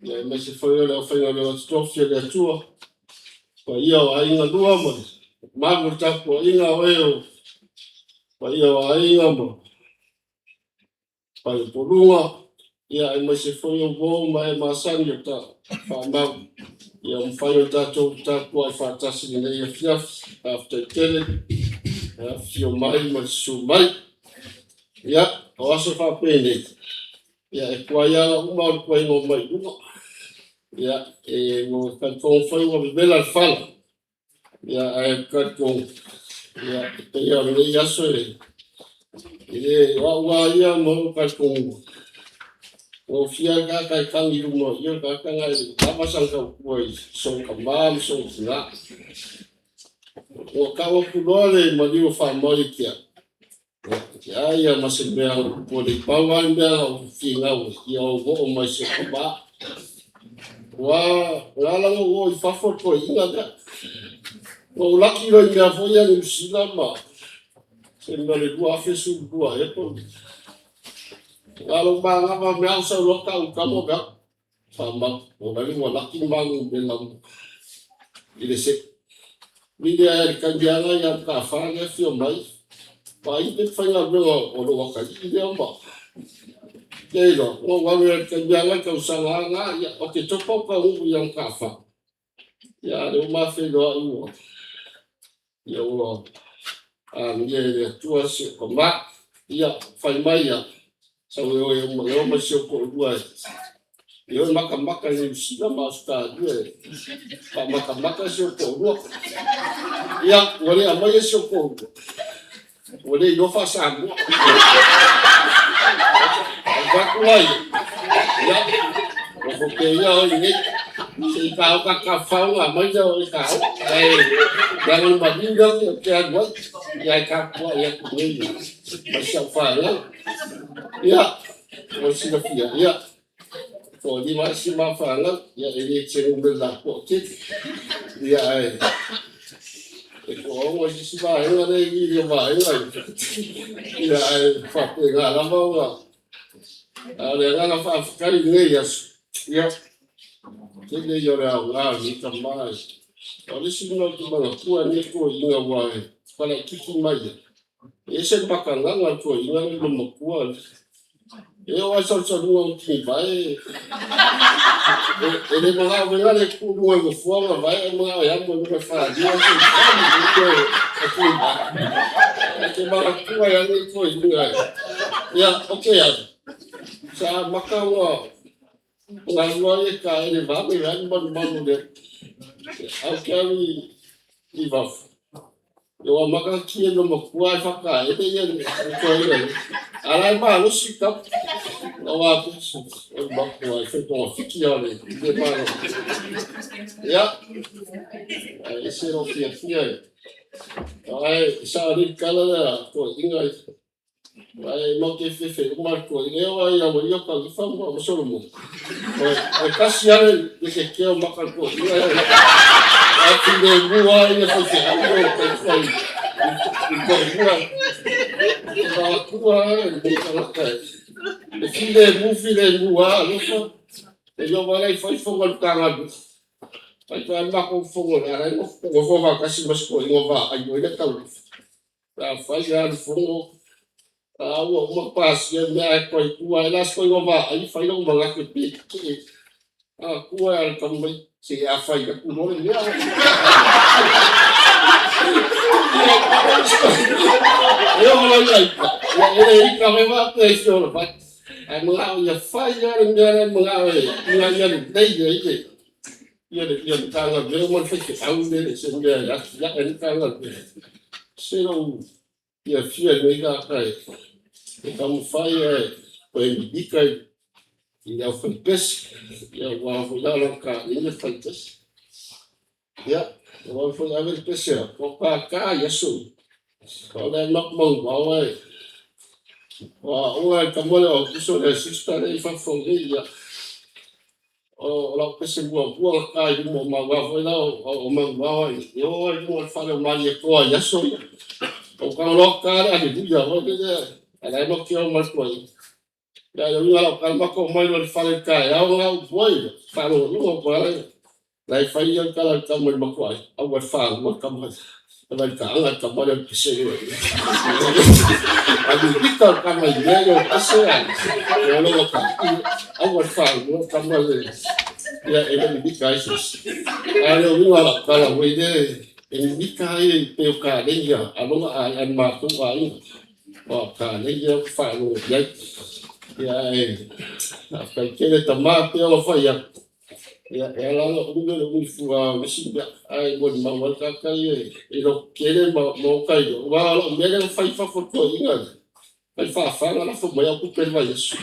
ia aemaise foi o le aufaigaluega totofi a le Atua, paia o aiga lua ma le mamalu o le tapuaiga o e o paia o aiga ma Faleupoluga, ia aemaise foi o uo ma e masani o ta faamau, ia ua mafai ona tatou tapuai faatasi i lenei afiafi. Faafetai tele le afifio mai ma le susu mai. Ia, o aso faapenei, ia e tuai lava uma o le tuaiga o mai i luga. Ia, e ua talitonu foi ua vevela le fala, ia ae talitonu, ia e pei lava o lenei aso e E le o au lava ia ma ou talitonuga, ua ofia le tagata e tagi i luma o le tagata lena e le lava sana tautua i sona tama ma sona tina. Ua tau atu loa le maliu o Faamau ia te au, ia te ai ia ma se mea ua le pau lava le mea na ou finau ai, ia ou oo mai i si ou tama. Ua ala ona ou oo i fafo le toeaina lea. Ua ou laki loa i mea foi ia Niu Sila ma se mea o le 2012 ea po o le Na o lou manava mea au sau loa tau tama mea faamau o la ua laki ma numera i le se vili ai le taimi ana ia Matafa lea afio mai vaai pe faigaluega o lou atalii lea ma le iloa ua ou alu i le taimi ana le tausaga ana ia o te topa o taunuu ia Matafa ia le ua mafeiloai ua ia ua agia e le Atua si ou tama ia fai mai ia sau e o e uma e o mai si ou toalua e o e matamata i Niu Sila ma Ausetalia e faamatamata si ou toalua. Ia, ua le aumaia si ou toalua, ua le iloa faa-Samoa. Avatu la ia, ia, ua faapea ia oi nei, se i tao ta tafafao ona aumai lea o e tao. Ae leaga le maliu lea ou te alu ai, ia e tapuai atu nei ma si au fanau. Ia, mo le silafia, ia, toalima ai si ma fanau, ia e le te numera toatele. Ia ae e toaono i sisi vaega lea i i vaega ia ae faapena lava ona a o le agaga faafetai i lenei aso, ia tele ia o le aoga o lenei tama. O le isi mea ou te manatua nei toeaiina ua e falaititi mai ia, e ese le makagaga o le toeaina le matua. E oo ai salusaluga o tinivae e le manao vega le tuu luga i nofoa ma vae e manao e amo i luga e faaliga se i tinivae. E te manatua ai nei toeaiina e. Ia, o te alu, sa maka ua galua ai e ka ele vave le alu malumalu le au ke alu i fafo. Ia ua maka ki e no makua e whakaele ia le toeaina. A la e malosi kap. O a o le makua e whaitonga fiki a le le malo. Ia, e ese ro fiafia e. Ai, sa le kala lea toeaina. Ae matou te fefe uma le toeaina, e oo lava i aualii o Kalifa ma Solomona, o le tasi lava le kekea o maka a le toeaina, ae filemu lava ia faifeau ia o Kalifa i le toalua. E faatua lava lenei tagata e filemu filemu lava alofa, seia oo mai la i fai fono a le Matagaluega. Fai lava le matou fono a o la e nonofo faatasi ma si toeaina o vaai foi lea taumafa. Pe a fai lava le fono, a ua uma ona pasia mea ae toe tu ae la si toeaina o vaai fai lona manatu pe tetee. A tu ae o le tama mai, se a fai atu loa le mea. E oo loa ina ita, ia e le ita foi faapea i se ola fai. Ae manao ia fai lava le mea lea e manao ina ia lelei ai le ia le Matagaluega ma le faifeau lea i se mea e atiae ai le Matagaluega. Se lou fiafia i lenei tagata e taumafai e toe mimita i le aufaipese, aua foi la o lana taleni o le faipese. Ia, aua foi e ave le pese a o tata i aso ia, o lea e matou manuvao ae o aoga le tama lea o Aukuso le sister lea e i fafo nei, ia, o lau pese muamua na ta i luma o maua foi la o manuvao ai, e o ai i luga o le fale o Malietoa i aso ia. Ou tago loa ta le Aleluia foi lele, a o la e matou te o ma le toeaina. Ia a o le uiga o lau tala, matou omai loa i le fale i le taeao lena upu ai, faalogologo atu lava la e fai le tala a le tama i le matua, aua le fanua le tama e vaai taaga le tama lea o le pese lea. A mimita le tama i mea ia o pese a o lona talii, aua le fanua le tama lea. Ia e le mimita ai se isi. A o le uiga o lau tala foi lea, e mimita ai pei o kaleni a lona aiga, a le matou aiga. O kaleni ia ou te faalogo i ai. Ia ae faafetai tele tama pei ona fai atu. Ia, e ala ona umi o le umi fua o le isi mea, ae molimau ai le tagata ia e lototele ma oka i lou. Aua o lau mea lea na fai i fafo i le toeaina lea, fai faafaga lafo mai au tupe i le vaiaso.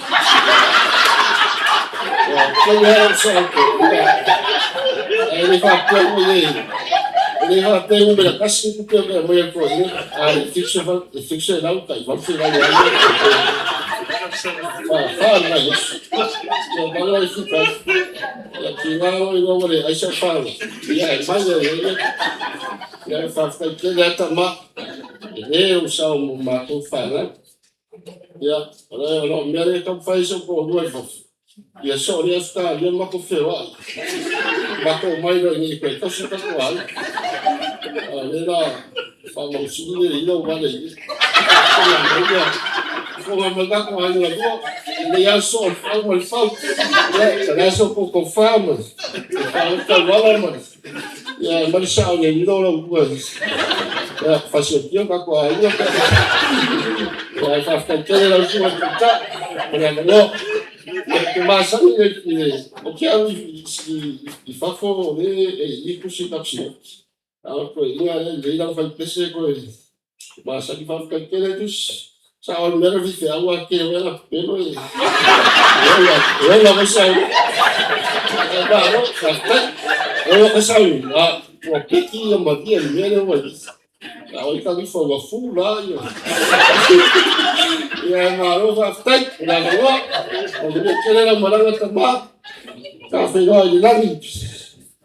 Ua tele lava lou sao i le toeaina, ae le faapea foi e le faapea e numera tasi ni tupe e aumai e le toeaina, a o le 700, tai 800 lava. Faafa le vaiaso. Ia maua ai fika ai. Ia tiga loa ina ua leai sau fanau, ia e mai ai ia. Ia e faafetai tele lava tama, e le ou sao mo matou fanau. Ia, o le mea lea e taumafai ai si ou toalua i fafo, ia soo nei Ausetalia ma matou feoai. Matou omai loa i inei e toe tausi o tatou aiga. A o lea la faamausili le ila ua vale i i. Fofoga mai tatou aiga lua, lenei lava soo o le fau ma le fau. Ia, o le a so outou tofa ma le faaota auala ma le ia ma le sao i le ilo lau lua. Ia, fasiatia tatou aiga. Ia, e faafetai tele lau susuga i le Taitai ma le avanoa. Ou te masani i le, ou te alu i fafo o lea e i i tusi kapisineti. A o le toeaina lea e lelei lana faipese toe masani faafetai tele tusi. Sao o le mea lea faifeau a tele foi ana pepelo e ola foi sau. Malo, faafetai. Ola foi sau, a ua peki ia malie i le mea lea ua i ai. A o ai kalifa ua fu la ia. Ia malo faafetai i le avanoa. Manuia tele lau malaga tama. Tafeiloai i le lagi.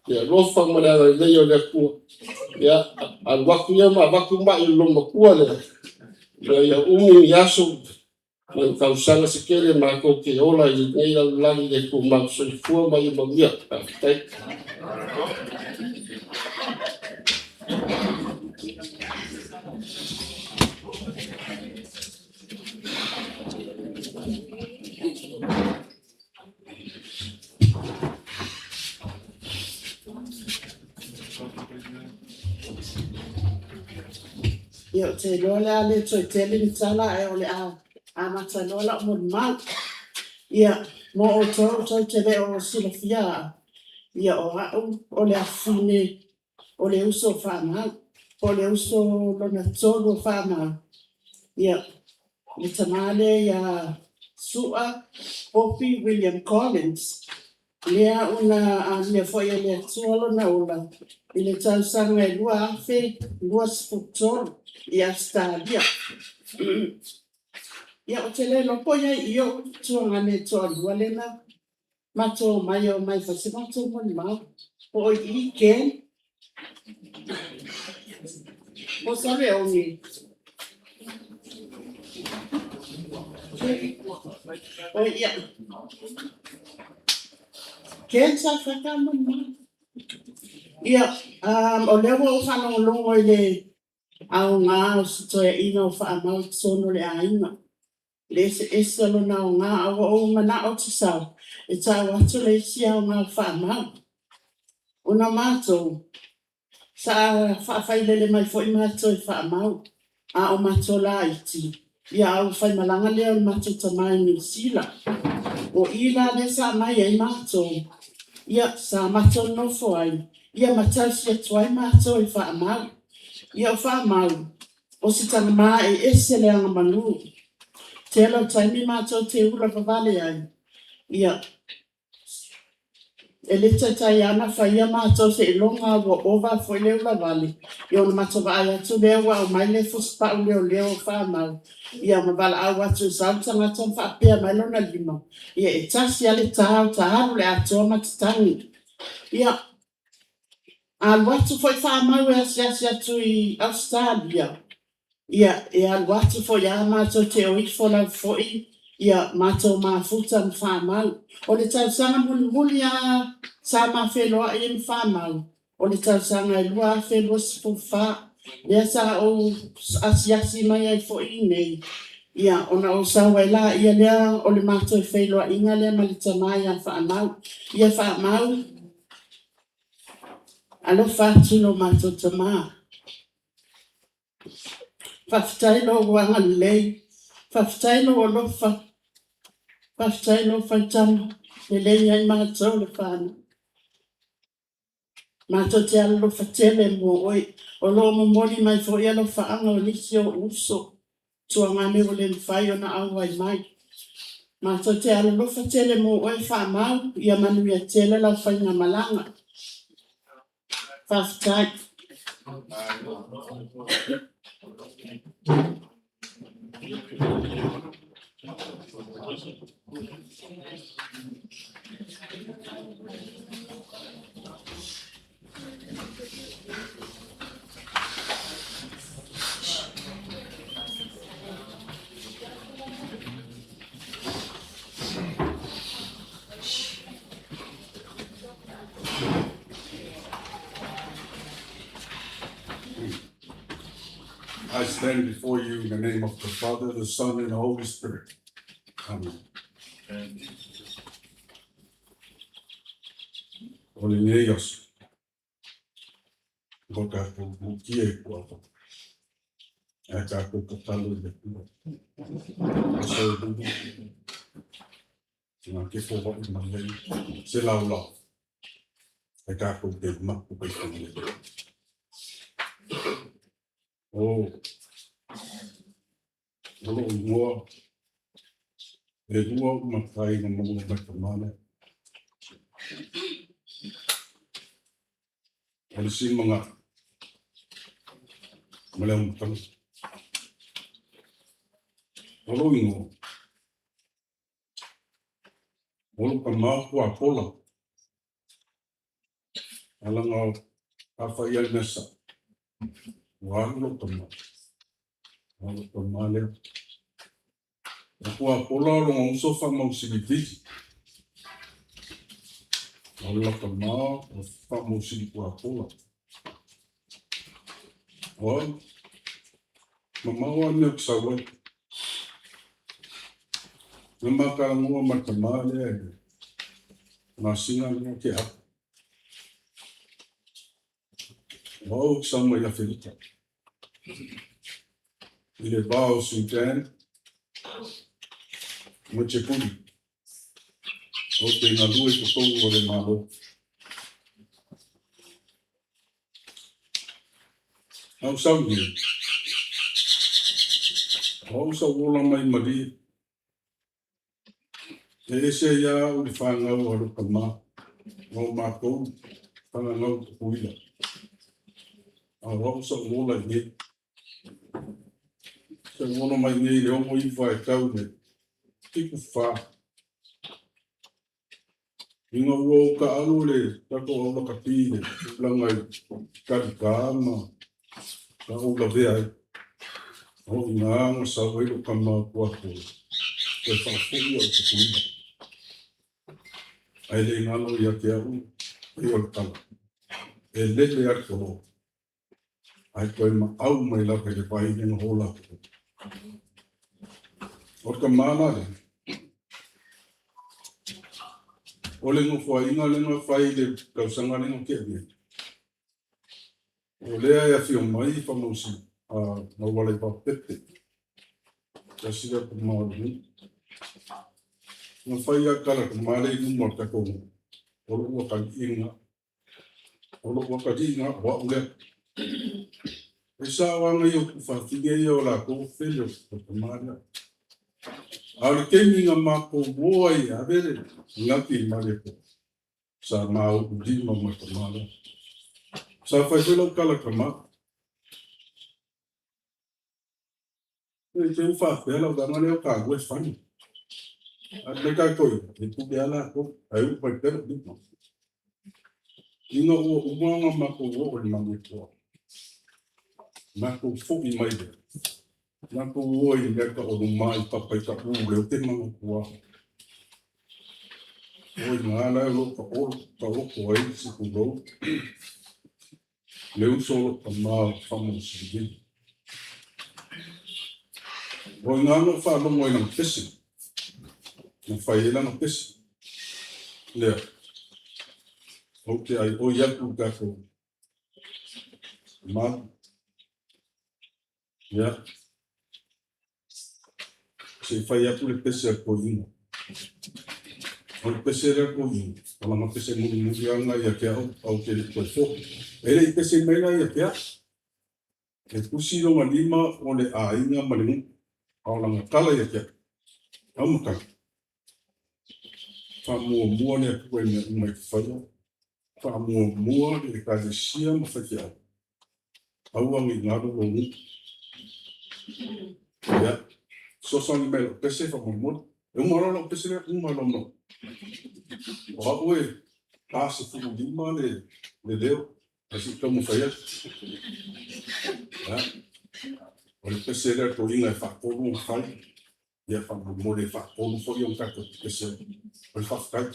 Ia alofa ma le agalelei o le Atua. Ia alu atu ia ma avatu mai i le loomatua lea. Ina ia umi ni aso ma ni tausaga se tele matou te ola i lenei lalolagi le tumau. Soifua ma ia manuia. Faafetai. Ia, ou te iloa o le a le toe tele ni tala, ae o le a amata loa lau molimau. Ia, mo outou tou te le o silafia au, ia o au o le afafine o le uso o Faamau, po o le uso lona tolu o Faamau. Ia, le tama lea ia Sua Popi William Collins, lea na amia foi e le Atua lona ola i le tausaga e 2023 i Ausetalia. Ia, ou te le iloa po o i ai i i o'u tuagane e toalua lea na matou omai e omai e fai se matou molimau. Po o i i Ken po o Saleoge. Oi ia, Ken sa fai ta molimau. Ia, o lea ua ou faalogologo i le aoga o si toeaina o faamau i totonu o le aiga, le eseese o lona aoga, ae ua ou manao ou te sau e tau atu le isi aoga o faamau. Ona matou, sa faafailele mai foi matou e faamau, a o matou laiti, ia a ua faimalaga lea o le matou tama i Niu Sila. O i la lea sa aumai ai matou, ia sa matou nonofo ai, ia ma tausi atu ai matou e faamau. Ia o faamau, o se tama e ese le agamalu. Tele o taimi matou te ula vavale ai, ia e le taitai lava ona faia matou seiloga lava ua ova foi le ulavale, ia ona matou vaai atu lea ua aumai le fusipau leoleo o faamau, ia ma valaau atu e sau le tagata ma faapea mai lona lima, ia e tasi lava le ta ua alu le atoa ma tatagi. Ia, a alu atu foi faamau e asiasi atu i Ausetalia, ia e alu atu foi lava matou te o ifo lava foi matou mafuta ma faamau. O le tausaga mulimuli lava sa ma feiloai ai ma faamau, o le tausaga e 2024, lea sa ou asiasi mai ai foi i inei, ia ona ou sau ai lea o le matou feiloaiga lea ma le tama ia Faamau. Ia Faamau, alofa atu i lo matou tama. Faafetai i lou agalelei, faafetai i lou alofa, faafetai i lou faitama lelei ia i matou le fanau. Matou te alolofa tele mo oe. O lo o momoli mai foi alofaaga o nisi o ou uso, tuagane ua le mafai ona auai mai. Matou te alolofa tele mo oe Faamau, ia manuia tele lau faigamalaga. Faafetai. I stand before you in the name of the Father, the Son, and the Holy Spirit. Amen. O lenei aso, ua tatou bukia i kuapa, ae tatou tatalo i le Atua. Aso e luma, na te foai mai ai se laolao, ae tatou te mapu kai whangai. O, o lou igoa, e lua ou matai na maua mai tamale. O le Simaga ma le Aumatagi. O lou igoa, o lou tama o Tuapola. Alaga o afai ai mea sao, ua alu lou tama. O lou tama lea. O Tuapola o lona uso Faamausili Vili. O le tama o Faamausili Tuapola. O au, mamao lava le mea ou te sau ai. Na ma talanoa ma le tama lea i le masina lea na tea atu. O au ou te sau mai Aferika. I le va o Sudan ma Djibouti. Ou te galue i totonu o le Malo. A ou sau nei, o au sa ou ola mai malie. E ese ai lava au i le fanau a lou tama, ma o matou fananau i Tutuila. A o au sa ou ola i inei. Te ono mai nei le 69 e tau le 74. Ina ua ou taalo le tatou aulakapi i le tulaga i talita ma sa ou lavea ai. O i ina na sau ai lou tama tuato toe faafoi au Tutuila. Ae le galo ia te au pei o le tala, e lele lava le toloa, ae toe maau mai lava i le vai le na ola atu. O le tama la lea, o le nofoaiga lea na fai i le tausaga lea na tea nei, o lea e afio mai Famausi Maualaiva Pepe, tasi lea tama o le nuu. Na fai lava tala tama lea i luma o le tatou nuu, o lou akaliiga, o lou akaliiga o au lea. E sao lava nai ou tuafafine ia o latou fele o le tama lea. A o le taimi na matou o ai e ave le gati i Malietoa, sa ma ulima ma le tama lea. Sa fai foi lau tala tama. E te u faapea lau lana lea o taua e fani. Ae mai tatou e pule lava latou, ae uu mai pea lou lima. Ina ua uma ona matou oo i le Malietoa, matou foi mai lea, matou o i mea tau o luma i papa i Taʻu lea ou te manatua. O i ina la o lo o taoto ai se pulou le uso o lou tama o Faamausili. O i ina na ou faalogo ai i lana pese, na fai ai lana pese. Lea, ou te aioi atu i le tatou malu. Ia, se i fai atu le pese a le toeaina. O le pese lea a le toeaina, o lana pese mulimuli lava lena ia te au, ou te le i toe foi. E le i pese mai la ia te au. E tusi lona lima o le aiga ma le nuu, a o lana tala ia te au, Aumatagi, faamuamua le Atua i mea uma e te faia, faamuamua le Ekalesia ma faifeau, aua ne i galo lou nuu. Ia, fesoasoani mai i lau pese faamolemole. E uma loa lau pese lea, uma loa ma o au e 45 le leo, ae se i taumafai atu. Ia, o le pese lea a le toeaina e faatolu ona fai, ia faamolemole e faatolu foi ona tatou pese ai. O le faafetai.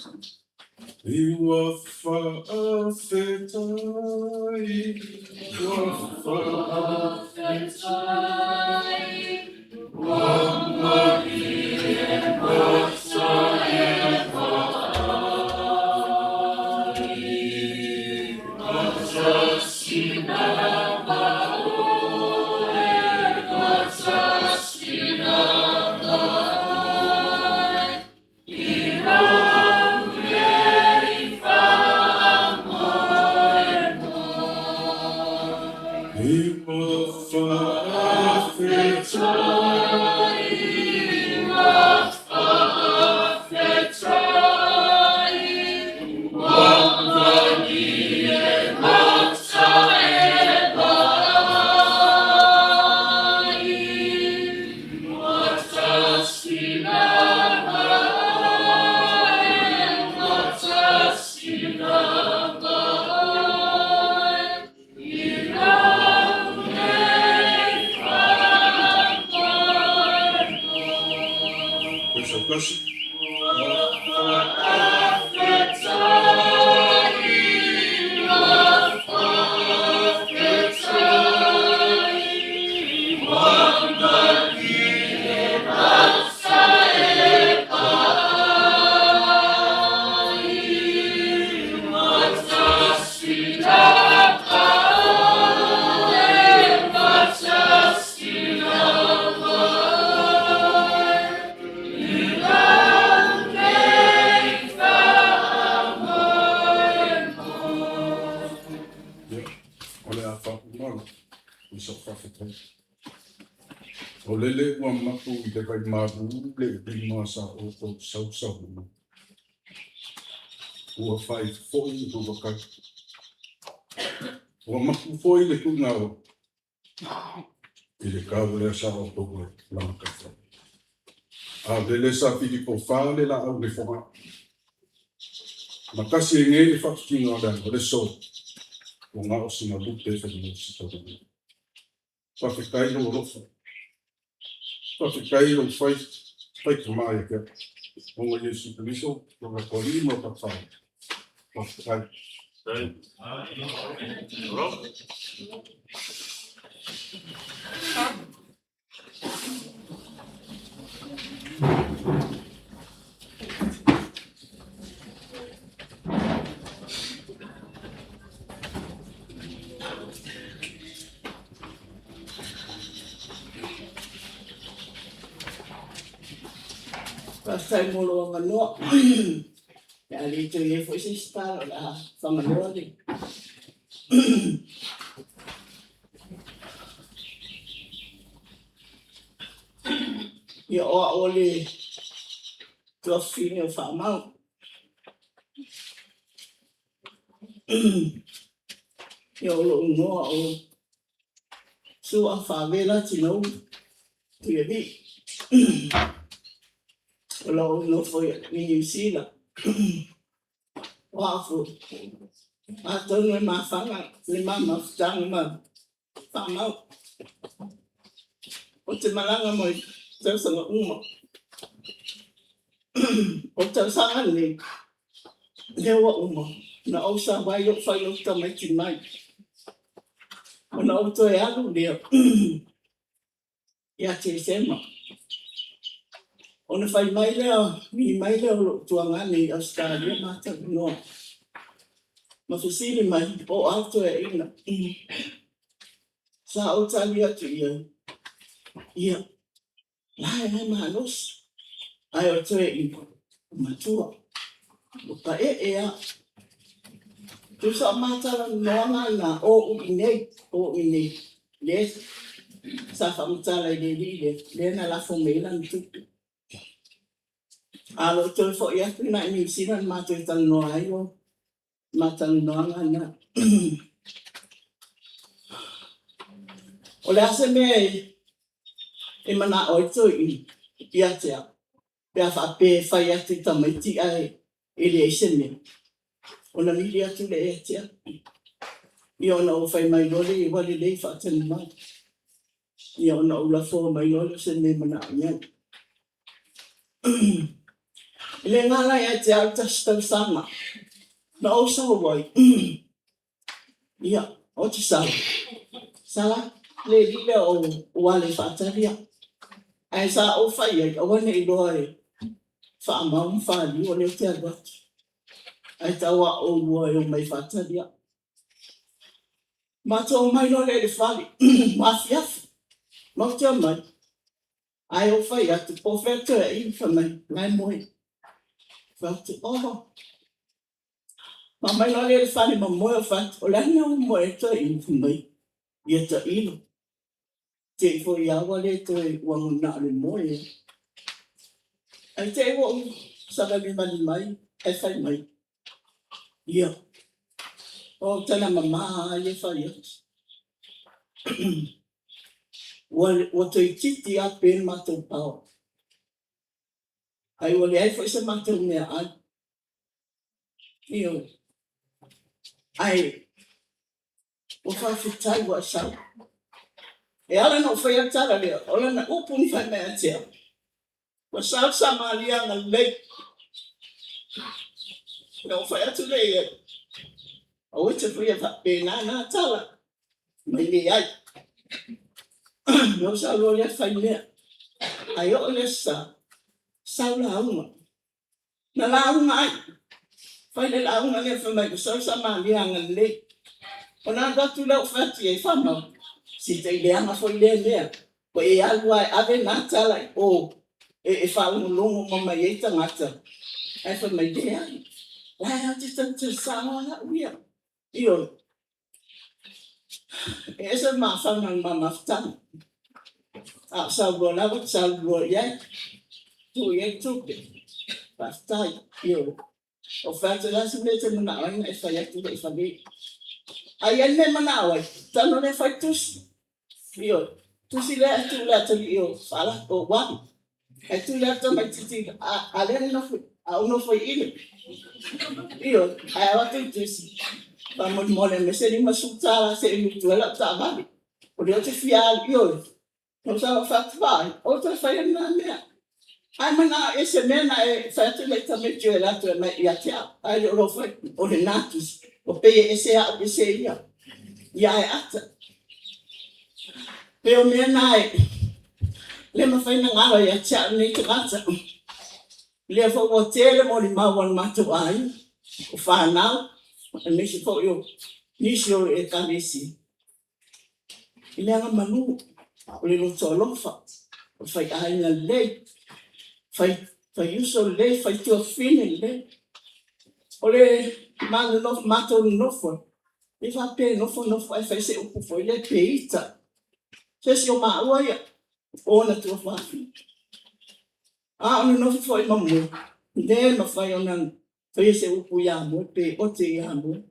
I ua faafetai, ua faafetai, ua malie mata e vaai, matasina ma oe, matasina ma ai, i lau nei faamoemoe. I ua faafetai, ua faafetai, ua malie mata e vaai, matasina ma oe, matasina ma ai, i lau nei faamoemoe. Tasi. Ua faafetai, ua faafetai, ua malie mata e vaai, matasina ma oe, matasina ma ai, i lau nei faamoemoe. Ia, o le a faauma i sau faafetai. O lele ua mapu i le vaimalu le lima sa outou sausau mai. Ua fai foi i huvakai. Ua mapu foi le tuuga o. i le kau lea sa outou lagatafai. A o lele sa filikofa le laau i Fogaa. Na tasi e nei le faatutino o le o le so, o ngā o sina lupe whanau si tau. Whawhekai lo alofa. Whawhekai lo whai, whai ka mai ke. O ngā Yesu Kristo, o ngā kori mo ka whai. Whawhekai. Faafetai mo lou avanoa. Pe a le toe i ai foi se isi tala o le a fagaloa le Ia o au o le tuafafine o Faamau. Ia o lou igoa o Sua Faavela Tinaulu Tuialii. O lou nofo i Niu Sila. O au foi, atonu e mafaga le ma mafutaga ma Faamau. Ou te malaga mai tausaga uma. O le tausaga lenei, lea ua uma, na ou sau ai ou fai lou tamaiti mai. Ona ou toe alu lea ia Tesema. Ona fai mai lea, vili mai lea o lou tuagane i Ausetalia ma talanoa. Ma fesili mai, po o a toeaiina. Sa ou tali atu i ai, ia, la e la e malosi. Ae o le toeaina, ua matua, ua paee lava. Tusa o ma talanoaga na o i nei, o i nei, lea sa faamatala i le alii lea, lea na lafo mai ai lana tupe. A o lou toe foi atu lena i Niu Sila na matou talanoa ai o ma talanoaga na. O le a se mea e manao ai le toeaina ia te au, pe a faapea e fai atu i tamaiti ae e leai se mea, ona vili atu lea ia te au. Ia ona ou fai mai loa lea, ua lelei faatali mai. Ia ona ou lafoa mai loa lea o se mea e manao i ai. E le gala ia te au le tasi tausaga na ou sau ai. Ia, ou te sau. Sa le alii lea o Uale e faatali au. Ae sa ou fai ai, aua ne i iloa e Faamau ma Faliu o lea ou te alu atu. Ae tau lava o oulua e omai e faatali au. Matou omai loa lea i le fale, ua afiafi. Matou te omai, ae ou fai atu, po o fea le toeaina, fai mai, la e moe. Fai atu, oh. Ma aumai loa lea i le fale ma moe, ou fai atu, o le a le mea ua moe ai le toeaina? Fai mai, ia tailo. Te i foi lava ua le toe ua na o le moe lava. Ae te i ua ou savalivali mai ae fai mai, ia, o tala mama lava ia e fai atu. Ua toeitiiti lava pe le matou power. Ae ua leai foi se matou meaai. Ioe. Ae ua faafetai ua e sau. E ala ona ou faia le tala lea, o lana upu na fai mai ia te au, ua sau le Samaria agalelei. Ona ou fai atu lea i ai, aua e te faia faapena na tala, mai leai. Ona ou sau loa lea fai mea. Ae oo i le aso Sa, sau lauga. Na lauga ai. Fai le lauga lea fai mai ua sau Samaria agalelei. Ona alu atu lea ou fai atu i ai, Faamau, se tai leaga foi lea mea. Ua e alu lava e ave na tala i o e faalogologo uma mai ai tagata. Ae fai mai, leai, la e ou te tautala sao lava au ia. Ioe. E ese le mafaga o le ma mafutaga. A o sau loa lava, sau loa i ai. Tuu i ai le tupe. Faafetai. Ioe. O fai atu, o le a se mea e te manao ai ona e fai atu lea i fale. A i ai le mea e manao ai, tago lea fai le tusi. Ioe. Tusi lea e tu le atalii o Fala o Uahu. Ae tu le tamaitiiti a lea na nofo a ou nofo i ile. Ioe, ae avatu le tusi, faamolemole aumai se $50 se i mutu ai lau taavale. O lea ou te fia alu, ioe. Na ou sau loa ou fai atu, vaai, aua le toe faia lena mea. A e manao ea i se mea ona e fai atu lea i tamaiti e alu atu e aumai ia te au, ae le o lou fai o lena tusi, ua pei e ese au ese ia. Ia ae ata. Pei o mea na e le mafai ona galo ia te au lenei tagata. O lea foi ua tele molimau a le matou aiga, o fanau, aemaise foi o nisi o le Ekalesia i le agamalu, o le loto alofa, o le faiaiga lelei, faiuso lelei, faituafafine lelei. O le matou nonofo ai, e faapea e nofo nofo ae fai se upu foi lea pe ita. Se isi o maua ia, o ona tuafafine. A o nonofo foi ma moe, le mafai ona faia se upu ia moe pe ote ia moe.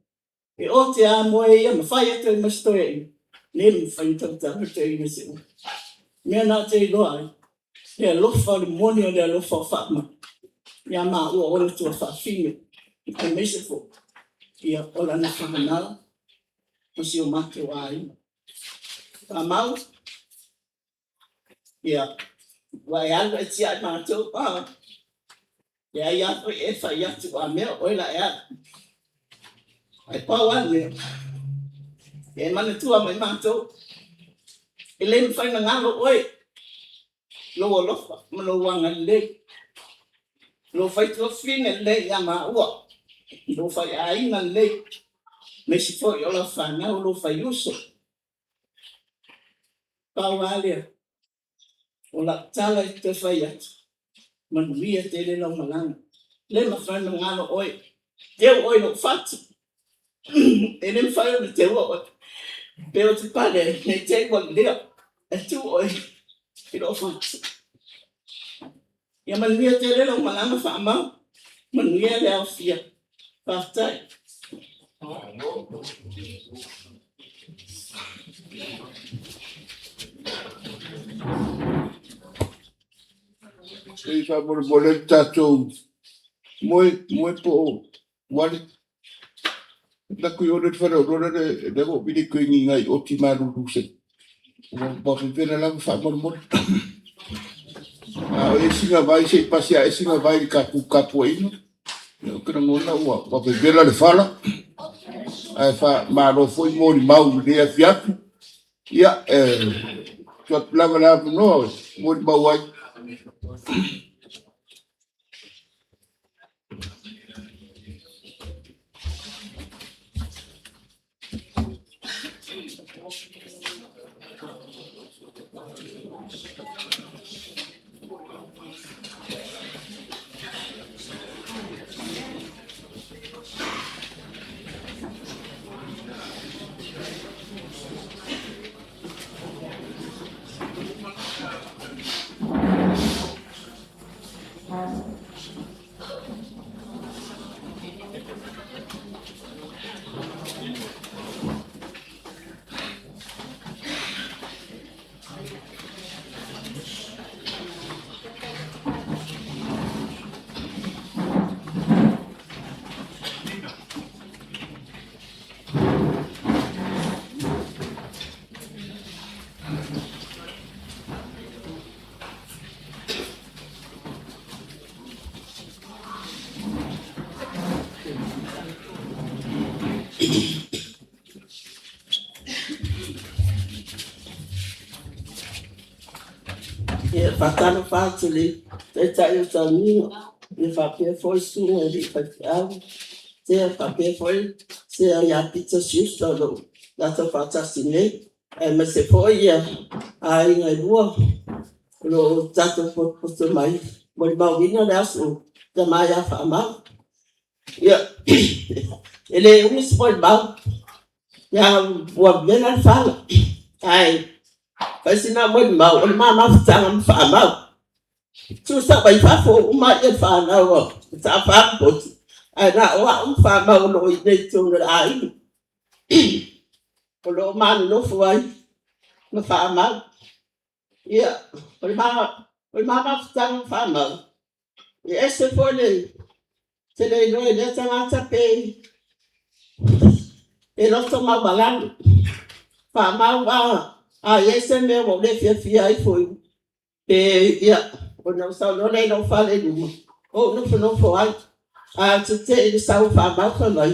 E ote lava moe ia ma fai atu ai ma si toeaina, le mafai ona tautala le toeaina i se upu. O le mea lena ou te iloa ai le alofa, o le moni o le alofa o Faamau ia maua o ona tuafafine, aemaise foi o lana fanau ma si o matou aiga. Faamau, ia, ua e alu ae tiai matou, leai lava foi e fai atu a mea o oe o le a e alu. Ae pau lava le mea, ia e manatua mai matou, e le mafai ona galo oe, lou alofa ma lou agalelei, lou faituafafine lelei ia maua, lou faiaiga lelei, aemaise foi o lau fanau, lou faiuso. Pau lava lea o lau tala e toe fai atu, manuia tele lau malaga. Le mafai ona galo oe, teu oe i lou fatu. E le mafai ona teua oe. Pe ou te pale ai, ne i te i ua lelea, ae tu oe i lou fatu. Ia manuia tele lau malaga Faamau, manuia le aofia. Faafetai. Se i faamolemole le tatou moe, moe po o Uale. Alu atu i o i le faleoloa lea ua ou vili atu ai i ni nai oti malulu se ua vevela lava faamolemole. A o i ai sina vai se i pasi ae sina vai i le tatou tapuaiga. Ou te lagona ua vevela le fala, ae faamalo foi molimau i lenei afiafi. Ia, e tuu atu lava le avanoa e molimau ai. Ia, e faatalofa atu i le Taitai o Tauniga, ia faapea foi susuga i alii faifeau, ia faapea foi Sea ia Pita Schuster o lo o tatou faatasi nei, aemaise foi aiga e lua o lo o tatou potopoto mai, molimauina le aso o le tama ia Faamau. Ia, e le umi se molimau, leaga ua vevela le fala, ae fai sina molimau o le ma mafutaga ma Faamau. Tusa mai fafo uma le fanau a Mataafa ae na o au ma Faamau o lo o i inei i totonu o le aiga. O lo o ma nonofo ai ma Faamau. Ia, o le o le ma mafutaga faamau, e ese foi le te le iloa e lea tagata pe e loto maualalo. Faamau a i ai se mea ua ou le fiafia ai foi, pe ia, ona ou sau loa lea i lou fale i luma, ou nofonofo ai. Ae ou te te i i le sau o Faamau fai mai,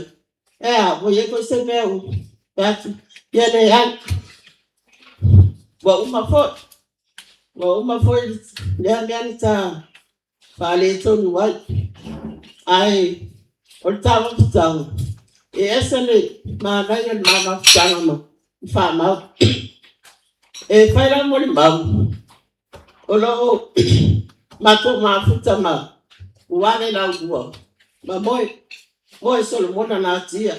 e a, ua i ai foi se mea ua fai atu, ia leai. Ua uma foi, ua uma foi lea mea na ta faaletonu ai. Ae o le taumafataga, e ese le manaia o le ma mafutaga ma Faamau. E fai lau molimau, o lo o matou mafuta ma Uale Laulua ma Moe Solomona Natia.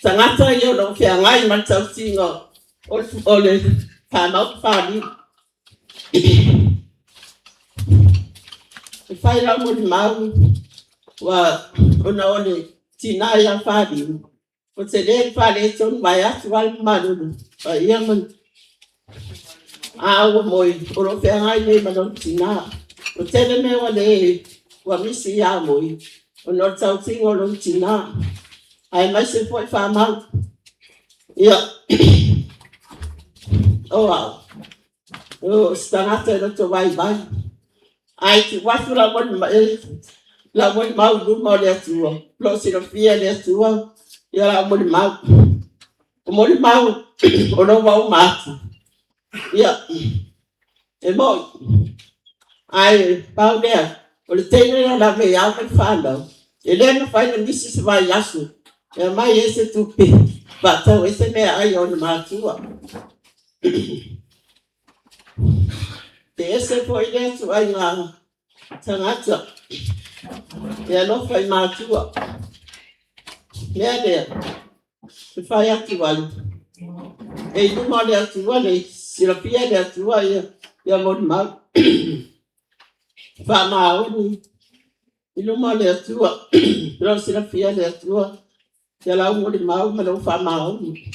Tagata ia o lo o feagai ma le tautiga o le Faamau ma Faliu. E fai lau molimau, ona o le tina ia Faliu, ua tele le faaletonu vaeatu lava le mamalu o le paia ma le... A ua moe, o lo o feagai nei ma lona tina. Ua tele mea ua le, ua misi ia Moi ona o le tautiga o lona tina, aemaise foi Faamau. Ia, o au, o se tagata e loto vaivai, ae tuu atu lau molimau i luma o le Atua, o lo o silafia e le Atua lau molimau. O molimau o lo o ua uma atu, ia, e moni, ae pau lea, o le teine lea na ave e ao ma le fanau, e le mafai ona misi se vaiaso e aumai ai se tupe e faatau ai se meaai a ona matua. E ese foi lea ituaiga tagata e alofa i matua. O le mea lea e fai atu ai, e i luma o le Atua le silafia e le Atua ia molimau. Faamaoni i luma o le Atua, o lo o silafia e le Atua ia lau molimau ma lou faamaoni.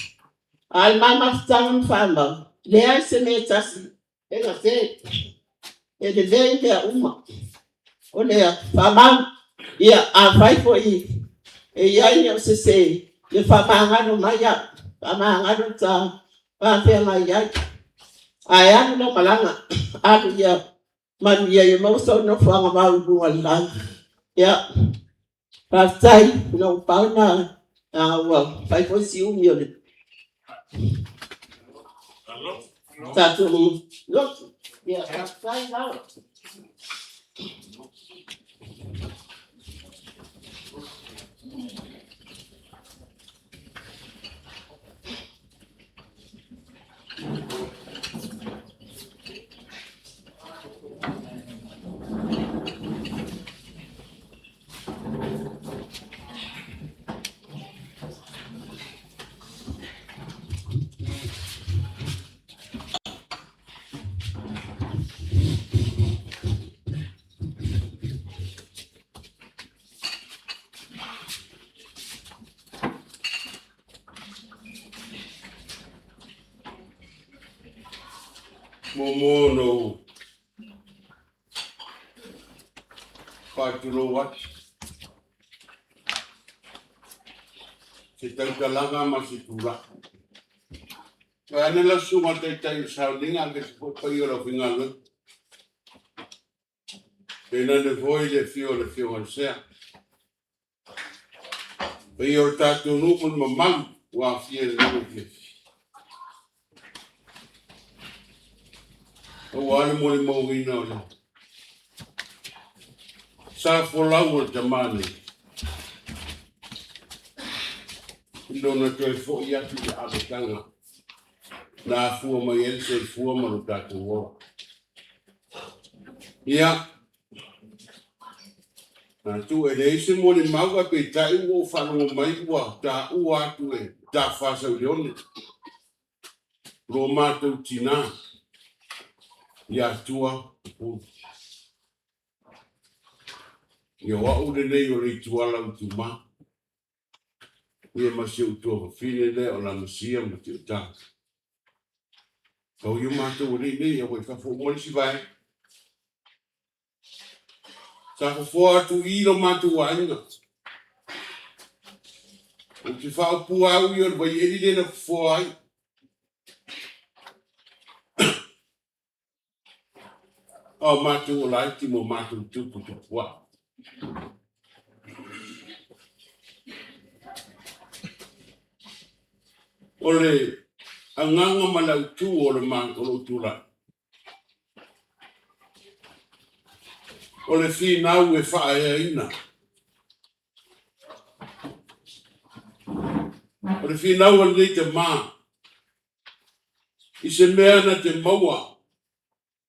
A o le ma mafutaga ma Faamau, e leai se mea e tasi e gase, e lelei mea uma. O lea, Faamau, ia afai foi e i ai ni ou sese, ia faamagalo mai au, faamagalo le ta va feagai ai. Ae alu lau malaga, alu ia manuia, ia maua sou nofoaga vao i luga o le lagi. Ia, faafetai, na o le pau lena, ua fai foi si umi o le tatou lotu. Ia, faafetai lava. Muamua ona ou faatulou atu se tautalaga ma se tulaga. Vaeane lau susuga i le Taitai o le sauniga aemaise foi le paia o le aufaigaluega. Tainane foi le afio o le Afioga i le Sea. Paia o le tatou nuu ma le mamalu ua aofia i lenei afiafi. Aua le molimauina o le sa folau o le tama nei i lona toe foi atu i le amataga na afua mai ai le soifua ma lo tatou ola. Ia, manatu e leai se molimau ae peitai ua ou faalogo mai ua taua atu e Tafa Sauleone lo matou tina ia Tua Pupulu. Ia o au lenei o Leituala Utumā. Ia ma si ou tuafafine lea o Lamasia ma Tiotā. Tau ia matou ua nei ia ua i fafo uma le isi vaega. Sa fofoa atu i lo matou aiga. Ou te faaupua au ia o le vaieli lea na fofoa ai. A o matou o laiti ma o matou tupu tupuaa. O le agaga ma le autu o le o lou tulai, o le finau e faaeaina. O le finau a lenei tamā i se mea na te maua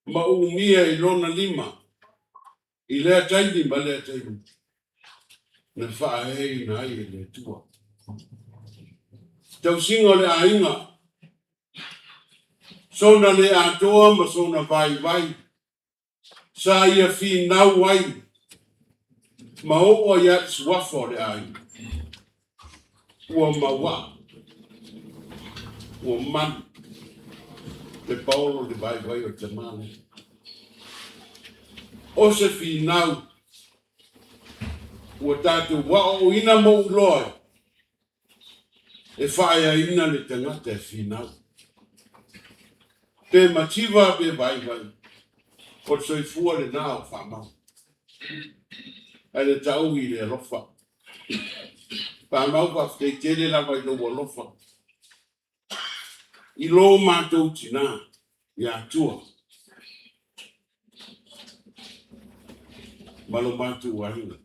ma umia i lona lima i lea taimi ma lea taimi na faaeaina ai e le Atua. Tausiga o le aiga, sona le atoa ma sona vaivai, sa ia finau ai ma oo ai lava i suafa o le aiga. Ua mauaa, ua malu le paolo i le vaivai o le tama lea. O se finau ua tatou aoaoina ma ou iloa ai, e faaeaina le tagata e finau. Pe mativa pe vaivai, o le soifua lena o faamau. Ae le tau i le alofa. Faamau faafetai tele lava i lou alofa. I lo matou tinā ia Atua ma lo matou aiga.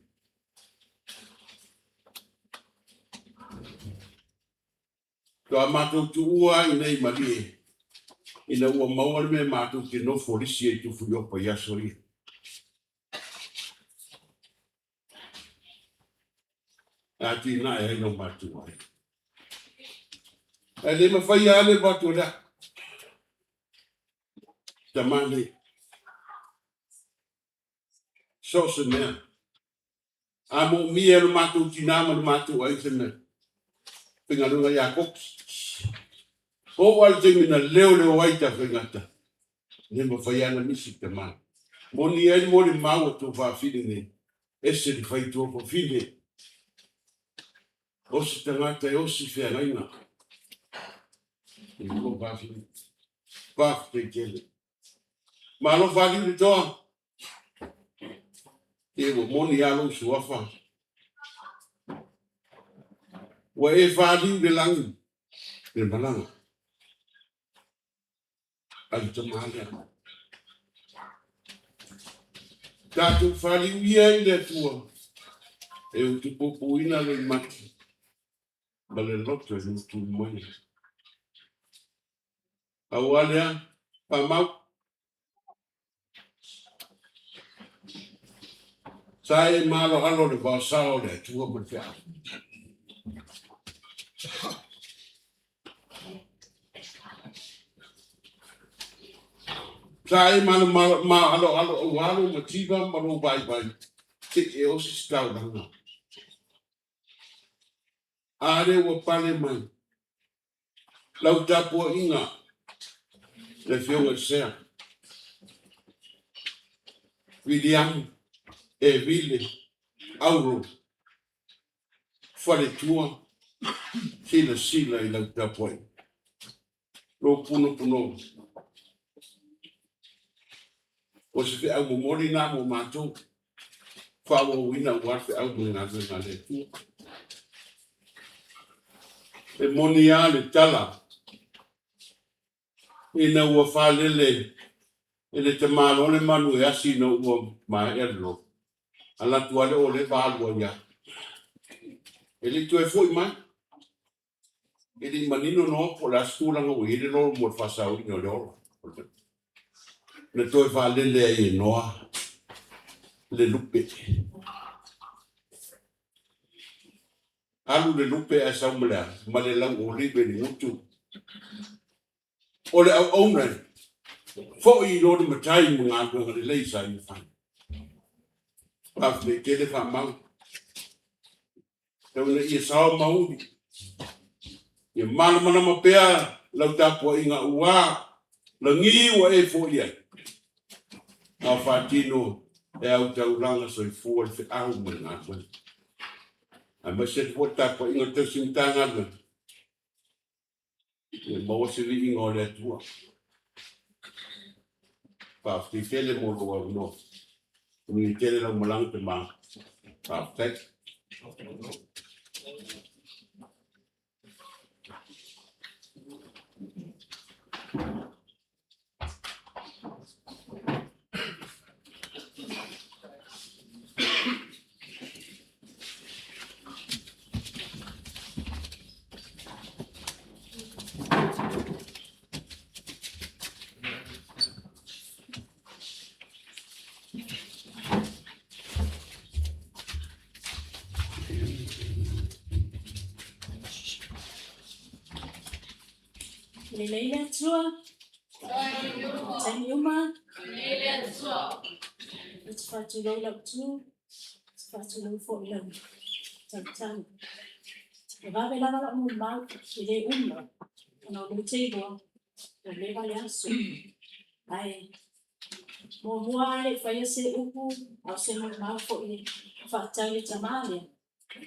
Faatoa matou tuua ai nei malie ina ua maua le mea matou te nofo lisi ai i Tufuiopa i aso ia. E atinae ai lo matou aiga. Ae le mafai lava le alu atu o lea tama nei. So o se mea. A moomia e lo matou tinā ma le matou aiga se mea, faigaluega ia Koki. Oo lava i le taimi na leoleo ai Tafaigata, le mafai lava ona misi le tama. Moni ai le molimau a tuafafine nei, ese le fai tuafafine, o se tagata e osi feagaiga. I tuafafine. Faafetai tele. Malo faliu le toa. Ia ua moni lava lou suafa. Ua e faliu i le lagi le malaga a le tama lea. Tatou faliu ia i le Atua e utupupuina loimati ma le loto e lotu mai. Aua lea, faamau. Sa e maaloalo le vaosao o le Atua ma le feau. Sa e maaloalo aua lou mativa ma lou vaivai se i e osi se taulaga. A lea ua pale mai lau tapuaiga le Afioga i le Sea Viliamu Evile Auro Faletua, silasila i lau tapuaiga, lou punopunoga. O se feau momoli na mo matou, faaauauina aua le feau ma le galuega a le Atua. E moni lava le tala ina ua falele e le tamaloa le manu e asi ina ua maea le lola, alu atu lava le oleva alu ai lava. E le i toe foi mai. E le i manino noa po o le a se tulaga ua i ai le lolo mo le faasaoina o le ola. Na toe faalele ai e Noa le lupe. Alu le lupe ae sau ma le a? Ma le lau olive i le gutu. O le auauna e foi i lo le matai ma galuega lelei sa ia fai. Faafetai tele faamau. Tau ina ia sao ma uli. Ia malamalama pea lau tapuaiga ua Lagi ua e fo'i ai, a o faatino e au taulaga soifua le feau ma le galuega. Aemaise atu foi le tapuaiga a le tausi Matagaluega, ia maua se viiga o le Atua. Faafetai tele mo lou avanoa. Manuia tele lau malaga tama. Faafetai. Lelei le Atua. Taimi uma. Ou te faatulou i lau tu, ou te faatulou foi i lau tautala. E vave lava lau molimau, e le umi, ona o lea ou te iloa ua leva le aso. Ae muamua a le i faia se upu a o se molimau foi e faatatau i le tama lea,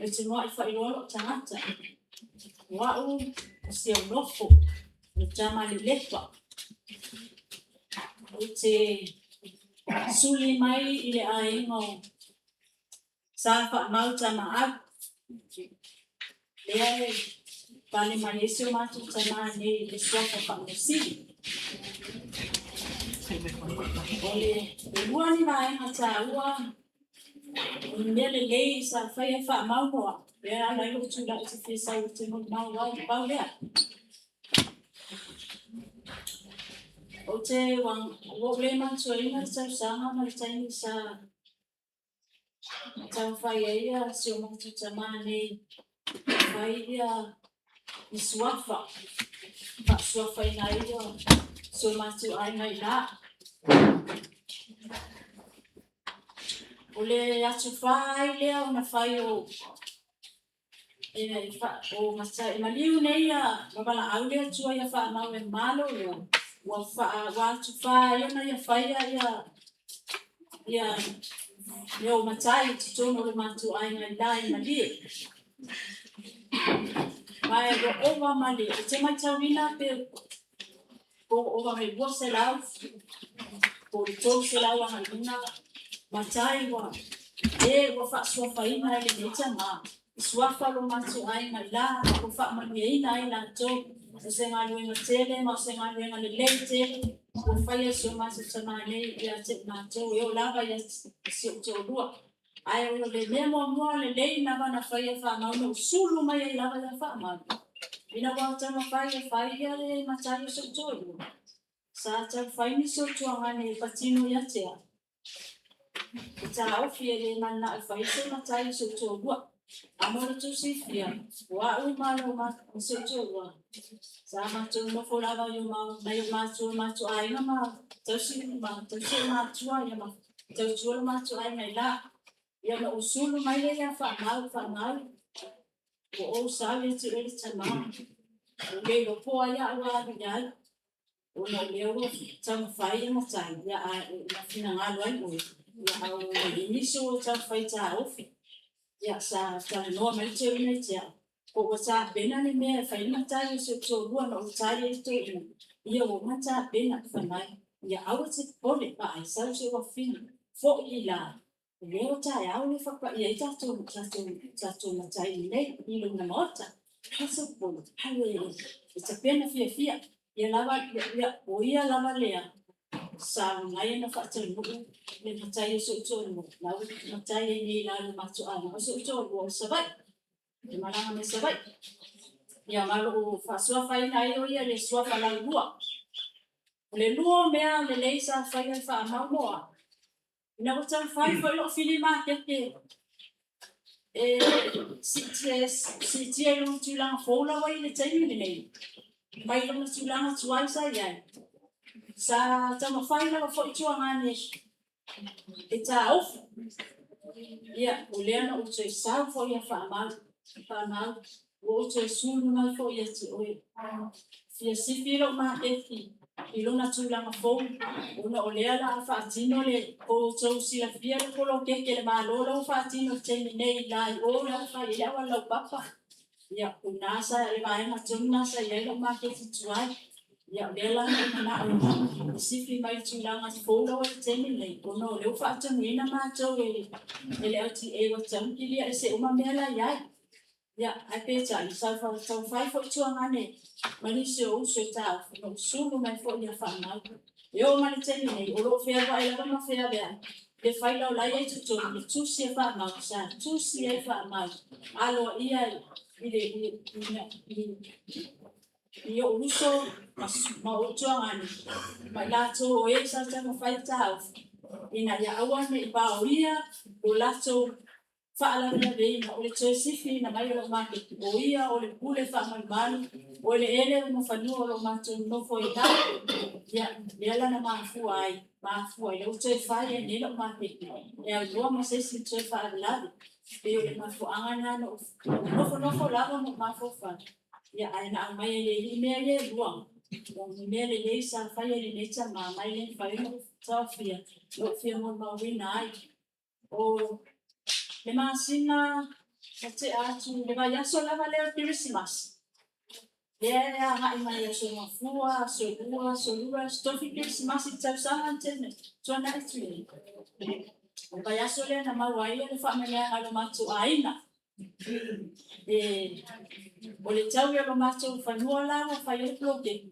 ou te muai faailoa lou tagata. O au o si au nofo, o le tama lelepa. Ou te suli mai i le aiga o Sa Faamau Tamaau. Lea e pale mai ai si o matou tama nei i le suafa Faamausili. O le lua ni vaega taua o ni mea lelei sa faia e Faamau mo au, lea e ala ai lou tulai ou te fia sau ou te molimau ai, pau lea. Ou te ua ou le manatuaina le tausaga ma le taimi sa taumafai ai si o matou tama nei e fai ni suafa, faasuafaina ai si o matou aiga i la. O le atu fa ai lea ona fai o e o matai maliu nei ma valaau le Atua ia Faamau e malo lea ua fa ua atu fa ai ona ia faia ia ia mea o matai i totonu o le matou aiga i la i Malie. Ma e ua ova ma le, ou te matauina pe po o ova ma le 200 po o le 300 agai i luga matai ua e ua faasuafaina e lenei tama i suafa o lo matou aiga i la ma ua faamanuiaina ai latou. O se galuega tele ma o se galuega lelei tele ua faia e si o matou tama nei ia te i matou e oo lava ia si ou toalua. Ae o le mea muamua lelei lava na faia e Faamau na ou sulu mai ai lava ia Faamau ina ua taumafai e fai ia le matai o si ou toalua. Sa taumafai nisi o tuagane e patino ia te au e taofi e le mananao e fai se matai o si ou toalua. A mo le tou silafia, o au ma lo ma si ou toalua, sa matou nofo lava i o nai o matou matou aiga ma tausi ma tausi o matua ia ma tautua lo matou aiga i la. Ia ona ou sulu mai lea ia Faamau, Faamau, ua ou sau ia te oe le tama. Ua le iloa po o ai a ua alu i ai. Ona o lea ua taumafai e matai, ia a ua finagalo ai oe, ia a ua imi sou taumafai e taofi. Ia sa talanoa mai le toeaina ia te au, po ua tapena le mea e fai le matai o si ou toalua na ou tali ai le toeaina, ia ua uma tapena, fai mai, ia aua e te popole, vaai, sau si ou afafine, foi i la, o lea ua taeao lea e faapaia ai tatou, tatou, tatou matai lelei i lona maota. Aua e te popole, alu e tapena fiafia. Ia lava, ia, o ia lava lea sa unaia na faataunuu le matai o si ou toalua, la ua matai ai nei i lalo o matou aiga, o si ou toalua o Savaii, e malaga mai Savaii. Ia ma o lo o faasuafaina ai o ia i le suafa laulua. O le lua o mea lelei sa faia e Faamau mo au, ina ua taumafai foi lou fili makete e siitia siitia i lona tulaga fou la ua i le taimi lenei, mai lona tulaga tuai sa i ai. Sa taumafai lava foi tuagane e taofi. Ia, o lea na ou toe sau foi ia Faamau, Faamau, ua ou toe sulu mai foi ia te oe. Fia sifi lou maketi i lona tulaga fou ona o lea la a faatino le po ua outou silafia le poloketi a le Malo la ua faatino i le taimi nei i la i o la ua fai ai le auala laupapa. Ia o ina sa le vaega tonu lena sa i ai lou maketi tuai. Ia o lea la na ou manao e sifi mai i le tulaga fou la ua i ai i le taimi lenei ona o lea ua faatonuina matou e le LTA ua tatau ona kilia ese uma mea la e i ai. Ia, ae peitai, sa taumafai foi Tuagane ma nisi o uso e taofi, na ou sulu mai foi ia faamau. E oo mai i le taimi nei, o lo o fealuai lava ma feaveai le faila o la e i ai i totonu le tusi a faamau sa tusi ai faamau aloaia i le i ou uso ma ou tuagane ma i latou o e sa taumafai e taofi ina ia aua ne i vaoia lo latou faalavelaveina o le toe sifiina mai o lou maketi, o ia o le pule faamalumalu o eleele ma fanua o lo o matou nonofo ai i ina. Ia, lea la na mafua ai, mafua ai lea ua toe fai ai nei lau maketi e aunoa ma se isi toe faalavelave. E pei o le mafuaaga lena na ou nofonofo lava ma ou mafaufau, ia ae na aumai e le Alii mea ia e lua, o ni mea lelei sa faia e lenei tama ma e le mafai ona ou taofia, na ou fia molimauina ai. O le masina na tea atu, le vaiaso lava lea o le Kerisimasi, lea e agai mai Aso Gafua, Aso Lua, Aso Lua, Aso Tofi Kerisimasi i le tausaga na tuanai atu nei, o le vaiaso lea na maua ai le faamanuiaga i lo matou aiga. E, o le taui o lo matou fanua la ua fai ai le poloketi,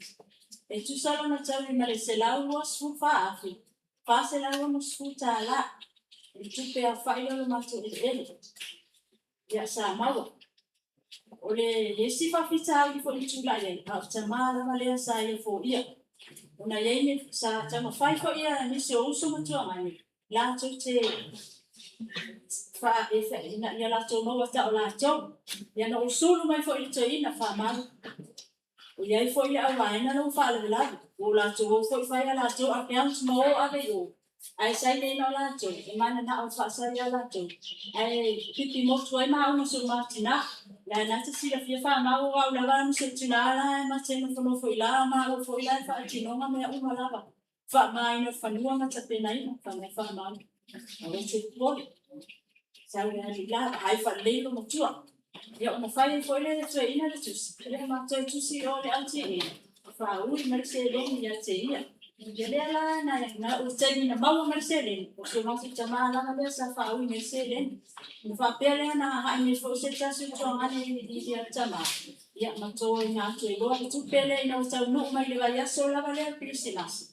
e tusa lona taui ma le $124,000 $460 i le tupe aofai lea o lo matou eleele ia sa maua. O le isi faafitauli foi na tulai ai, a o le tama lava lea sa ia foia, ona e i ai ni, sa taumafai foi nisi o uso ma tuagane latou te fa, ina ia latou maua taolatou. Ia na ou sulu mai foi i le toeaina, faamau. Ua i ai foi le auvaega la ua faalavelave, ua latou o foi fai a latou accounts ma o ave i o, ae saini ai na o latou, e mananao e faasai ia latou, ae pipi motu ai maua ma si o ma tina. Ia na te silafia faamau o au lava ma si ou tina la e ma te nofonofo i la, o maua foi la e faatinoga mea uma lava, faamaina o le fanua ma tapenaina, fai mai faamau, aua e te popole. Sau le alii la, vaai faalelei lou matua. Ia ona fai ai foi lea e le toeaina le tusi, ia ma toe tusi i o i le LTA, e faaui mai le seleni ia te ia. Ia lea la na, na o le taimi na maua mai le seleni, o si o matou tama lava lea sa faaui mai le seleni. Ona faapea lea na agai mai foi se tasi o tuagane i le tama, ia ma toina atu ai loa le tupe lea ina ua taunuu mai i le vaiaso lava lea o le Kerisimasi.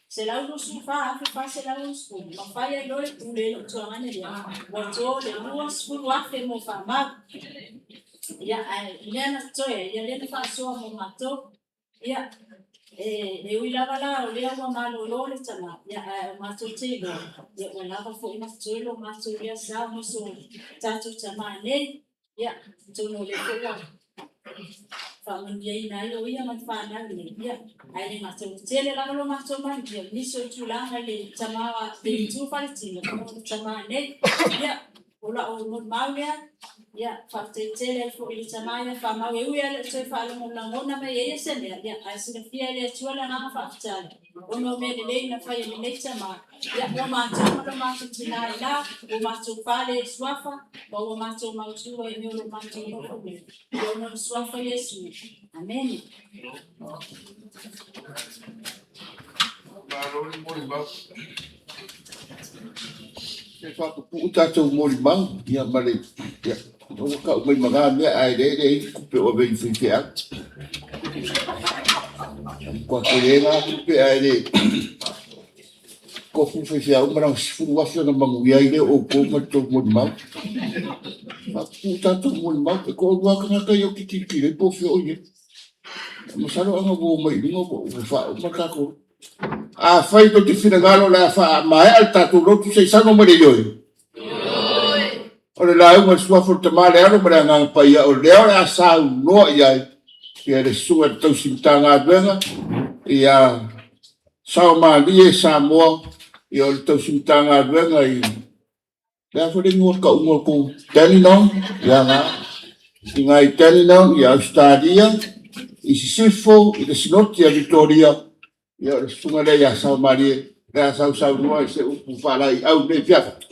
$124,460, ma fai ai loa le pule i lou tuagane lea, ua to le $20,000 mo faamau. Ia, ae o mea na totoe ai, ia lea na faasoa mo matou. Ia, e ui lava la o lea ua malolo le tama, ia, ae o matou te iloa, ia ua lava foi ma totoe lo matou lea sao ma so tatou tama nei. Ia, atonu o lea foi ua faamanuiaina ai o ia ma le fanau nei, ia, ae le gata ua tele lava lo matou manuia i nisi o tulaga i le tama le itu faletino o le tama nei. Ia, o lau molimau lea, ia, faafetai tele ai foi i le tama ia Famau, e ui lava e le o toe faalagolagona mai e ia se mea, ia, ae silafia e le Atua le agaga faafetai ona o mea lelei na fai e lenei tama. Ia, ua matou ma lo matou tina i ina, ua matou pale i le Suafa, ma ua matou mautu ai i mea o lo o matou nofo nei, ia ona o le Suafa o Iesu. Amene. Malo le molimau. Se faapupuu tatou molimau, ia ma le, ia, ua tau mai ma na mea, ae le leai ni tupe o ave i faifeau. E matua tele la tupe ae le tofu le faifeau ma lana $10,000 ona manuia ai lea o outou ma le tou molimau. Faapupuu tatou molimau, e toalua lava tagata ia ou te tilotilo ai po o fea o i ai. Masalo ana ua omai i luga ua faauma le tatou. Afai tou te finagalo o le a faamaea le tatou lotu se i saunoa mai le ioe. O le lauga i le Suafa o le Tama, le Alo ma le Agaga Paia, o lea o le a saunoa i ai ia le Susuga i le Tausi Matagaluega ia Sao Malie Samoa, ia o le Tausi Matagaluega i le a foi le igoa tauga o tou Dandenong, ia na, i nai Dandenong i Ausetalia. i Sisifo i le Sinoti a Vitoria, ia o le susuga lea ia Saumalie, o le a sausaunoa i se upu faalaeiau i lenei afiafi.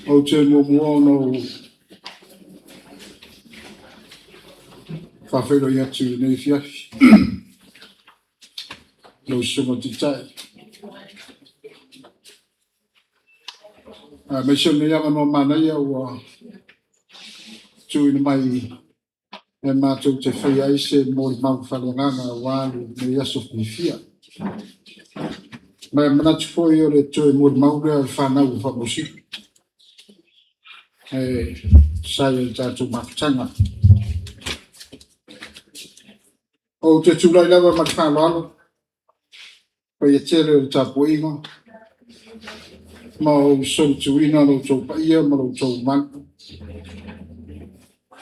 Ou te muamua ona ou faafeiloai atu i lenei afiafi i lau Susuga i le Taitai, aemaise o lenei avanoa manaia ua tuuina mai e matou te faia ai se molimau faaleagaga aua lenei aso fiafia. Ma e manatu foi o le toe molimau lea o le fanau o Faamausili e tusa ai o le tatou mafutaga. Ou te tulai lava ma le faaaloalo, paia tele o le tapuaiga, ma ou solituina lo outou paia ma lo outou mamalu.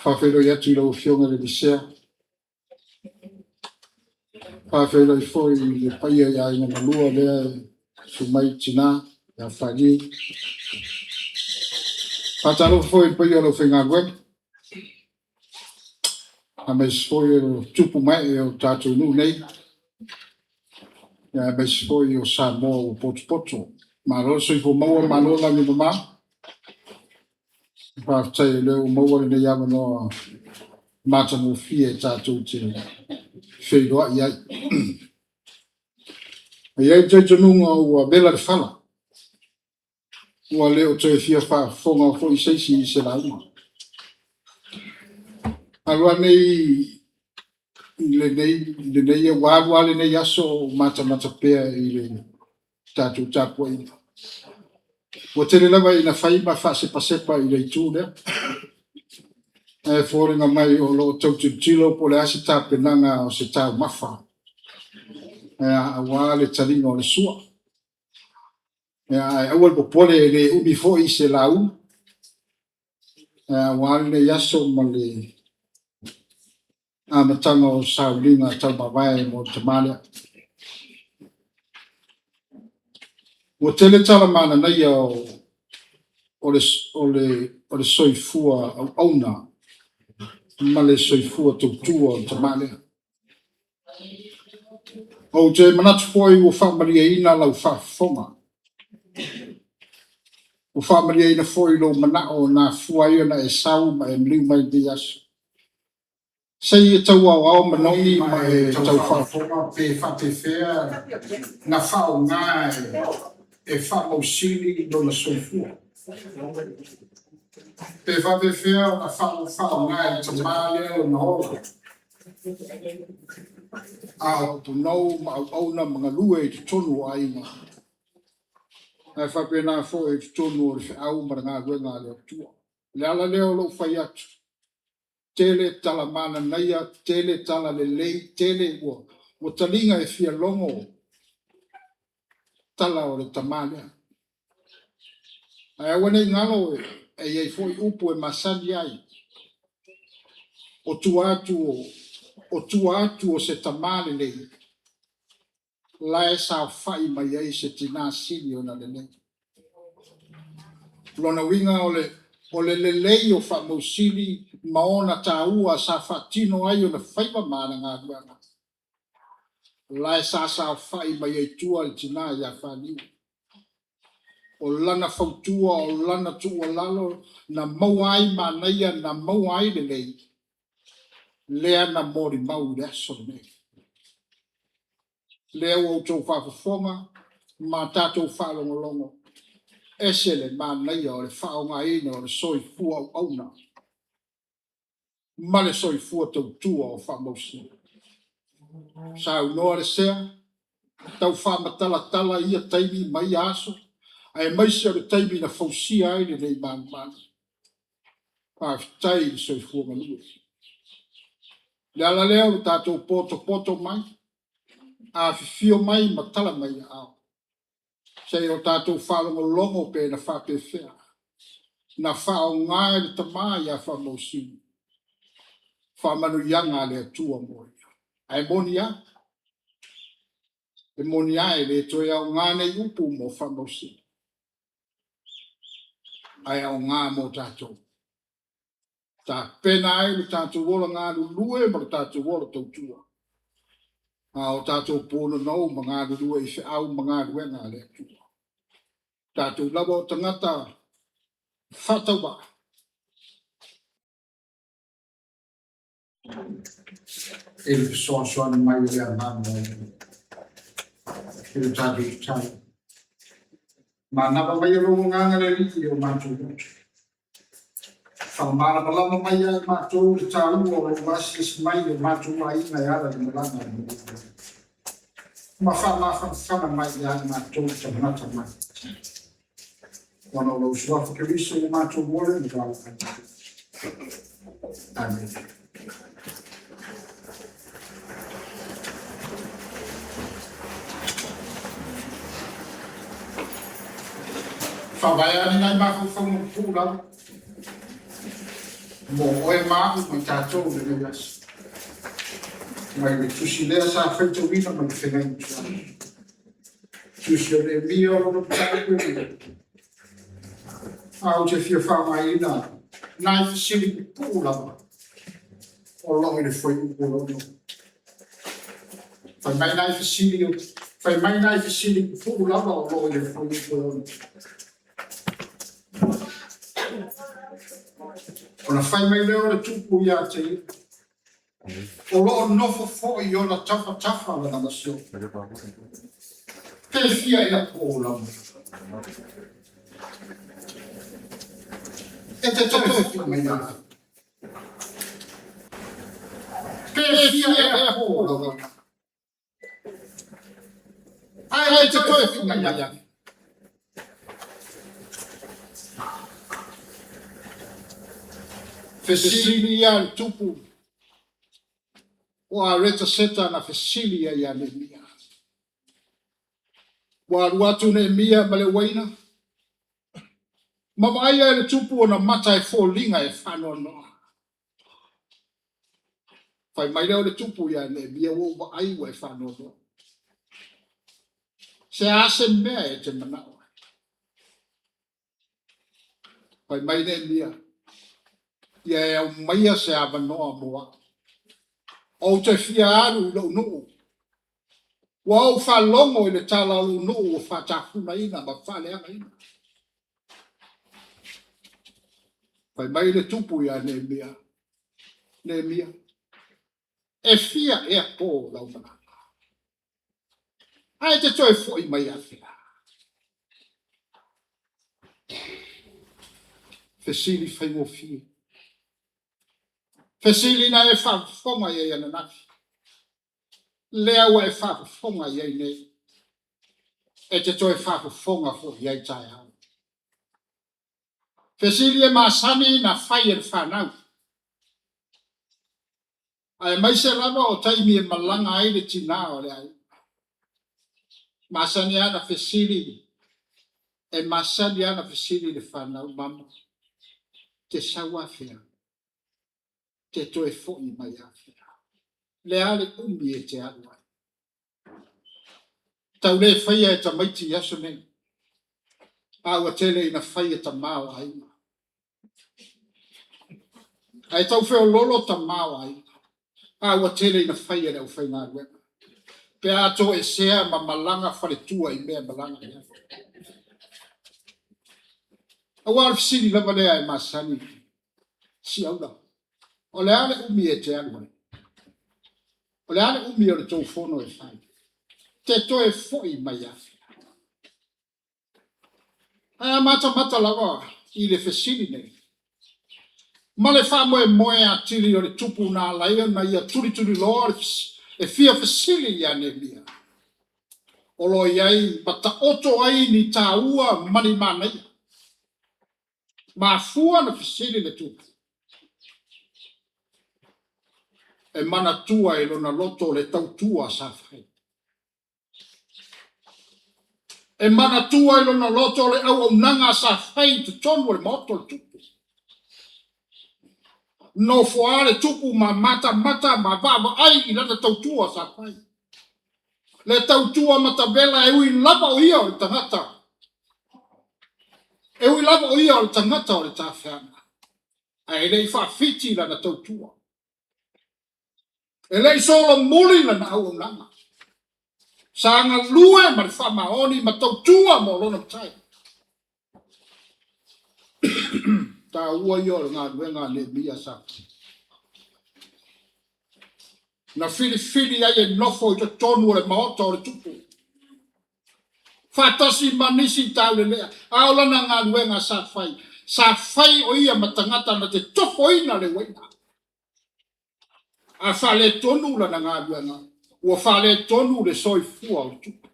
Faafeiloai atu i lau Afioga i le Sea, faafeiloai foi i le paia i aiga na lua lea e susu mai tina ia Faliu. Faatalofa foi i le paia o le aufaigaluega, aemaise foi o tupu mae o tatou nuu nei, aemaise foi o Samoa ua potopoto. Malo le soifua maua, malo lagi e mama. Faafetai o lea ua maua lenei avanoa matagofie e tatou te feiloai ai. E i ai le talitonuga ua vela le fala, ua le o toe fia faafofoga foi se isi i se lauga. Alu alu nei, ua alu lava lenei aso o matamata pea i le tatou tapuaiga. Ua tele lava ina fai ma faasepasepa i le itu lea. Ae foliga mai o lo o tau tilotilo po o le a se tapenaga o se taumafa aua le taliga o le sua. Ae aua le popole, e le umi foi se lauga aua lenei aso ma le amataga o sauniga taumavae mo le tama lea. Ua tele tala mananaia o le soifua auauna ma le soifua tautua o le tama lea. Ou te manatu foi ua faamalieina lau faafofoga. Ua faamalieina foi lou manao na afua ai ona e sau ma e maliu mai i lenei aso. Se i e tau aoao manogi ma e tau faafofoga pe faapefea na faaaoga e Faamausili lona soifua. Pe faapefea ona faaaoga e le tama lea lona ola, a o punou ma auauna ma galue i totonu o aiga, ae faapena foi i totonu o le feau ma le galuega a le Atua. O le ala lea o lou fai atu, tele tala mananaia, tele tala lelei, tele ua taliga e fia logo tala o le tama lea. Ae aua ne i galo e i ai foi upu e masani ai, o tua atu o se tama lelei, la e saofai mai ai se tina sili ona lelei. Lona uiga o le lelei o Faamausili ma ona taua sa faatino ai ona faiva ma ana galuega, la e sa saofai mai ai tua le tina ia Faliu. O lana fautua, o lana tuualalo, na maua ai manaia, na maua ai lelei, lea na molimau i le aso lenei. Lea ua outou faafofoga ma tatou faalogologo, ese le manaia o le faaaogaina o le soifua auauna ma le soifua tautua o Faamausili. Saunoa le sea, Tau faamatalatala ia taimi ma ia aso, aemaise o le taimi na fausia ai lenei malumalu. Faafetai i le soifua malue. O le ala lea o le tatou potopoto mai, afifio mai ma tala mai aao, se i o tatou faalogologo pe na faapefea na faaaoga e le tama ia Faamausili faamanuiaga a le Atua mo ia. Ae moni a, e moni a e le toe aoga nei upu mo Faamausili, ae aoga mo tatou. Tapena ai le tatou ola galulue ma le tatou ola tautua, a o tatou punonou ma galulue i feau ma galuega a le Atua. Tatou lava o tagata faatauvaa. I le fesoasoani mai o le Agaga o le i le tatou tatalo. Manava maia lou Agaga le Alii i o matou loto. Faamalamalama mai ia i matou le taua o lou asiasi mai i o matou aiga e ala i le malaga a le Manuia. Ma faamafanafana mai ia i matou tagata mafatia. Ona o lou Suafa Keriso ua matou ole ma valaau. Amene. Faavae lava ni nai mafaufauga pupuu lava mo oe ma au ma i tatou i lenei aso. Mai le tusi lea sa faitauina mai le feagaiga tuai. Tusi o Neemia o lona mataupu e lua. A ou te fia faaaogaina nai fesili pupuu lava o lo o i le fuaiupu 6. Fai mai nai fesili, fai mai nai fesili pupuu lava o lo o i le fuaiupu 6. Ona fai mai lea o le tupu ia te ia, o lo o nofo foi i ona tafatafa lana masiofo. Pe fia ea po o lau malaga? E te toe foi mai afea? Pe fia ea po o lau malaga? Ae e te toe foi mai afea? Fesili ia le tupu o Aretaseta na fesili ai ia Neemia. Ua alu atu Neemia ma le uaina, ma vaaia e le tupu ona mata e foliga e faanoanoa. Fai mai lea o le tupu ia Neemia, ua ou vaai ua e faanoanoa. Se a se mea e te manao ai? Fai mai Neemia, ia e aumaia se avanoa mo au. Ou te fia alu i lou nuu. Ua ou faalogo i le tala o lou nuu ua faatafunaina ma faaleagaina. Fai mai le tupu ia Neemia, Neemia, e fia ea po lau malaga? Ae te toe foi mai afea? Fesili faigofie. Fesili na e faafofoga i ai ananafi. Lea ua e faafofoga i ai nei. E te toe faafofoga foi i ai taeao. Fesili e masani na fai e le fanau. Aemaise lava o taimi e malaga ai le tinā o le aiga. Masani lava na fesili, e masani lava na fesili le fanau, Mama, te sau afea? Te toe foi mai afea? Le a le umi e te alu ai? Tau le faia e tamaiti i aso nei, a ua tele ina fai e tama o aiga. Ae tau feololo tama o aiga, a ua tele ina fai e le aufaigaluega. Pe a toesea ma malaga faletua i mea e malaga i ai. Aua o le fesili lava lea e masani, siaula, o le a le umi e te alu ai? O le a le umi o le tou fono e fai? Te toe foi mai afea? Ae a matamata lava i le fesili nei, ma le faamoemoe atili o le tupu na ala ai ona ia tulituliloa e fia fesili ia Neemia. O lo o i ai ma taoto ai ni taua ma ni manaia. Mafua na fesili le tupu e manatua i lona loto le tautua sa fai. E manatua i lona loto le auaunaga sa fai i totonu o le maota o le tupu. Nofoa le tupu ma matamata ma vaavaai i lana tautua sa fai. Le tautua matavela e ui lava o ia o le tagata. E ui lava o ia o le tagata o le tafeaga, ae le i faafiti lana tautua. E le i solomuli lana auaunaga. Sa galue ma le faamaoni ma tautua mo lona matai. Taua ia o le galuega a Neemia sa fai. Na filifili ai e nofo i totonu o le maota o le tupu, faatasi ma nisi taulelea, a o lana galuega sa fai, sa fai o ia ma tagata na te tofoina le uaina. A faaletonu lana galuega, ua faaletonu le soifua o le tupu.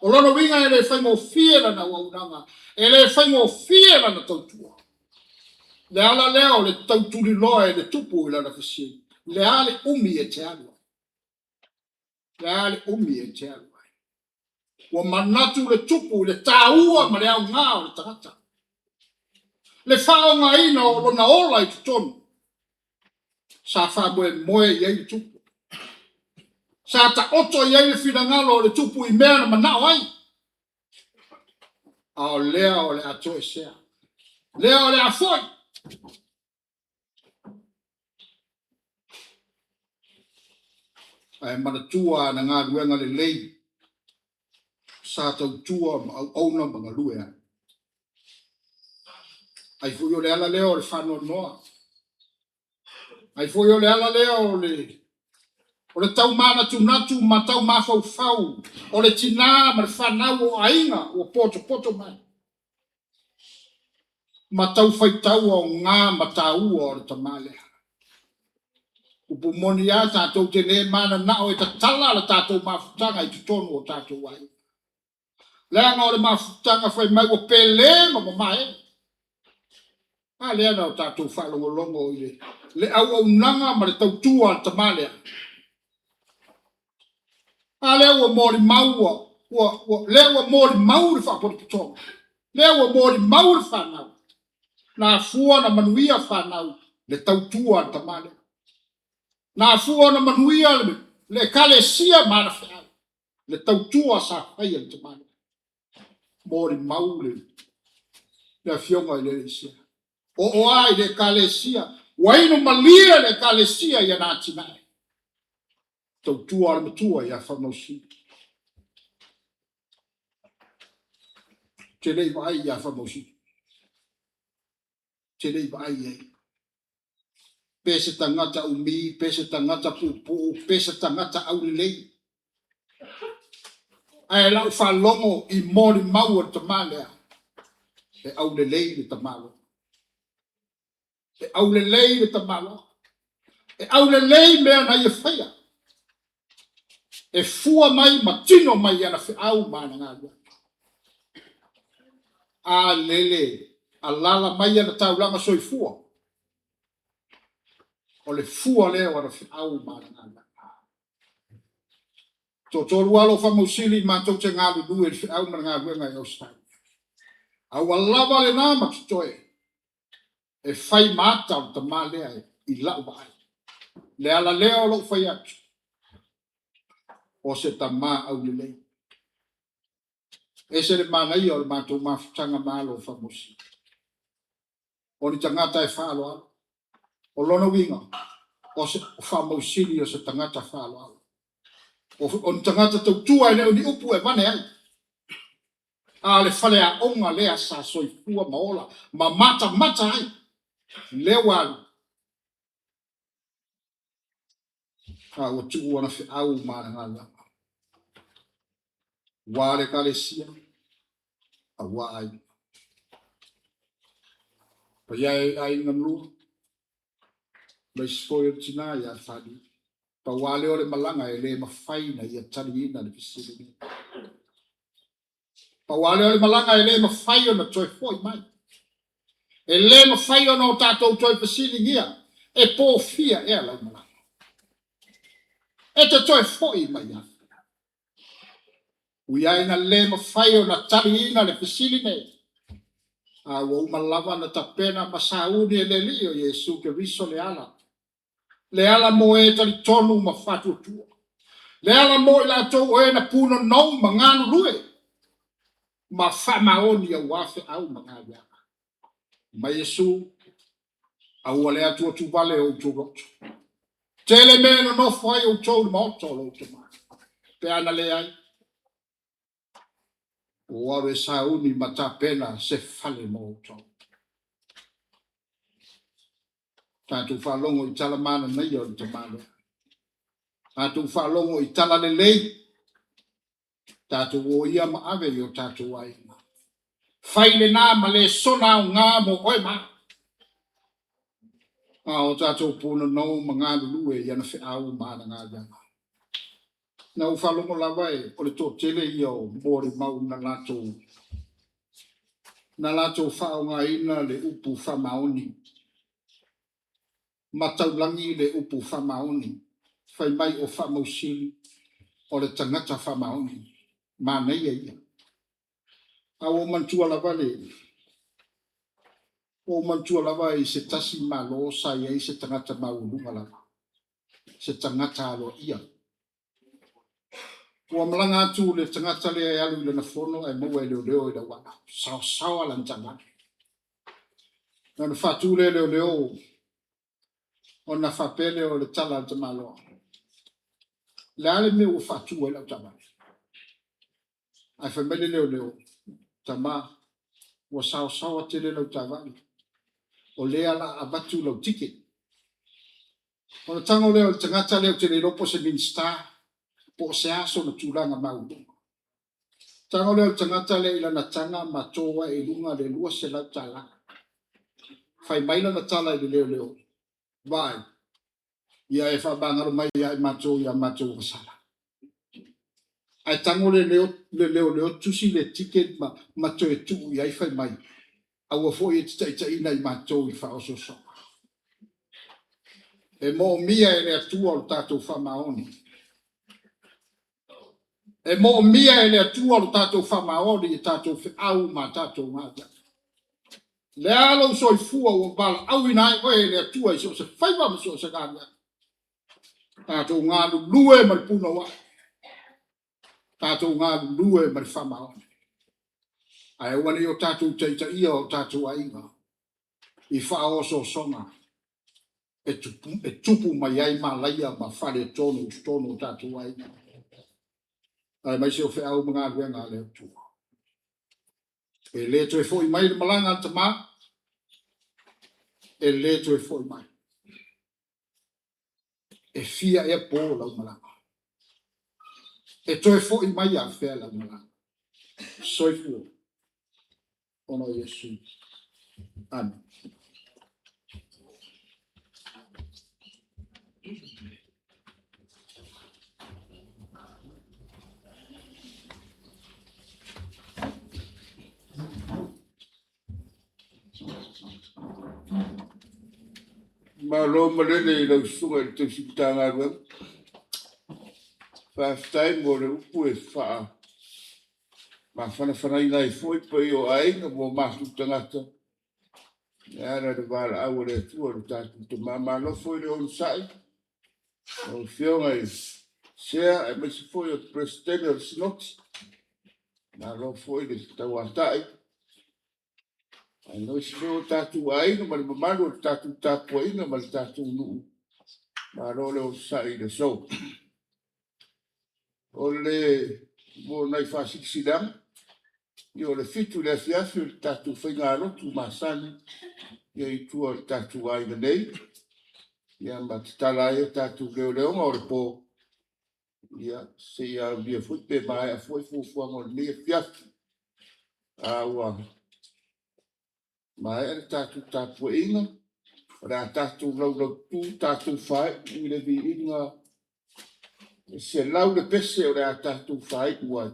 O lona uiga e le faigofie lana auaunaga, e le faigofie lana tautua. Le ala lea o le tautuliloa e le tupu i lana fesili, le a le umi e te alu ai? Le a le umi e te alu ai? Ua manatu le tupu i le taua ma le aoga o le tagata. Le faaaogaina o lona ola i totonu sa faamoemoe i ai le tupu. Sa taoto i ai le finagalo o le tupu i mea na manao ai. A o lea o le a toesea. Lea o le a foi. Ae manatua ana galuega lelei sa tautua ma auauna ma galue ai. Ai foi o le ala lea o le faanoanoa. Ai foi o le ala lea o le o le tau manatunatu ma tau mafaufau o le tinā ma le fanau o aiga ua potopoto mai ma tau faitau aoga ma taua o le tama lea. Upu moni lava tatou te le mananao e tatala la tatou mafutaga i totonu o tatou aiga. Leaga o le mafutaga fai mai ua pele ma mamae. A lea na o tatou faalogologo i le auaunaga ma le tautua a le tama lea. A lea ua molimau ua, ua, ua, lea ua molimau le faapotopotoga. Lea ua molimau le fanau. Na afua na manuia fanau le tautua a le tama lea. Na afua ona manuia le ekalesia ma ana feau le tautua sa faia e le tama lea. Molimau le le afioga i le Alii Sea. Oo lava i le ekalesia, ua inu malie le ekalesia i ana atinae. Tautua a le matua ia Faamausili. Ou te le i vaai ia Faamausili. Ou te le i vaai i ai. Pe se tagata umi, pe se tagata puupuu, pe se tagata aulelei. Ae lau faalogo i molimau a le tama lea, e aulelei le tamaloa. E aulelei le tamaloa. E aulelei mea na ia faia. E fua mai ma tino mai i ana feau ma ana galuega. A lele alaala mai ana taulaga soifua, o le fua lea o ana feau ma ana galuega. Toatolu alo o Faamausili matou te galulue i le feau ma le galuega i Ausetalia. A ua lava lena ma totoe e fai ma ata o le tama lea i lau vaai. Le ala lea o lou fai atu, o se tama aulelei. Ese le manaia o le matou mafutaga ma alo o Faamausili. O ni tagata e faaaloalo. O lona uiga, o se Faamausili o se tagata faaaloalo. O ni tagata tautua e le o ni upu e avane ai. A o le faleaoga lea sa soifua ma ola ma matamata ai, lea ua alu, a ua tuu ana feau ma ana galuega. Aua le ekalesia, aua aiga. Paia e aiga na lua, aemaise foi o le tina ia Fali. Pau lava lea o le malaga e le mafai ona ia taliina le fesili lenei. Pau lava lea o le malaga e le mafai ona toe foi mai. E le mafai ona o tatou toe fesiligia e pofia ea lau malaga. E te toe foi mai afea. Ui ai ina le mafai ona taliina le fesili nei, a ua uma lava ona tapena ma sauni e le Alii o Iesu Keriso le ala, le ala mo e talitonu ma faatuatua, le ala mo i latou o e na punonou ma galulue ma faamaoni aua feau ma galuega. Mai Iesu, aua le atuatuvale o outou loto. Tele mea e nonofo ai outou i le maota o lou Tama. Pe ana leai, ua alu e sauni ma tapena se fale mo outou. Tatou faalogo i tala mananaia o le Tama lea. Tatou faalogo i tala lelei. Tatou o ia ma ave i o tatou aiga. Fai lena ma lesona aoga mo oe ma au. A o tatou punonou ma galulue i ana feau ma ana galuega. Na ou faalogo lava e o le toatele ia o molimau na latou na latou faaaogaina le upu faamaoni ma taulagi le upu faamaoni fai mai o Faamausili o le tagata faamaoni. Manaia ia. A ua ou manatua lava le ua ou manatua lava i se tasi Malo sa i ai se tagata maualuga lava, se tagata aloaia. Ua malaga atu le tagata lea e alu i lana fono ae maua e leoleo i le auala, saosaoa lana taavale. Ona faatu lea e leoleo ona faapea lea o le tala a le tamaloa, le a le mea ua faatu ai lau taavale? Ae fai mai le leoleo, tama, ua saosaoa tele lau taavale, o lea o le a avatu lau ticket. Ona tago lea o le tagata lea ou te le iloa po o se Minisita po o se a sona tulaga maualuga. Tago lea o le tagata lea i lana taga ma to ae i luga le $200. Fai mai lana tala i le leoleo, vaai, ia e faamagalo mai ia i matou i a matou agasala. Ae tago le leoleo tusi le ticket ma toe tuu i ai fai mai, aua foi e te taitaiina i matou i le faaosoosoga. E moomia e le Atua lo tatou faamaoni. E moomia e le Atua lo tatou faamaoni i tatou feau ma tatou galuega. Le a lou soifua ua valaauina ai oe e le Atua i so o se faiva ma so o se galuega. Tatou galulue ma le punouai. Tatou galulue ma le faamaoni. Ae aua ne i o tatou taitaia o tatou aiga i faaosoosoga e tupu mai ai malaia ma faaletonu i totonu o tatou aiga, aemaise o feau ma galuega a le Atua. E le toe foi mai le malaga a le tama, e le toe foi mai. E fia ea po lau malaga? E toe foi mai afea lau malaga? Soifua ona o Iesu. Amen. Malo malele i lau susuga i le Tausi Matagaluega. Faafetai mo le upu e faa mafanafanaina ai foi paia o aiga ma o matou tagata e ala i le valaau a le Atua i lo tatou Tama. Malo foi le onosai, lau Afioga i Sea aemaise foi o le Peresetene o le Sinoti. Malo foi le tauatai, aemaise foi o tatou aiga ma le mamalu o le tatou tapuaiga ma le tatou nuu. Malo le onosai i le aso. O le mo nai faasilasilaga, ia o le 7 i le afiafi o le tatou faigalotu masani ia i tua o le tatou aiga nei, ia ma tatala ai a tatou leoleoga o le po, ia seia aulia foi pe maea foi fuafuaga o lenei afiafi. A ua maea le tatou tapuaiga, o le a tatou laulautu tatou faaiu i le viiga. E 100 le pese o le a tatou faaiu ai.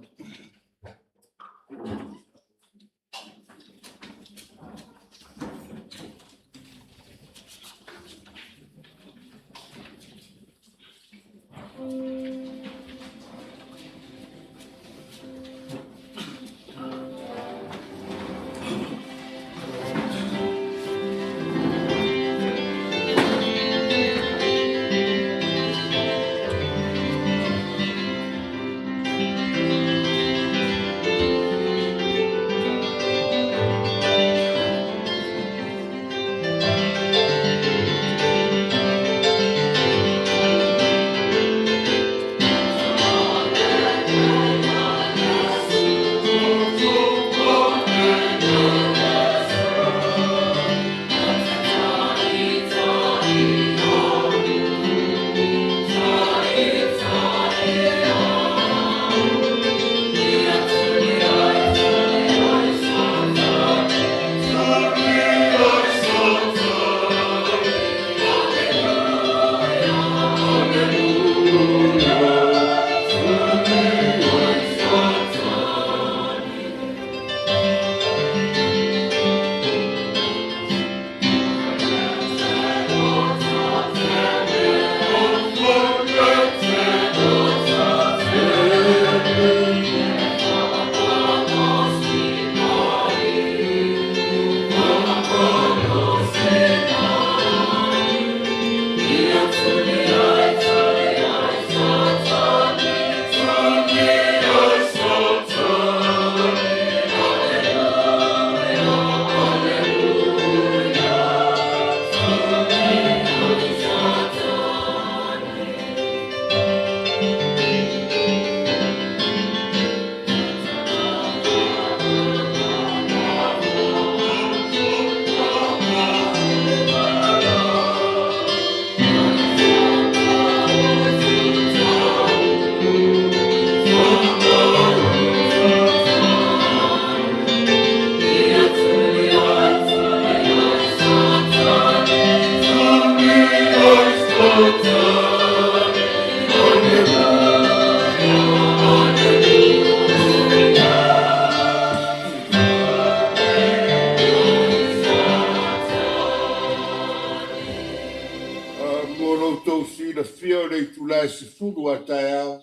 Mo lo outou silafia o le itula e 10 a taeao,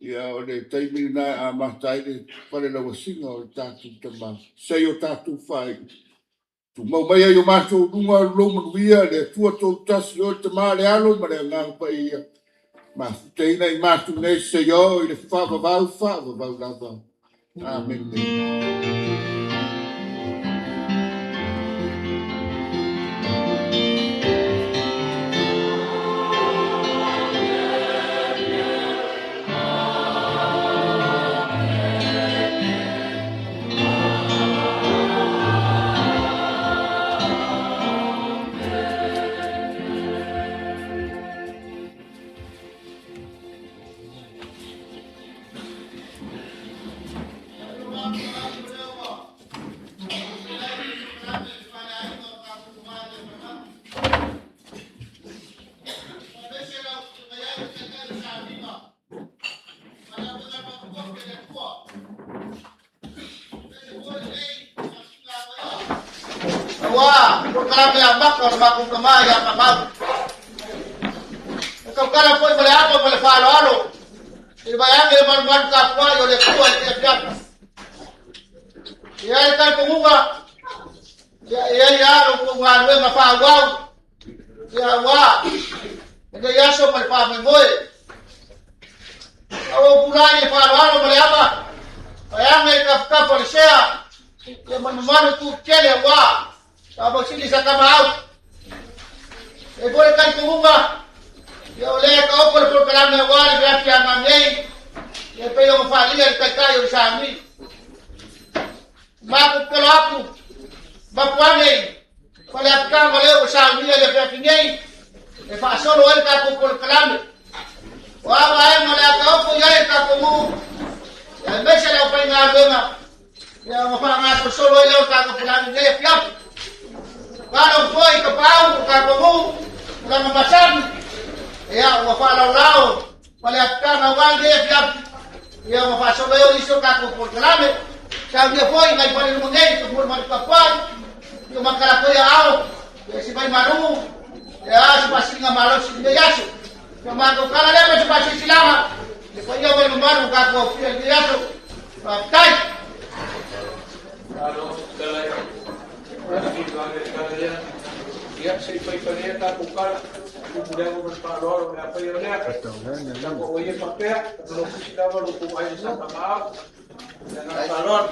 ia o le taimi lena e amata ai le falelauasiga o le tatou tama se i o tatou faaiu. Tumau mai ai o matou luga o lou manuia le Atua tolu tasi o le Tama, le Alo ma le Agaga Paia, mafutaina i matou nei se i oo i le faavavau, faavavau lava. Amene. Aua, polokalame amata o le matou tamā ia Famau. E tautala foi ma le ava ma le faaaloalo i le vaeage le malumalu tapuai o le Atua i le afiafi. E i ai le talitonuga, ia e i ai lava lo outou galuega faaauau, ia aua lenei aso ma le faamoemoe. A ua ou tulai i le faaaloalo ma le ava, vaeage i tafatafa o le sea, ia ma le mamalu tuutele aua Faamausili sa tama au. E foi le talitonuga, ia o lea e taoto le polokalame aua le feafiaga nei, ia pei ona faaalia le taitai o le Sami. Matou tatalo atu, mapu ane i Faleapita ma lea ua saunia i le afiafi nei, e faasolo ai le tatou polokalame. O a vaega o le a taoto i ai le tatou nuu, aemaise le aufaigaluega, Ia ona faagasolosolo ai lea o le tatou polokalame i lenei afiafi. Malo foi i tapaau o tatou nuu, tulaga masani, ia ua faalaolao Faleapitaga aua lenei afiafi, ia ma faasolo ai o nisi o tatou polokalame. Saunia foi nai fale luma nei, tumua le matou tapuai, ia makala foi aao, ia se mai malu, ia se faasiliga malosi i lenei aso. Ia matou tala lea ma se faasilasilaga, le paia ma le mamalu ua tatou aofia i lenei aso. Faafetai. Malo, fetalai. Ia, se i fai lea tatou tala. Tupu lea ma le faaaloalo o le a faia o lea. Tatou ia faapea, lo fusi lava lo tou aiga sa tamaau. Ia na faaaloalo.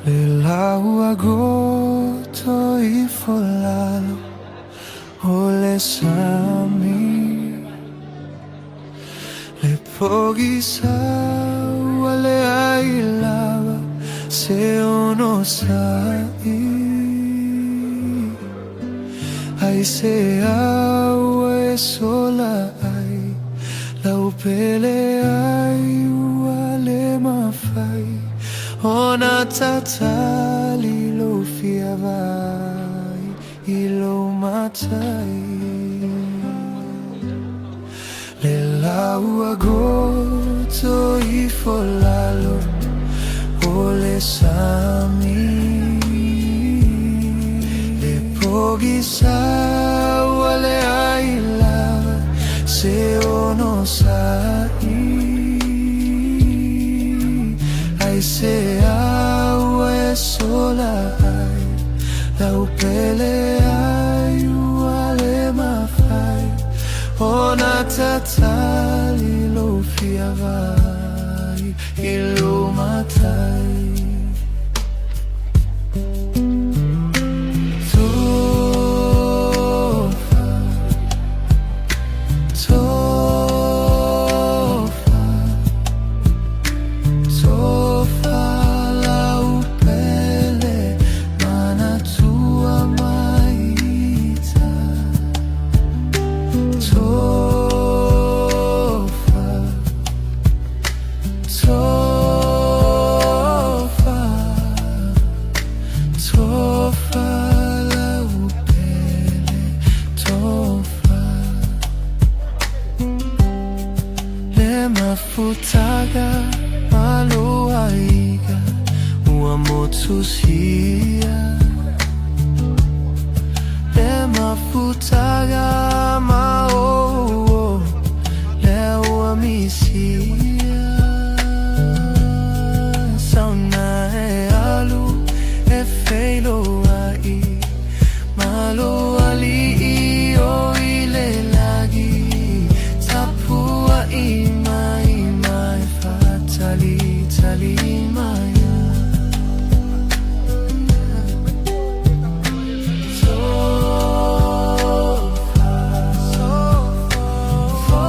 Le lau goto ifo lalo o le sami. Le pogisa ua le ai lava se ono sa'i. Ai se au e sola ai lau pele ai ua le mafai ona tatali lo fia vai i lo matai. Le lau goto ifo lalo o le sami. Le pogisa ua le ai lava se ono sa'i. Ai se au e sola ai lau pele ai ua le mafai ona tatali lo fia vai i lo matai. Tofa, tofa, tofa lau pele manatua maita. Tofa, tofa, tofa lau pele, tofa. Le mafutaga maloaiga ua motusia. Le mafutaga mao le ua misia. Sauna e alu e feiloai malo ali'i o i le lagi. Tapua i mai mai fatali tali mai. Tofa, tofa,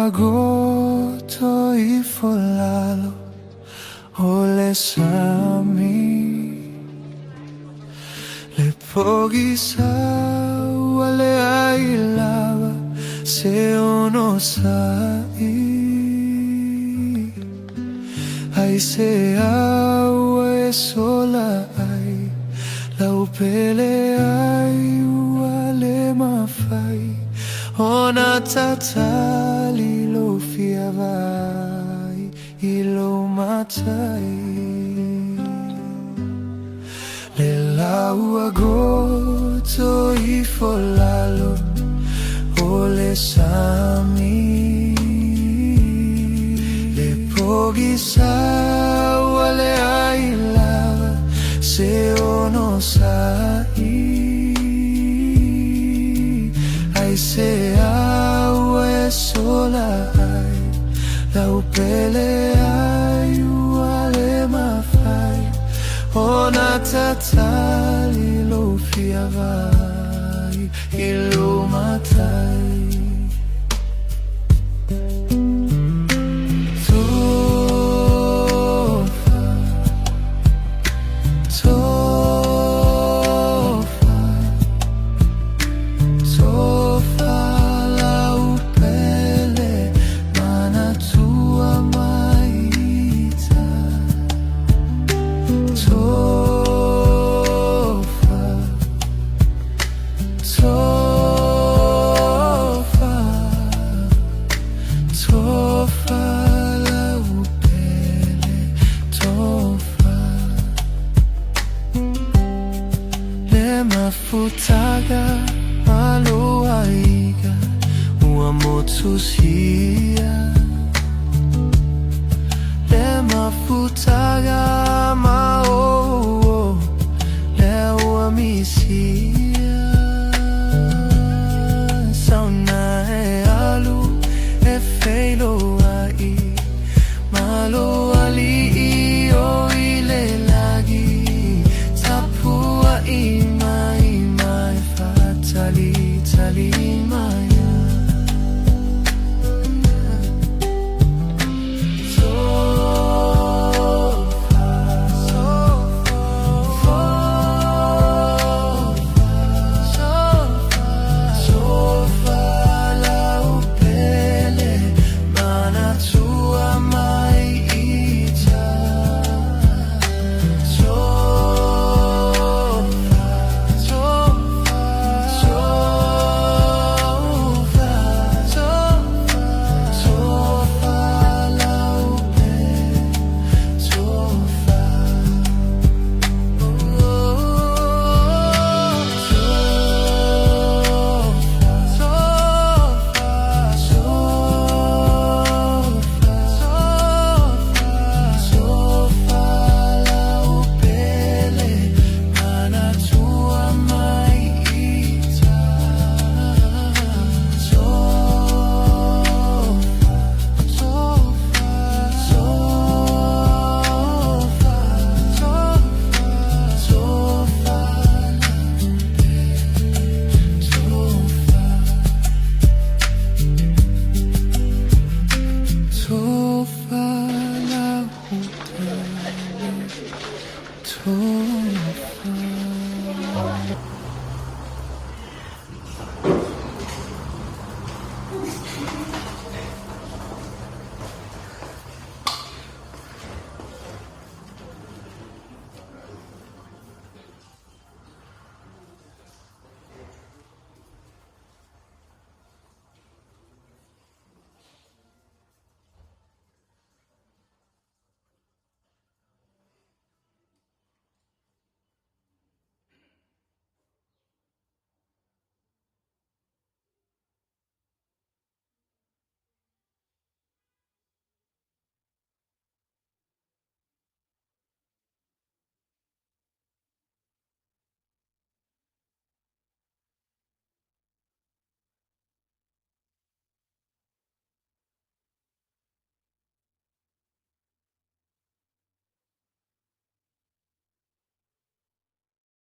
agoto ifo lalo o le sami. Le pogisa ua leai lava se onosai. Aisea ua e sola ai lau pele ai ua le mafai ona tatali lou fia vaai i lou matai. Le lau agoto ifo lalo o le sami. Le pogisa ua leai lava se onosai. Aisea ua e sola ai lau pele ai ua le mafai ona tatali lou fia vaai i lou matai. Tofa, tofa, tofa lau pele manatua mai ita. Tofa, tofa, tofa lau pele, tofa. Le mafutaga ma lou aiga ua motusia. Le mafutaga ma o le ua misia. Sauna e alu e feiloai ma lou alii o i le lagi. Tapuai mai ma e faatalitali mai. Tofa, tofa, tofa lau pele manatua mai ita. Tofa, tofa, tofa, tofa lau pele, tofa. Tofa lau pele manatua mai ita. Tofa, tofa, tofa, tofa, tofa. Tofa lau pele, tofa.